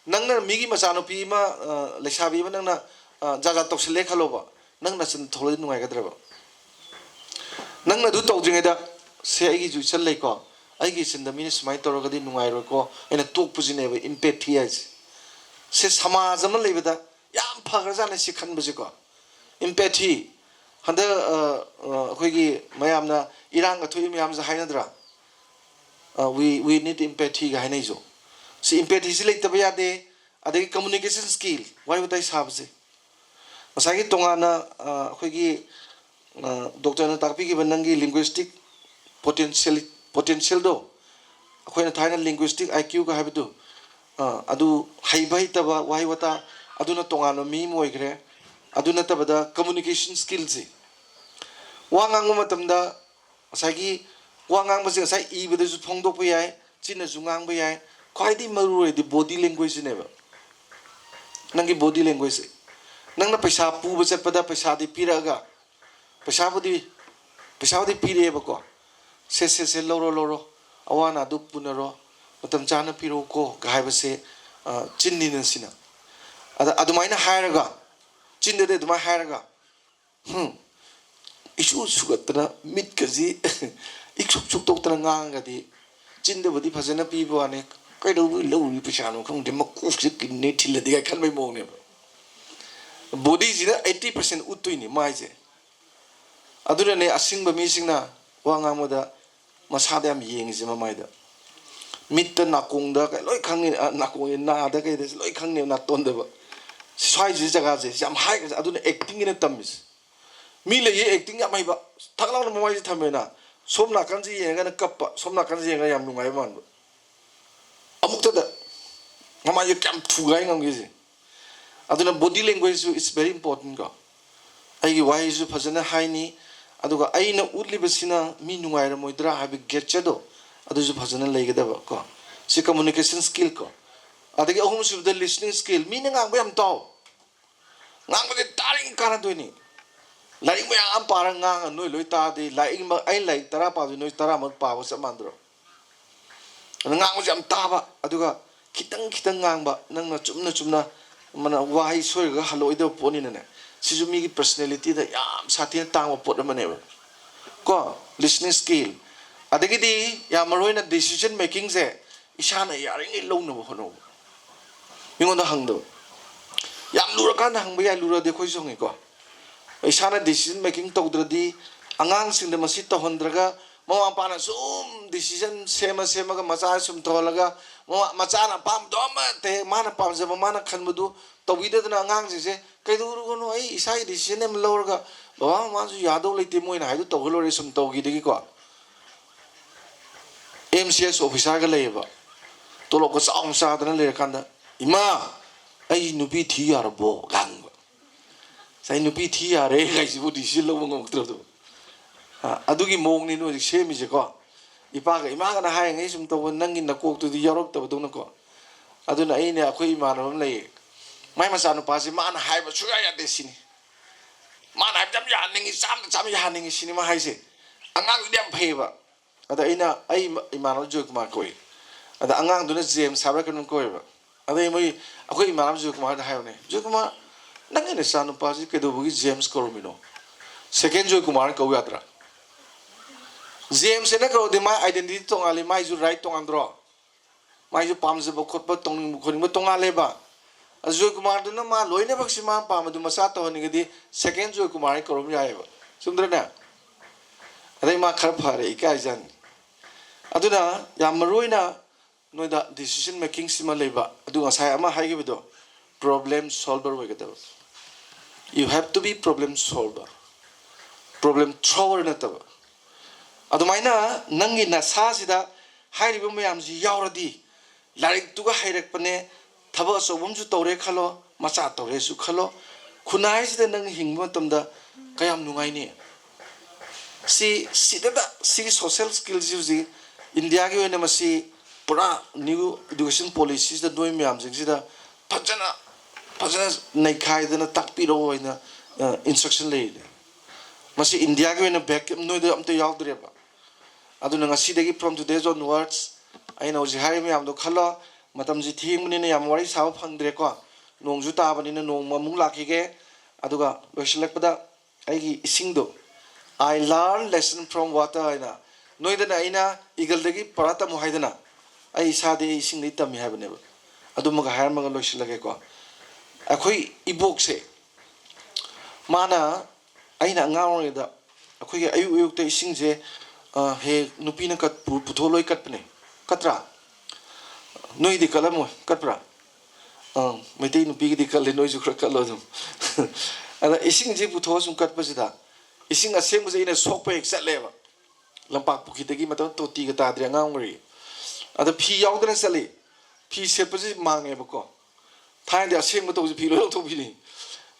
ꯅꯪꯅ ꯃꯤꯒꯤ ꯃꯆꯥꯅꯨꯄꯤ ꯑꯃ, ꯑ, ꯂꯩꯁꯥꯕꯤ ꯑꯃ ꯅꯪꯅ, ꯑ, ꯖꯥꯠ ꯖꯥꯠ ꯇꯧꯁꯤꯜꯂꯦ ꯈꯜꯂꯣꯕ, ꯅꯪ ꯅꯆꯤꯟ ꯊꯣꯛꯂꯗꯤ ꯅꯨꯡꯉꯥꯏꯒꯗ꯭ꯔꯕ? ꯅꯪꯅ ꯑꯗꯨ ꯇꯧꯗ꯭ꯔꯤꯉꯩꯗ, "ꯁꯦ, ꯑꯩꯒꯤꯁꯨ ꯏꯆꯜ ꯂꯩꯀꯣ, ꯑꯩꯒꯤ ꯏꯆꯤꯟꯗ ꯃꯤꯅ ꯁꯨꯃꯥꯏꯅ ꯇꯧꯔꯒꯗꯤ ꯅꯨꯡꯉꯥꯏꯔꯣꯏꯀꯣ" ꯍꯥꯏꯅ ꯇꯣꯛꯄꯁꯤꯅꯦꯕ empathy ꯍꯥꯏꯁꯦ꯫ ꯁꯦ, ꯁꯃꯥꯖ ꯑꯃ ꯂꯩꯕꯗ ꯌꯥꯝ ꯐꯈ꯭ꯔꯖꯥꯠꯅꯤ ꯁꯤ ꯈꯟꯕꯁꯦꯀꯣ꯫ Empathy꯫ ꯍꯟꯗꯛ, ꯑ, ꯑ, ꯑꯩꯈꯣꯏꯒꯤ ꯃꯌꯥꯝꯅ ꯏꯔꯥꯡꯒ ꯊꯣꯛꯏ ꯃꯌꯥꯝꯁꯦ ꯍꯥꯏꯅꯗ꯭ꯔꯥ? ꯑ, "We, we need empathyꯒ" ꯍꯥꯏꯅꯩꯁꯨ꯫ ꯁꯤ empathyꯁꯤ ꯂꯩꯇꯕ ꯌꯥꯗꯦ꯫ ꯑꯗꯒꯤ communication skill, ꯋꯥꯔꯤ ꯋꯥꯇꯥꯏ ꯁꯥꯕꯁꯦ꯫ ꯉꯁꯥꯏꯒꯤ ꯇꯣꯉꯥꯟꯅ, ꯑ, ꯑꯩꯈꯣꯏꯒꯤ, ꯑ, ꯗꯣꯛꯇꯔꯅ ꯇꯥꯛꯄꯤꯈꯤꯕ ꯅꯪꯒꯤ linguistic potential, potentialꯗꯣ, ꯑꯩꯈꯣꯏꯅ ꯊꯥꯏꯅ linguistic IQꯒ ꯍꯥꯏꯕꯗꯨ, ꯑ, ꯑꯗꯨ ꯍꯩꯕ ꯍꯩꯇꯕ, ꯋꯥꯍꯩ ꯋꯥꯇꯥ, ꯑꯗꯨꯅ ꯇꯣꯉꯥꯟꯕ ꯃꯤ ꯑꯃ ꯑꯣꯏꯈ꯭ꯔꯦ꯫ ꯑꯗꯨ ꯅꯠꯇꯕꯗ communication skillꯁꯦ, ꯋꯥ ꯉꯥꯡꯕ ꯃꯇꯝꯗ ꯉꯁꯥꯏꯒꯤ ꯋꯥ ꯉꯥꯡꯕꯁꯦ ꯉꯁꯥꯏ ꯏꯕꯗꯁꯨ ꯐꯣꯡꯗꯣꯛꯄ ꯌꯥꯏ, ꯆꯤꯟꯅꯁꯨ ꯉꯥꯡꯕ ꯌꯥꯏ꯫ ꯈ꯭ꯋꯥꯏꯗꯒꯤ ꯃꯔꯨ ꯑꯣꯏꯔꯤꯗꯤ body languageꯁꯤꯅꯦꯕ꯫ ꯅꯪꯒꯤ body languageꯁꯦ꯫ ꯅꯪꯅ ꯄꯩꯁꯥ ꯄꯨꯕ ꯆꯠꯄꯗ ꯄꯩꯁꯥꯗꯤ ꯄꯤꯔꯛꯑꯒ, ꯄꯩꯁꯥꯕꯨꯗꯤ, ꯄꯩꯁꯥꯕꯨꯗꯤ ꯄꯤꯔꯛꯑꯦꯕꯀꯣ꯫ "ꯁꯦ, ꯁꯦ, ꯁꯦ, ꯂꯧꯔꯣ, ꯂꯧꯔꯣ, ꯑꯋꯥ ꯑꯅꯥꯗꯨ ꯄꯨꯅꯔꯣ, ꯃꯇꯝ ꯆꯥꯅ ꯄꯤꯔꯛꯎꯀꯣ" ꯒ ꯍꯥꯏꯕꯁꯦ, ꯑ, ꯆꯤꯟꯅꯤꯅ ꯁꯤꯅ꯫ ꯑꯗ ꯑꯗꯨꯃꯥꯏꯅ ꯍꯥꯏꯔꯒ ꯆꯤꯟꯗꯗꯤ ꯑꯗꯨꯃꯥꯏꯅ ꯍꯥꯏꯔꯒ, ꯍꯝ, ꯏꯁꯨ ꯁꯨꯒꯠꯇꯅ, ꯃꯤꯠꯀꯁꯤ ꯏꯛꯁꯨꯛ ꯁꯨꯛꯇꯣꯛꯇꯅ ꯉꯥꯡꯉꯒꯗꯤ, ꯆꯤꯟꯗꯕꯨꯗꯤ ꯐꯖꯅ ꯄꯤꯕ ꯋꯥꯅꯤ, ꯀꯩꯗꯧꯕꯩ ꯂꯧꯔꯤ ꯄꯩꯁꯥꯅꯣ ꯈꯪꯗꯦ, ꯃꯀꯣꯛꯁꯤ ꯀꯤꯟꯅꯦ ꯊꯤꯜꯂꯗꯤ ꯀꯥꯏ ꯈꯟꯕꯩ ꯃꯑꯣꯡꯅꯦꯕ꯫ ꯕꯣꯗꯤꯁꯤꯅ ꯑꯩꯠꯇꯤ ꯄꯥꯔꯁꯦꯟ ꯎꯠꯇꯣꯏꯅꯤ ꯃꯥꯏꯁꯦ꯫ ꯑꯗꯨꯅꯅꯦ ꯑꯁꯤꯡꯕ ꯃꯤꯁꯤꯡꯅ ꯋꯥ ꯉꯥꯡꯕꯗ ꯃꯁꯥꯗ ꯌꯥꯝ ꯌꯦꯡꯉꯤꯁꯦ, ꯃꯃꯥꯏꯗ, ꯃꯤꯠꯇ, ꯅꯥꯀꯣꯡꯗ, ꯀꯩ ꯂꯣꯏ ꯈꯪꯉꯤ꯫ ꯑ, ꯅꯥꯀꯣꯡꯒꯤ ꯅꯥꯗ ꯀꯩꯗꯁꯨ ꯂꯣꯏ ꯈꯪꯉꯦꯕ, ꯅꯥꯇꯣꯟꯗꯕ꯫ ꯁ꯭ꯋꯥꯏꯁꯤ ꯖꯒꯥꯁꯦ ꯌꯥꯝ ꯍꯥꯏ꯫ ꯑꯗꯨꯅ ꯑꯦꯛꯇꯤꯡꯒꯤꯅ ꯇꯝꯃꯤꯁꯦ꯫ ꯃꯤ ꯂꯩꯌꯦ ꯑꯦꯛꯇꯤꯡ ꯌꯥꯝ ꯍꯩꯕ, ꯊꯛ ꯂꯥꯎꯅ ꯃꯃꯥꯏꯁꯦ ꯊꯝꯃꯦꯅ, ꯁꯣꯝ ꯅꯥꯀꯟꯁꯦ ꯌꯦꯡꯉꯒꯅ ꯀꯞꯄ, ꯁꯣꯝ ꯅꯥꯀꯟꯁꯦ ꯌꯦꯡꯉꯒ ꯌꯥꯝ ꯅꯨꯡꯉꯥꯏꯕ ꯃꯥꯟꯕ꯫ ꯑꯃꯨꯛꯇꯗ ꯃꯃꯥꯏꯁꯦ ꯀꯌꯥꯝ ꯊꯨꯒꯥꯏ ꯉꯝꯒꯦꯁꯦ꯫ ꯑꯗꯨꯅ body languageꯁꯨ is very important ꯀꯣ꯫ ꯑꯩꯒꯤ ꯋꯥꯍꯩꯁꯨ ꯐꯖꯅ ꯍꯥꯏꯅꯤ, ꯑꯗꯨꯒ ꯑꯩꯅ ꯎꯠꯂꯤꯕꯁꯤꯅ ꯃꯤ ꯅꯨꯡꯉꯥꯏꯔꯝꯃꯣꯏꯗ꯭ꯔꯥ ꯍꯥꯏꯕ gesture-ꯗꯣ, ꯑꯗꯨꯁꯨ ꯐꯖꯅ ꯂꯩꯒꯗꯕ ꯀꯣ꯫ ꯁꯤ communication skill ꯀꯣ꯫ ꯑꯗꯒꯤ ꯑꯍꯨꯝꯁꯨꯕꯗ listening skill, ꯃꯤꯅ ꯉꯥꯡꯕ ꯌꯥꯝ ꯇꯥꯎ꯫ ꯉꯥꯡꯕꯁꯦ ꯇꯥꯔꯤꯉꯩ ꯀꯥꯟꯅꯗꯣꯏꯅꯤ꯫ ꯂꯥꯏꯔꯤꯛ ꯃꯌꯥꯝ ꯑꯃ ꯄꯥꯔꯒ ꯉꯥꯡꯉ ꯅꯣꯏ ꯂꯣꯏ ꯇꯥꯔꯗꯤ, ꯂꯥꯏꯔꯤꯛ ꯑꯃ, ꯑꯩꯅ ꯂꯥꯏꯔꯤꯛ ꯇꯔꯥ ꯄꯥꯕꯗꯨ ꯅꯣꯏ ꯇꯔꯥꯃꯛ ꯄꯥꯕꯒ ꯆꯞ ꯃꯥꯟꯅꯗ꯭ꯔꯣ? ꯑꯗꯨ ꯉꯥꯡꯕꯁꯦ ꯌꯥꯝ ꯇꯥꯕ, ꯑꯗꯨꯒ ꯈꯤꯇꯪ ꯈꯤꯇꯪ ꯉꯥꯡꯕ, ꯅꯪꯅ ꯆꯨꯝꯅ ꯆꯨꯝꯅ ꯃꯅ ꯋꯥꯍꯩ ꯁꯣꯏꯔꯒ ꯍꯜꯂꯛꯑꯣꯏꯗꯕ ꯄꯣꯠꯅꯤꯅꯅꯦ, ꯁꯤꯁꯨ ꯃꯤꯒꯤ personality-ꯗ ꯌꯥꯝ ꯁꯥꯊꯤꯅ ꯇꯥꯡꯕ ꯄꯣꯠ ꯑꯃꯅꯦꯕ ꯀꯣ, listening skill꯫ ꯑꯗꯒꯤꯗꯤ ꯌꯥꯝ ꯃꯔꯨ ꯑꯣꯏꯅ decision making-ꯁꯦ ꯏꯁꯥꯅ ꯌꯥꯔꯤꯉꯩ ꯂꯧꯅꯕ ꯍꯣꯠꯅꯧꯕ, ꯃꯤꯉꯣꯟꯗ ꯍꯪꯗꯕ꯫ ꯌꯥꯝ ꯂꯨꯔꯀꯥꯟꯗ ꯍꯪꯕ ꯌꯥꯏ, ꯂꯨꯔꯗꯤ ꯑꯩꯈꯣꯏꯁꯨ ꯍꯪꯉꯤꯀꯣ꯫ ꯏꯁꯥꯅ decision making ꯇꯧꯗ꯭ꯔꯗꯤ, ꯑꯉꯥꯡꯁꯤꯡꯗ ꯃꯁꯤ ꯇꯧꯍꯟꯗ꯭ꯔꯒ, ꯃꯃꯥ ꯃꯄꯥꯅ ꯁꯨꯝ decision ꯁꯦꯝꯃ ꯁꯦꯝꯃꯒ ꯃꯆꯥ ꯁꯨꯝ ꯇꯧꯍꯜꯂꯒ, ꯃꯃꯥ, ꯃꯆꯥꯅ ꯑꯄꯥꯝꯕꯗꯣ ꯑꯃꯠꯇ ꯍꯦꯛ, ꯃꯥꯅ ꯄꯥꯝꯖꯕ, ꯃꯥꯅ ꯈꯟꯕꯗꯨ ꯇꯧꯕꯤꯗꯗꯅ, ꯑꯉꯥꯡꯁꯤꯡꯁꯦ ꯀꯩꯗꯧꯔꯨꯒꯅꯣ, ꯑꯩ ꯏꯁꯥꯒꯤ decision ꯑꯃ ꯂꯧꯔꯒ ꯕꯕꯥ ꯃꯃꯥꯁꯨ ꯌꯥꯗꯧ ꯂꯩꯇꯦ, ꯃꯣꯏꯅ ꯍꯥꯏꯗꯨ ꯇꯧꯍꯜꯂꯣꯏꯔꯦ ꯁꯨꯝ ꯇꯧꯈꯤꯗꯒꯤꯀꯣ꯫ ꯑꯦꯝ ꯁꯤ ꯑꯦꯁ officer-ꯒ ꯂꯩꯌꯦꯕ, ꯇꯣꯂꯣꯞꯀ ꯆꯥꯎꯅ ꯆꯥꯗꯅ ꯂꯩꯔꯀꯥꯟꯗ, "ꯏꯃꯥ, ꯑꯩ ꯅꯨꯄꯤ ꯊꯤ ꯌꯥꯔꯕꯣ?" ꯍꯪꯕ꯫ "ꯉꯁꯥꯏ ꯅꯨꯄꯤ ꯊꯤ ꯌꯥꯔꯦ" ꯍꯥꯏꯁꯤꯕꯨ decision ꯂꯧꯕ ꯉꯝꯃꯛꯇ꯭ꯔꯕꯗꯣ꯫ ꯑ, ꯑꯗꯨꯒꯤ ꯃꯑꯣꯡꯅꯤ ꯅꯣꯏ ꯍꯧꯖꯤꯛ ꯁꯦꯝꯃꯤꯁꯦꯀꯣ꯫ ꯏꯄꯥꯒ ꯏꯃꯥꯒꯅ ꯍꯥꯏꯔꯤꯉꯩ ꯁꯨꯝ ꯇꯧꯕ, ꯅꯪꯒꯤ ꯅꯀꯣꯛꯇꯨꯗꯤ ꯌꯥꯎꯔꯛꯇꯕꯗꯧꯅꯀꯣ꯫ ꯑꯗꯨꯅ ꯑꯩꯅ, ꯑꯩꯈꯣꯏ ꯏꯃꯥꯟꯅꯕ ꯑꯃ ꯂꯩꯌꯦ, ꯃꯥꯏ ꯃꯆꯥꯅꯨꯄꯥꯁꯤ ꯃꯥꯅ ꯍꯥꯏꯕ ꯁꯨꯡꯌꯥ ꯌꯥꯗꯦ ꯁꯤꯅꯤ꯫ ꯃꯥꯅ ꯍꯥꯏꯕꯗꯤ ꯌꯥꯝ ꯌꯥꯍꯟꯅꯤꯡꯉꯤ, ꯆꯥꯝꯗ ꯆꯥꯝ ꯌꯥꯍꯟꯅꯤꯡꯉꯤ ꯁꯤꯅꯤ ꯃꯥ ꯍꯥꯏꯁꯦ꯫ ꯑꯉꯥꯡꯗꯨꯗꯤ ꯌꯥꯝ ꯐꯩꯌꯦꯕ꯫ ꯑꯗ ꯑꯩꯅ, ꯑꯩ ꯏꯃꯥꯟꯅꯕ ꯖꯣꯏꯀꯨꯃꯥꯔ ꯀꯧꯏ꯫ ꯑꯗ ꯑꯉꯥꯡꯗꯨꯅ ꯖꯦꯝꯁ ꯍꯥꯏꯕ꯭ꯔꯥ ꯀꯩꯅꯣꯝ ꯀꯧꯋꯦꯕ꯫ ꯑꯗꯩ ꯃꯣꯏ, ꯑꯩꯈꯣꯏ ꯏꯃꯥꯟꯅꯕ ꯖꯣꯏꯀꯨꯃꯥꯔꯗ ꯍꯥꯏꯕꯅꯦ, "ꯖꯣꯏꯀꯨꯃꯥꯔ, "ꯅꯪꯒꯤ ꯅꯆꯥꯅꯨꯄꯥꯁꯤ ꯀꯩꯗꯧꯕꯒꯤ ꯖꯦꯝꯁ ꯀꯧꯔꯝꯃꯤꯅꯣ? ꯁꯦꯀꯦꯟ ꯖꯣꯏꯀꯨꯃꯥꯔ ꯀꯧ ꯌꯥꯗ꯭ꯔꯥ?" ꯖꯦꯝꯁ ꯍꯥꯏꯅ ꯀꯧꯔꯗꯤ ꯃꯥꯏ identity ꯇꯣꯉꯥꯜꯂꯤ, ꯃꯥꯏꯁꯨ right ꯇꯣꯉꯥꯟꯗ꯭ꯔꯣ? ꯃꯥꯏꯁꯨ ꯄꯥꯝꯖꯕ ꯈꯣꯠꯄ, ꯇꯧꯅꯤꯡꯕ ꯈꯣꯠꯅꯤꯡꯕ ꯇꯣꯉꯥꯜꯂꯦꯕ꯫ ꯑꯗꯨ ꯖꯣꯏꯀꯨꯃꯥꯔꯗꯨꯅ ꯃꯥ ꯂꯣꯏꯅꯃꯛꯁꯤ ꯃꯥ ꯄꯥꯝꯕꯗꯨ ꯃꯆꯥ ꯇꯧꯍꯟꯅꯤꯡꯉꯗꯤ ꯁꯦꯀꯦꯟ ꯖꯣꯏꯀꯨꯃꯥꯔ ꯍꯥꯏꯅ ꯀꯧꯔꯝ ꯌꯥꯏꯑꯕ꯫ ꯆꯨꯝꯗ꯭ꯔꯅꯦ? ꯑꯗꯩ ꯃꯥ ꯈꯔ ꯐꯔꯦ, ꯏꯀꯥꯏꯖꯅꯤ꯫ ꯑꯗꯨꯅ ꯌꯥꯝ ꯃꯔꯨ ꯑꯣꯏꯅ ꯅꯣꯏꯗ decision making ꯁꯤꯃ ꯂꯩꯕ꯫ ꯑꯗꯨ ꯉꯁꯥꯏ ꯑꯃ ꯍꯥꯏꯈꯤꯕꯗꯣ, problem solver ꯑꯣꯏꯒꯗꯕ꯫ You have to be problem solver, problem thrower ꯅꯠꯇꯕ꯫ ꯑꯗꯨꯃꯥꯏꯅ ꯅꯪꯒꯤ ꯅꯁꯥꯁꯤꯗ ꯍꯥꯏꯔꯤꯕ ꯃꯌꯥꯝꯁꯤ ꯌꯥꯎꯔꯗꯤ, ꯂꯥꯏꯔꯤꯛꯇꯨꯒ ꯍꯩꯔꯛꯄꯅꯦ, ꯊꯕꯛ ꯑꯆꯧꯕ ꯑꯃꯁꯨ ꯇꯧꯔꯦ ꯈꯜꯂꯣ, ꯃꯆꯥ ꯇꯧꯔꯦꯁꯨ ꯈꯜꯂꯣ, ꯈꯨꯟꯅꯥꯏꯁꯤꯗ ꯅꯪ ꯍꯤꯡꯕ ꯃꯇꯝꯗ ꯀꯌꯥꯝ ꯅꯨꯡꯉꯥꯏꯅꯤ? ꯁꯤ, ꯁꯤꯗꯇ, ꯁꯤꯒꯤ social skillꯁꯤ ꯍꯧꯖꯤꯛ ꯏꯟꯗꯤꯌꯥꯒꯤ ꯑꯣꯏꯅ ꯃꯁꯤ ꯄꯨꯔꯥ new education policyꯁꯤꯗ ꯅꯣꯏ ꯃꯌꯥꯝꯁꯤꯡꯁꯤꯗ ꯐꯖꯅ, ꯐꯖꯅ ꯅꯩꯈꯥꯏꯗꯅ ꯇꯥꯛꯄꯤꯔꯛꯑꯣ ꯍꯥꯏꯅ, ꯑ, instruction ꯂꯩꯔꯤꯅꯦ꯫ ꯃꯁꯤ ꯏꯟꯗꯤꯌꯥꯒꯤ ꯑꯣꯏꯅ back ꯅꯣꯏꯗ ꯑꯝꯇ ꯌꯥꯎꯗ꯭ꯔꯦꯕ꯫ ꯑꯗꯨꯅ ꯉꯁꯤꯗꯒꯤ, from today's onwards, ꯑꯩꯅ ꯍꯧꯖꯤꯛ ꯍꯥꯏꯔꯤꯕ ꯃꯌꯥꯝꯗꯣ ꯈꯜꯂꯣ꯫ ꯃꯇꯝꯁꯤ ꯊꯦꯡꯕꯅꯤꯅ ꯌꯥꯝ ꯋꯥꯔꯤ ꯁꯥꯕ ꯐꯪꯗ꯭ꯔꯦꯀꯣ꯫ ꯅꯣꯡꯁꯨ ꯇꯥꯕꯅꯤꯅ ꯅꯣꯡꯃ ꯑꯃꯨꯛ ꯂꯥꯛꯈꯤꯒꯦ꯫ ꯑꯗꯨꯒ ꯂꯣꯏꯁꯤꯜꯂꯛꯄꯗ ꯑꯩꯒꯤ ꯏꯁꯤꯡꯗꯣ, "I learn lesson from water" ꯍꯥꯏꯅ, ꯅꯣꯏꯗꯅ ꯑꯩꯅ ꯏꯒꯜꯗꯒꯤ ꯄꯔꯥ ꯇꯝꯃꯨ ꯍꯥꯏꯗꯅ, ꯑꯩ ꯏꯁꯥꯗꯤ ꯑꯩ ꯏꯁꯤꯡꯗꯒꯤ ꯇꯝꯃꯤ ꯍꯥꯏꯕꯅꯦꯕ꯫ ꯑꯗꯨꯃꯒ ꯍꯥꯏꯔꯝꯃꯒ ꯂꯣꯏꯁꯤꯜꯂꯒꯦꯀꯣ꯫ ꯑꯩꯈꯣꯏ ꯏꯕꯣꯛꯁꯦ, ꯃꯥꯅ, ꯑꯩꯅ ꯑꯉꯥꯡ ꯑꯣꯏꯔꯤꯉꯩꯗ ꯑꯩꯈꯣꯏꯒꯤ ꯑꯌꯨꯛ ꯑꯌꯨꯛꯇ ꯏꯁꯤꯡꯁꯦ, ꯑ, ꯍꯦꯛ ꯅꯨꯄꯤꯅ ꯀꯠ-, ꯄꯨ-, ꯄꯨꯊꯣꯛꯑ ꯂꯣꯏ ꯀꯠꯄꯅꯦ꯫ ꯀꯠꯇ꯭ꯔꯥ? ꯅꯣꯏꯗꯤ ꯀꯠꯂꯝꯃꯣꯏ, ꯀꯠꯄ꯭ꯔꯥ? ꯑꯪ, ꯃꯩꯇꯩ ꯅꯨꯄꯤꯒꯤꯗꯤ ꯀꯠꯂꯦ, ꯅꯣꯏꯁꯨ ꯈꯔ ꯀꯠꯂꯣ ꯑꯗꯨꯝ꯫ ꯑꯗ ꯏꯁꯤꯡꯁꯦ ꯄꯨꯊꯣꯛꯑ ꯁꯨꯝ ꯀꯠꯄꯁꯤꯗ, ꯏꯁꯤꯡ ꯑꯁꯦꯡꯕꯁꯦ ꯑꯩꯅ ꯁꯣꯛꯄ ꯍꯦꯛ ꯆꯠꯂꯦꯕ꯫ ꯂꯝꯄꯥꯛ ꯄꯨꯈ꯭ꯔꯤꯗꯒꯤ, ꯃꯇꯝ ꯇꯣꯇꯤꯒ ꯇꯥꯗ꯭ꯔꯤ, ꯑꯉꯥꯡ ꯑꯣꯏꯔꯤ꯫ ꯑꯗ ꯐꯤ ꯌꯥꯎꯗꯅ ꯆꯠꯂꯤ꯫ ꯐꯤ ꯁꯦꯠꯄꯁꯤ ꯃꯥꯡꯉꯦꯕꯀꯣ꯫ ꯊꯥꯏꯅꯗꯤ ꯑꯁꯦꯡꯕ ꯇꯧꯕꯁꯤ ꯐꯤ ꯂꯣꯏ ꯂꯧꯊꯣꯛꯄꯤꯅꯤ꯫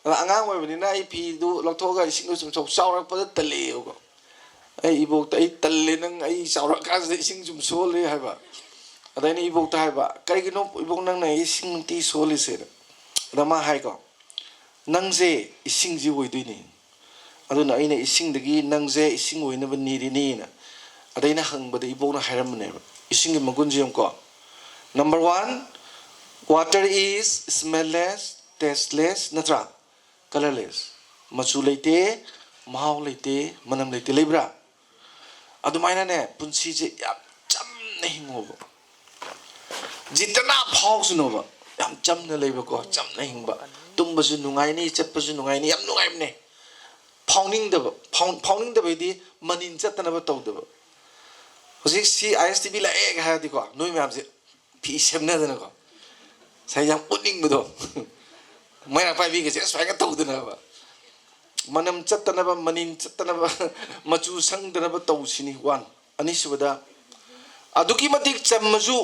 ꯑꯗ ꯑꯉꯥꯡ ꯑꯣꯏꯕꯅꯤꯅ ꯑꯩ ꯐꯤꯗꯨ ꯂꯧꯊꯣꯛꯑꯒ ꯏꯁꯤꯡꯗꯣ ꯁꯨꯝ ꯁꯣꯛ-, ꯆꯥꯎꯔꯛꯄꯗ ꯇꯜꯂꯛꯑꯦꯕꯀꯣ꯫ ꯑꯩ ꯏꯕꯣꯛꯇ, "ꯑꯩ ꯇꯜꯂꯦ, ꯅꯪ ꯑꯩ ꯆꯥꯎꯔꯛꯑꯀꯥꯟꯁꯤꯗ ꯏꯁꯤꯡ ꯁꯨꯝ ꯁꯣꯛꯍꯜꯂꯦ" ꯍꯥꯏꯕ꯫ ꯑꯗ ꯑꯩꯅ ꯏꯕꯣꯛꯇ ꯍꯥꯏꯕ, "ꯀꯔꯤꯒꯤꯅꯣ ꯏꯕꯣꯛ ꯅꯪꯅ ꯑꯩ ꯏꯁꯤꯡ ꯅꯨꯡꯇꯤ ꯁꯣꯛꯍꯜꯂꯤꯁꯦ?" ꯑꯗ ꯃꯥ ꯍꯥꯏꯀꯣ, "ꯅꯪꯁꯦ ꯏꯁꯤꯡꯁꯤ ꯑꯣꯏꯗꯣꯏꯅꯤ꯫ ꯑꯗꯨꯅ ꯑꯩꯅ ꯏꯁꯤꯡꯗꯒꯤ ꯅꯪꯁꯦ ꯏꯁꯤꯡ ꯑꯣꯏꯅꯕ ꯅꯤꯔꯤꯅꯤꯅ"꯫ ꯑꯗ ꯑꯩꯅ ꯍꯪꯕꯗ ꯏꯕꯣꯛꯅ ꯍꯥꯏꯔꯝꯕꯅꯦꯕ, ꯏꯁꯤꯡꯒꯤ ꯃꯒꯨꯟꯁꯦ ꯌꯦꯡꯉꯨꯀꯣ꯫ Number one, water is smellless, tasteless, ꯅꯠꯇ꯭ꯔꯥ? colorless, ꯃꯆꯨ ꯂꯩꯇꯦ, ꯃꯍꯥꯎ ꯂꯩꯇꯦ, ꯃꯅꯝ ꯂꯩꯇꯦ, ꯂꯩꯕ꯭ꯔꯥ? ꯑꯗꯨꯃꯥꯏꯅꯅꯦ, ꯄꯨꯟꯁꯤꯁꯦ ꯌꯥꯝ ꯆꯝꯅ ꯍꯤꯡꯉꯣꯕ꯫ ꯖꯤꯇꯅ ꯐꯥꯎꯁꯅꯣꯕ꯫ ꯌꯥꯝ ꯆꯝꯅ ꯂꯩꯕꯀꯣ, ꯆꯝꯅ ꯍꯤꯡꯕ꯫ ꯇꯨꯝꯕꯁꯨ ꯅꯨꯡꯉꯥꯏꯅꯤ, ꯆꯠꯄꯁꯨ ꯅꯨꯡꯉꯥꯏꯅꯤ, ꯌꯥꯝ ꯅꯨꯡꯉꯥꯏꯕꯅꯦ꯫ ꯐꯥꯎꯅꯤꯡꯗꯕ, ꯐꯥꯎ-, ꯐꯥꯎꯅꯤꯡꯗꯕ ꯍꯥꯏꯗꯤ ꯃꯅꯤꯟ ꯆꯠꯇꯅꯕ ꯇꯧꯗꯕ꯫ ꯍꯧꯖꯤꯛ C I S T V ꯂꯥꯛꯑꯦꯒ ꯍꯥꯏꯔꯗꯤꯀꯣ, ꯅꯣꯏ ꯃꯌꯥꯝꯁꯦ ꯐꯤ ꯁꯦꯝꯅꯗꯅꯀꯣ, ꯉꯁꯥꯏ ꯌꯥꯝ ꯎꯠꯅꯤꯡꯕꯗꯣ, ꯃꯩꯔꯥ ꯄꯥꯏꯕꯤꯒꯁꯦ ꯁꯨꯃꯥꯏꯅ ꯇꯧꯗꯅꯕ, ꯃꯅꯝ ꯆꯠꯇꯅꯕ, ꯃꯅꯤꯟ ꯆꯠꯇꯅꯕ, ꯃꯆꯨ ꯁꯪꯗꯅꯕ ꯇꯧꯁꯤꯅꯤ꯫ One꯫ ꯑꯅꯤꯁꯨꯕꯗ, ꯑꯗꯨꯛꯀꯤ ꯃꯇꯤꯛ ꯆꯝꯃꯁꯨ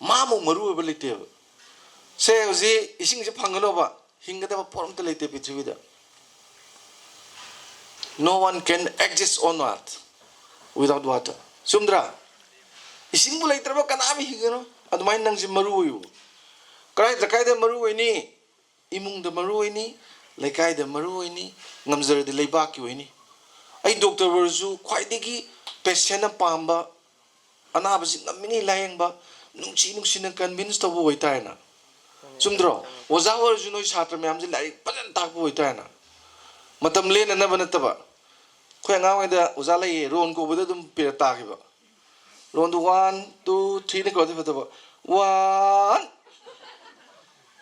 ꯃꯥꯃꯨꯛ ꯃꯔꯨ ꯑꯣꯏꯕ ꯂꯩꯇꯦꯕ꯫ ꯁꯦ, ꯍꯧꯖꯤꯛ ꯏꯁꯤꯡꯁꯦ ꯐꯪꯒꯅꯣꯕ, ꯍꯤꯡꯒꯗꯕ ꯄꯣꯠ ꯑꯝꯇ ꯂꯩꯇꯦ ꯄ꯭ꯔꯤꯊꯤꯕꯤꯗ꯫ No one can exist on earth without water. ꯆꯨꯝꯗ꯭ꯔꯥ? ꯏꯁꯤꯡꯕꯨ ꯂꯩꯇ꯭ꯔꯕ ꯀꯅꯥꯝ ꯍꯤꯡꯒꯅꯣ꯫ ꯑꯗꯨꯃꯥꯏꯅ ꯅꯪꯁꯦ ꯃꯔꯨ ꯑꯣꯏꯌꯨ꯫ ꯀꯗꯥꯏ ꯂꯩꯀꯥꯏꯗ ꯃꯔꯨ ꯑꯣꯏꯅꯤ? ꯏꯃꯨꯡꯗ ꯃꯔꯨ ꯑꯣꯏꯅꯤ, ꯂꯩꯀꯥꯏꯗ ꯃꯔꯨ ꯑꯣꯏꯅꯤ, ꯉꯝꯖꯔꯗꯤ ꯂꯩꯕꯥꯛꯀꯤ ꯑꯣꯏꯅꯤ꯫ ꯑꯩ ꯗꯣꯛꯇꯔ ꯑꯣꯏꯔꯁꯨ ꯈ꯭ꯋꯥꯏꯗꯒꯤ ꯄꯦꯁꯦꯟꯅ ꯄꯥꯝꯕ, ꯑꯅꯥꯕꯁꯤ ꯉꯝꯃꯤꯉꯩ ꯂꯥꯌꯦꯡꯕ, ꯅꯨꯡꯁꯤ ꯅꯨꯡꯁꯤꯅ ꯀꯟꯚꯤꯟꯁ ꯇꯧꯕ ꯑꯣꯏꯇꯥꯔꯦꯅ꯫ ꯆꯨꯝꯗ꯭ꯔꯣ? ꯑꯣꯖꯥ ꯑꯣꯏꯔꯁꯨ ꯅꯣꯏ ꯁꯥꯇ꯭ꯔ ꯃꯌꯥꯝꯁꯦ ꯂꯥꯏꯔꯤꯛ ꯐꯖꯅ ꯇꯥꯛꯄ ꯑꯣꯏꯇꯥꯔꯦꯅ꯫ ꯃꯇꯝ ꯂꯦꯟꯅꯅꯕ ꯅꯠꯇꯕ꯫ ꯑꯩꯈꯣꯏ ꯑꯉꯥꯡ ꯑꯣꯏꯗ ꯑꯣꯖꯥ ꯂꯩꯌꯦ, ꯔꯣꯟ ꯀꯧꯕꯗ ꯑꯗꯨꯝ ꯄꯤꯔ ꯇꯥꯈꯤꯕ꯫ ꯔꯣꯟꯗꯨ one, two, three ꯅ ꯀꯧꯔꯗꯤ ꯐꯗꯕ꯫ One꯫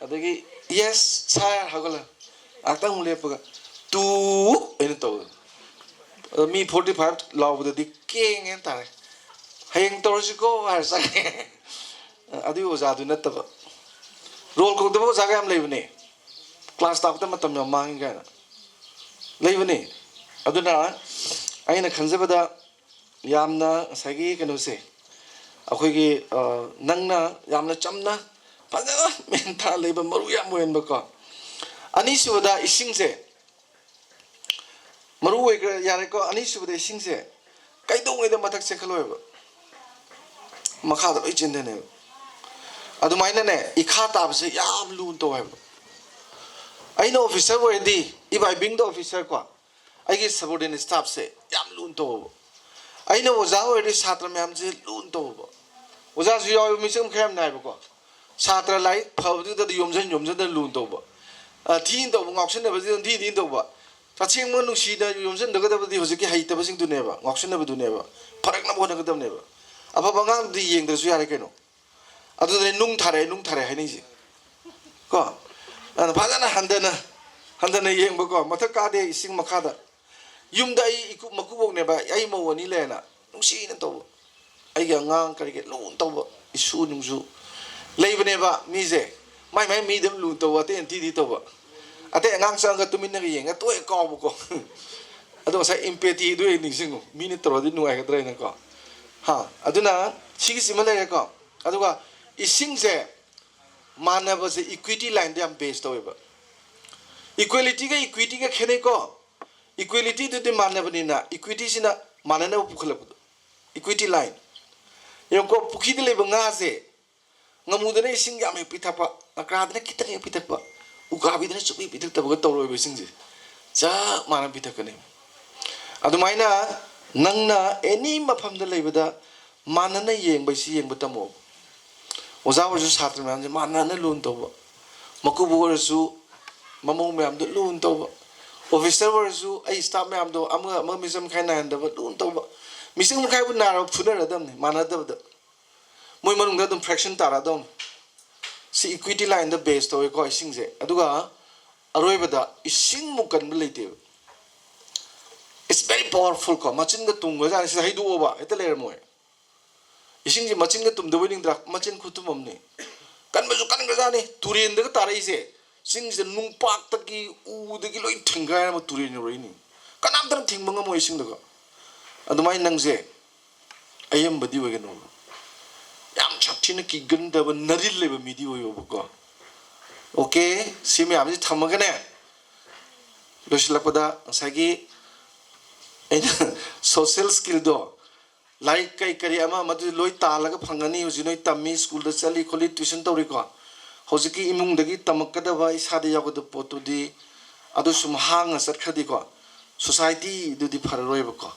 ꯑꯗꯒꯤ "Yes sir" ꯍꯧꯒꯠꯂ ꯉꯥꯛꯇꯪ ꯑꯃꯨꯛ ꯂꯦꯞꯄꯒ "Two" ꯑꯩꯅ ꯇꯧꯋꯦ꯫ ꯑꯗꯣ ꯃꯤ forty five ꯂꯥꯎꯕꯗꯗꯤ ꯀꯦꯡꯉꯦꯅ ꯇꯥꯔꯦ꯫ "ꯍꯌꯦꯡ ꯇꯧꯔꯁꯤꯀꯣ" ꯍꯥꯏꯔ ꯆꯠꯈ꯭ꯔꯦ꯫ ꯑꯗꯨꯒꯤ ꯑꯣꯖꯥꯗꯨ ꯅꯠꯇꯕ꯫ ꯔꯣꯜ ꯀꯧꯗꯕ ꯑꯣꯖꯥꯒ ꯌꯥꯝ ꯂꯩꯕꯅꯦ꯫ ꯀ꯭ꯂꯥꯁ ꯇꯥꯛꯄꯗ ꯃꯇꯝ ꯌꯥꯝ ꯃꯥꯡꯉꯤ ꯀꯥꯏꯅ ꯂꯩꯕꯅꯦ꯫ ꯑꯗꯨꯅ ꯑꯩꯅ ꯈꯟꯖꯕꯗ ꯌꯥꯝꯅ ꯉꯁꯥꯏꯒꯤ ꯀꯩꯅꯣꯁꯦ, ꯑꯩꯈꯣꯏꯒꯤ, ꯑ, ꯅꯪꯅ ꯌꯥꯝꯅ ꯆꯝꯅ ꯐꯖꯅ ꯃꯦꯟ ꯊꯥ ꯂꯩꯕ, ꯃꯔꯨ ꯌꯥꯝ ꯑꯣꯏꯍꯟꯕꯀꯣ꯫ ꯑꯅꯤꯁꯨꯕꯗ ꯏꯁꯤꯡꯁꯦ ꯃꯔꯨ ꯑꯣꯏꯈ꯭ꯔꯦ, ꯌꯥꯔꯦꯀꯣ꯫ ꯑꯅꯤꯁꯨꯕꯗ ꯏꯁꯤꯡꯁꯦ ꯀꯩꯗꯧꯉꯩꯗ ꯃꯊꯛ ꯆꯦꯟꯈꯠꯂꯣꯏꯕ, ꯃꯈꯥꯗ ꯂꯣꯏ ꯆꯦꯟꯊꯅꯦꯕ꯫ ꯑꯗꯨꯃꯥꯏꯅꯅꯦ, ꯏꯈꯥ ꯇꯥꯕꯁꯦ ꯌꯥꯝ ꯂꯨꯅ ꯇꯧ ꯍꯥꯏꯕ꯫ ꯑꯩꯅ ꯑꯣꯐꯤꯁꯔ ꯑꯣꯏꯔꯗꯤ, if I being the officer ꯀꯣ, ꯑꯩꯒꯤ subordinate staffꯁꯦ ꯌꯥꯝ ꯂꯨꯅ ꯇꯧꯕ꯫ ꯑꯩꯅ ꯑꯣꯖꯥ ꯑꯣꯏꯔꯗꯤ ꯁꯥꯇ꯭ꯔ ꯃꯌꯥꯝꯁꯦ ꯂꯨꯅ ꯇꯧꯕ꯫ ꯑꯣꯖꯥꯁꯨ ꯌꯥꯎꯋꯦꯕ, ꯃꯤꯆꯪ ꯈꯔ ꯌꯥꯝ ꯅꯥꯏꯕꯀꯣ꯫ ꯁꯥꯇ꯭ꯔ ꯂꯥꯏꯔꯤꯛ ꯐꯕꯗꯨꯗ ꯌꯣꯝꯁꯤꯟ ꯌꯣꯝꯁꯤꯟꯗꯅ ꯂꯨꯅ ꯇꯧꯕ꯫ ꯊꯤꯅ ꯇꯧꯕ, ꯉꯥꯎꯁꯟꯅꯕꯁꯤꯗ ꯊꯤ ꯊꯤꯅ ꯇꯧꯕ꯫ ꯇꯁꯦꯡꯕ ꯅꯨꯡꯁꯤꯅ ꯌꯣꯝꯁꯤꯟꯒꯗꯕꯗꯤ ꯍꯧꯖꯤꯛꯀꯤ ꯍꯩꯇꯕꯁꯤꯡꯗꯨꯅꯦꯕ, ꯉꯥꯎꯁꯟꯅꯕꯗꯨꯅꯦꯕ꯫ ꯐꯔꯛꯅꯕ ꯍꯣꯠꯅꯒꯗꯕꯅꯦꯕ꯫ ꯑꯐꯕ ꯑꯉꯥꯡꯗꯨꯗꯤ ꯌꯦꯡꯗ꯭ꯔꯁꯨ ꯌꯥꯔꯦ ꯀꯩꯅꯣ꯫ ꯑꯗꯨꯗꯅꯦ ꯅꯨꯡ ꯊꯥꯔꯛꯑꯦ, ꯅꯨꯡ ꯊꯥꯔꯛꯑꯦ ꯍꯥꯏꯅꯩꯁꯦ꯫ ꯀꯣ? ꯑꯗꯨꯅ ꯐꯖꯅ ꯍꯟꯊꯅ, ꯍꯟꯊꯅ ꯌꯦꯡꯕꯀꯣ, ꯃꯊꯛ ꯀꯥꯗꯦ, ꯏꯁꯤꯡ ꯃꯈꯥꯗ꯫ ꯌꯨꯝꯗ ꯑꯩ ꯏꯀꯨ-, ꯃꯀꯨꯕꯣꯛꯅꯦꯕ, ꯑꯩ ꯃꯧ ꯑꯅꯤ ꯂꯩꯔꯦꯅ ꯅꯨꯡꯁꯤꯅ ꯇꯧꯕ꯫ ꯑꯩꯒꯤ ꯑꯉꯥꯡ ꯀꯔꯤ ꯀꯔꯤ ꯂꯨꯅ ꯇꯧꯕ, ꯏꯁꯨ ꯅꯨꯡꯁꯨ꯫ ꯂꯩꯕꯅꯦꯕ ꯃꯤꯁꯦ, ꯃꯥꯏ ꯃꯥꯏ ꯃꯤꯗ ꯑꯗꯨꯝ ꯂꯨꯅ ꯇꯧꯕ, ꯑꯇꯩ ꯑꯟꯇꯤꯗꯤ ꯇꯧꯕ꯫ ꯑꯇꯩ ꯑꯉꯥꯡ ꯆꯪꯉꯒ ꯇꯨꯃꯤꯟꯅꯒ ꯌꯦꯡꯉ ꯇꯣꯛꯑꯦ ꯀꯥꯎꯕꯀꯣ꯫ ꯑꯗꯣ ꯉꯁꯥꯏ empathy ꯗꯨ ꯑꯩ ꯅꯤꯡꯁꯤꯡꯉꯨ, ꯃꯤꯅ ꯇꯧꯔꯗꯤ ꯅꯨꯡꯉꯥꯏꯒꯗ꯭ꯔꯥ ꯍꯥꯏꯅꯀꯣ꯫ ꯍꯥ, ꯑꯗꯨꯅ ꯁꯤꯒꯤꯁꯤꯃ ꯂꯩꯔꯦꯀꯣ꯫ ꯑꯗꯨꯒ ꯏꯁꯤꯡꯁꯦ ꯃꯥꯟꯅꯕꯁꯦ equity line ꯗ ꯌꯥꯝ base ꯇꯧꯋꯦꯕ꯫ Equality ꯒ equity ꯒ ꯈꯦꯠꯅꯩꯀꯣ꯫ Equality ꯗꯨꯗꯤ ꯃꯥꯟꯅꯕꯅꯤꯅ, equity ꯁꯤꯅ ꯃꯥꯟꯅꯅꯕ ꯄꯨꯈꯠꯂꯛꯄꯗꯣ꯫ Equity line꯫ ꯌꯦꯡꯉꯨꯀꯣ, ꯄꯨꯈ꯭ꯔꯤꯗ ꯂꯩꯕ ꯉꯥꯁꯦ, ꯉꯥꯃꯨꯗꯅ ꯏꯁꯤꯡ ꯌꯥꯝ ꯍꯦꯛ ꯄꯤꯊꯛꯄ, ꯉꯀ꯭ꯔꯥꯗꯅ ꯈꯤꯇꯪ ꯍꯦꯛ ꯄꯤꯊꯛꯄ, ꯎꯀꯥꯕꯤꯗꯅ ꯁꯨꯛꯄꯤ ꯄꯤꯊꯛꯇꯕꯒ ꯇꯧꯔꯣꯏꯕ ꯏꯁꯤꯡꯁꯦ꯫ ꯆꯞ ꯃꯥꯟꯅ ꯄꯤꯊꯛꯀꯅꯤ꯫ ꯑꯗꯨꯃꯥꯏꯅ ꯅꯪꯅ any ꯃꯐꯝꯗ ꯂꯩꯕꯗ ꯃꯥꯟꯅꯅ ꯌꯦꯡꯕ ꯍꯥꯏꯁꯤ ꯌꯦꯡꯕ ꯇꯝꯃꯣ꯫ ꯑꯣꯖꯥ ꯑꯣꯏꯔꯁꯨ ꯁꯥꯇ꯭ꯔ ꯃꯌꯥꯝꯁꯦ ꯃꯥꯟꯅꯅ ꯂꯨꯅ ꯇꯧꯕ, ꯃꯀꯨꯕꯣꯛ ꯑꯣꯏꯔꯁꯨ ꯃꯃꯧ ꯃꯌꯥꯝꯗꯣ ꯂꯨꯅ ꯇꯧꯕ, officer ꯑꯣꯏꯔꯁꯨ ꯑꯩ staff ꯃꯌꯥꯝꯗꯣ ꯑꯃꯒ ꯑꯃꯒ ꯃꯤꯆꯪ ꯃꯤꯈꯥꯏ ꯅꯥꯏꯍꯟꯗꯕ ꯂꯨꯅ ꯇꯧꯕ꯫ ꯃꯤꯆꯪ ꯃꯤꯈꯥꯏꯕꯨ ꯅꯥꯔꯕ ꯐꯨꯅꯔꯗꯕꯅꯤ ꯃꯥꯟꯅꯗꯕꯗ꯫ ꯃꯣꯏ ꯃꯅꯨꯡꯗ ꯑꯗꯨꯝ fraction ꯇꯥꯔꯛꯑꯗꯧꯅꯤ꯫ ꯁꯤ equity line ꯗ base ꯇꯧꯋꯦꯀꯣ ꯏꯁꯤꯡꯁꯦ꯫ ꯑꯗꯨꯒ ꯑꯔꯣꯏꯕꯗ ꯏꯁꯤꯡꯃꯨꯛ ꯀꯟꯕ ꯂꯩꯇꯦꯕ꯫ It's very powerful ꯀꯣ, ꯃꯆꯤꯟꯗ ꯇꯨꯝꯈ꯭ꯔꯖꯥꯠꯅꯤ, ꯁꯤꯗ ꯍꯩꯗꯣꯛꯑꯣꯕ, ꯍꯦꯛꯇ ꯂꯩꯔꯝꯃꯣꯏ꯫ ꯏꯁꯤꯡꯁꯦ ꯃꯆꯤꯟꯗ ꯇꯨꯝꯗꯕꯣꯏ ꯅꯤꯡꯗ꯭ꯔꯥ? ꯃꯆꯤꯟ ꯈꯨꯇꯨꯝ ꯑꯃꯅꯤ꯫ ꯀꯟꯕꯁꯨ ꯀꯟꯈ꯭ꯔꯖꯥꯠꯅꯤ꯫ ꯇꯨꯔꯦꯟꯗꯒ ꯇꯥꯔꯛꯏꯁꯦ, ꯆꯤꯡꯁꯤꯗ ꯅꯨꯡꯄꯥꯛꯇꯒꯤ ꯎꯗꯒꯤ ꯂꯣꯏ ꯊꯤꯡꯒꯥꯏꯔꯝꯃ ꯇꯨꯔꯦꯟ ꯌꯧꯔꯛꯏꯅꯤ꯫ ꯀꯅꯥꯝꯇꯅ ꯊꯤꯡꯕ ꯉꯝꯃꯣꯏ ꯏꯁꯤꯡꯗꯒ꯫ ꯑꯗꯨꯃꯥꯏꯅ ꯅꯪꯁꯦ ꯑꯌꯥꯝꯕꯗꯤ ꯑꯣꯏꯒꯅꯣꯕ꯫ ꯌꯥꯝ ꯁꯥꯊꯤꯅ ꯀꯤꯒꯟꯗꯕ ꯅꯔꯤꯜ ꯂꯩꯕ ꯃꯤꯗꯤ ꯑꯣꯏꯌꯣꯕꯀꯣ꯫ Okay, ꯁꯤ ꯃꯌꯥꯝꯁꯤ ꯊꯝꯃꯒꯅꯦ, ꯂꯣꯏꯁꯤꯜꯂꯛꯄꯗ ꯉꯁꯥꯏꯒꯤ ꯑꯩꯅ social skill ꯗꯣ, ꯂꯥꯏꯔꯤꯛ ꯀꯩ ꯀꯔꯤ ꯑꯃ ꯑꯃꯗꯨꯗꯤ ꯂꯣꯏ ꯇꯥꯜꯂꯒ ꯐꯪꯒꯅꯤ꯫ ꯍꯧꯖꯤꯛ ꯅꯣꯏ ꯇꯝꯃꯤ, ꯁ꯭ꯀꯨꯜꯗ ꯆꯠꯂꯤ ꯈꯣꯠꯂꯤ, tuition ꯇꯧꯔꯤꯀꯣ꯫ ꯍꯧꯖꯤꯛꯀꯤ ꯏꯃꯨꯡꯗꯒꯤ ꯇꯝꯃꯛꯀꯗꯕ, ꯏꯁꯥꯗ ꯌꯥꯎꯒꯗꯕ ꯄꯣꯠꯇꯨꯗꯤ ꯑꯗꯨ ꯁꯨꯝ ꯍꯥꯡꯉ ꯆꯠꯈ꯭ꯔꯗꯤꯀꯣ, society ꯗꯨꯗꯤ ꯐꯔꯔꯣꯏꯕꯀꯣ꯫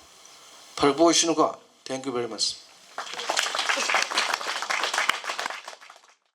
ꯐꯔꯛꯄ ꯑꯣꯏꯁꯅꯨꯀꯣ꯫ Thank you very much꯫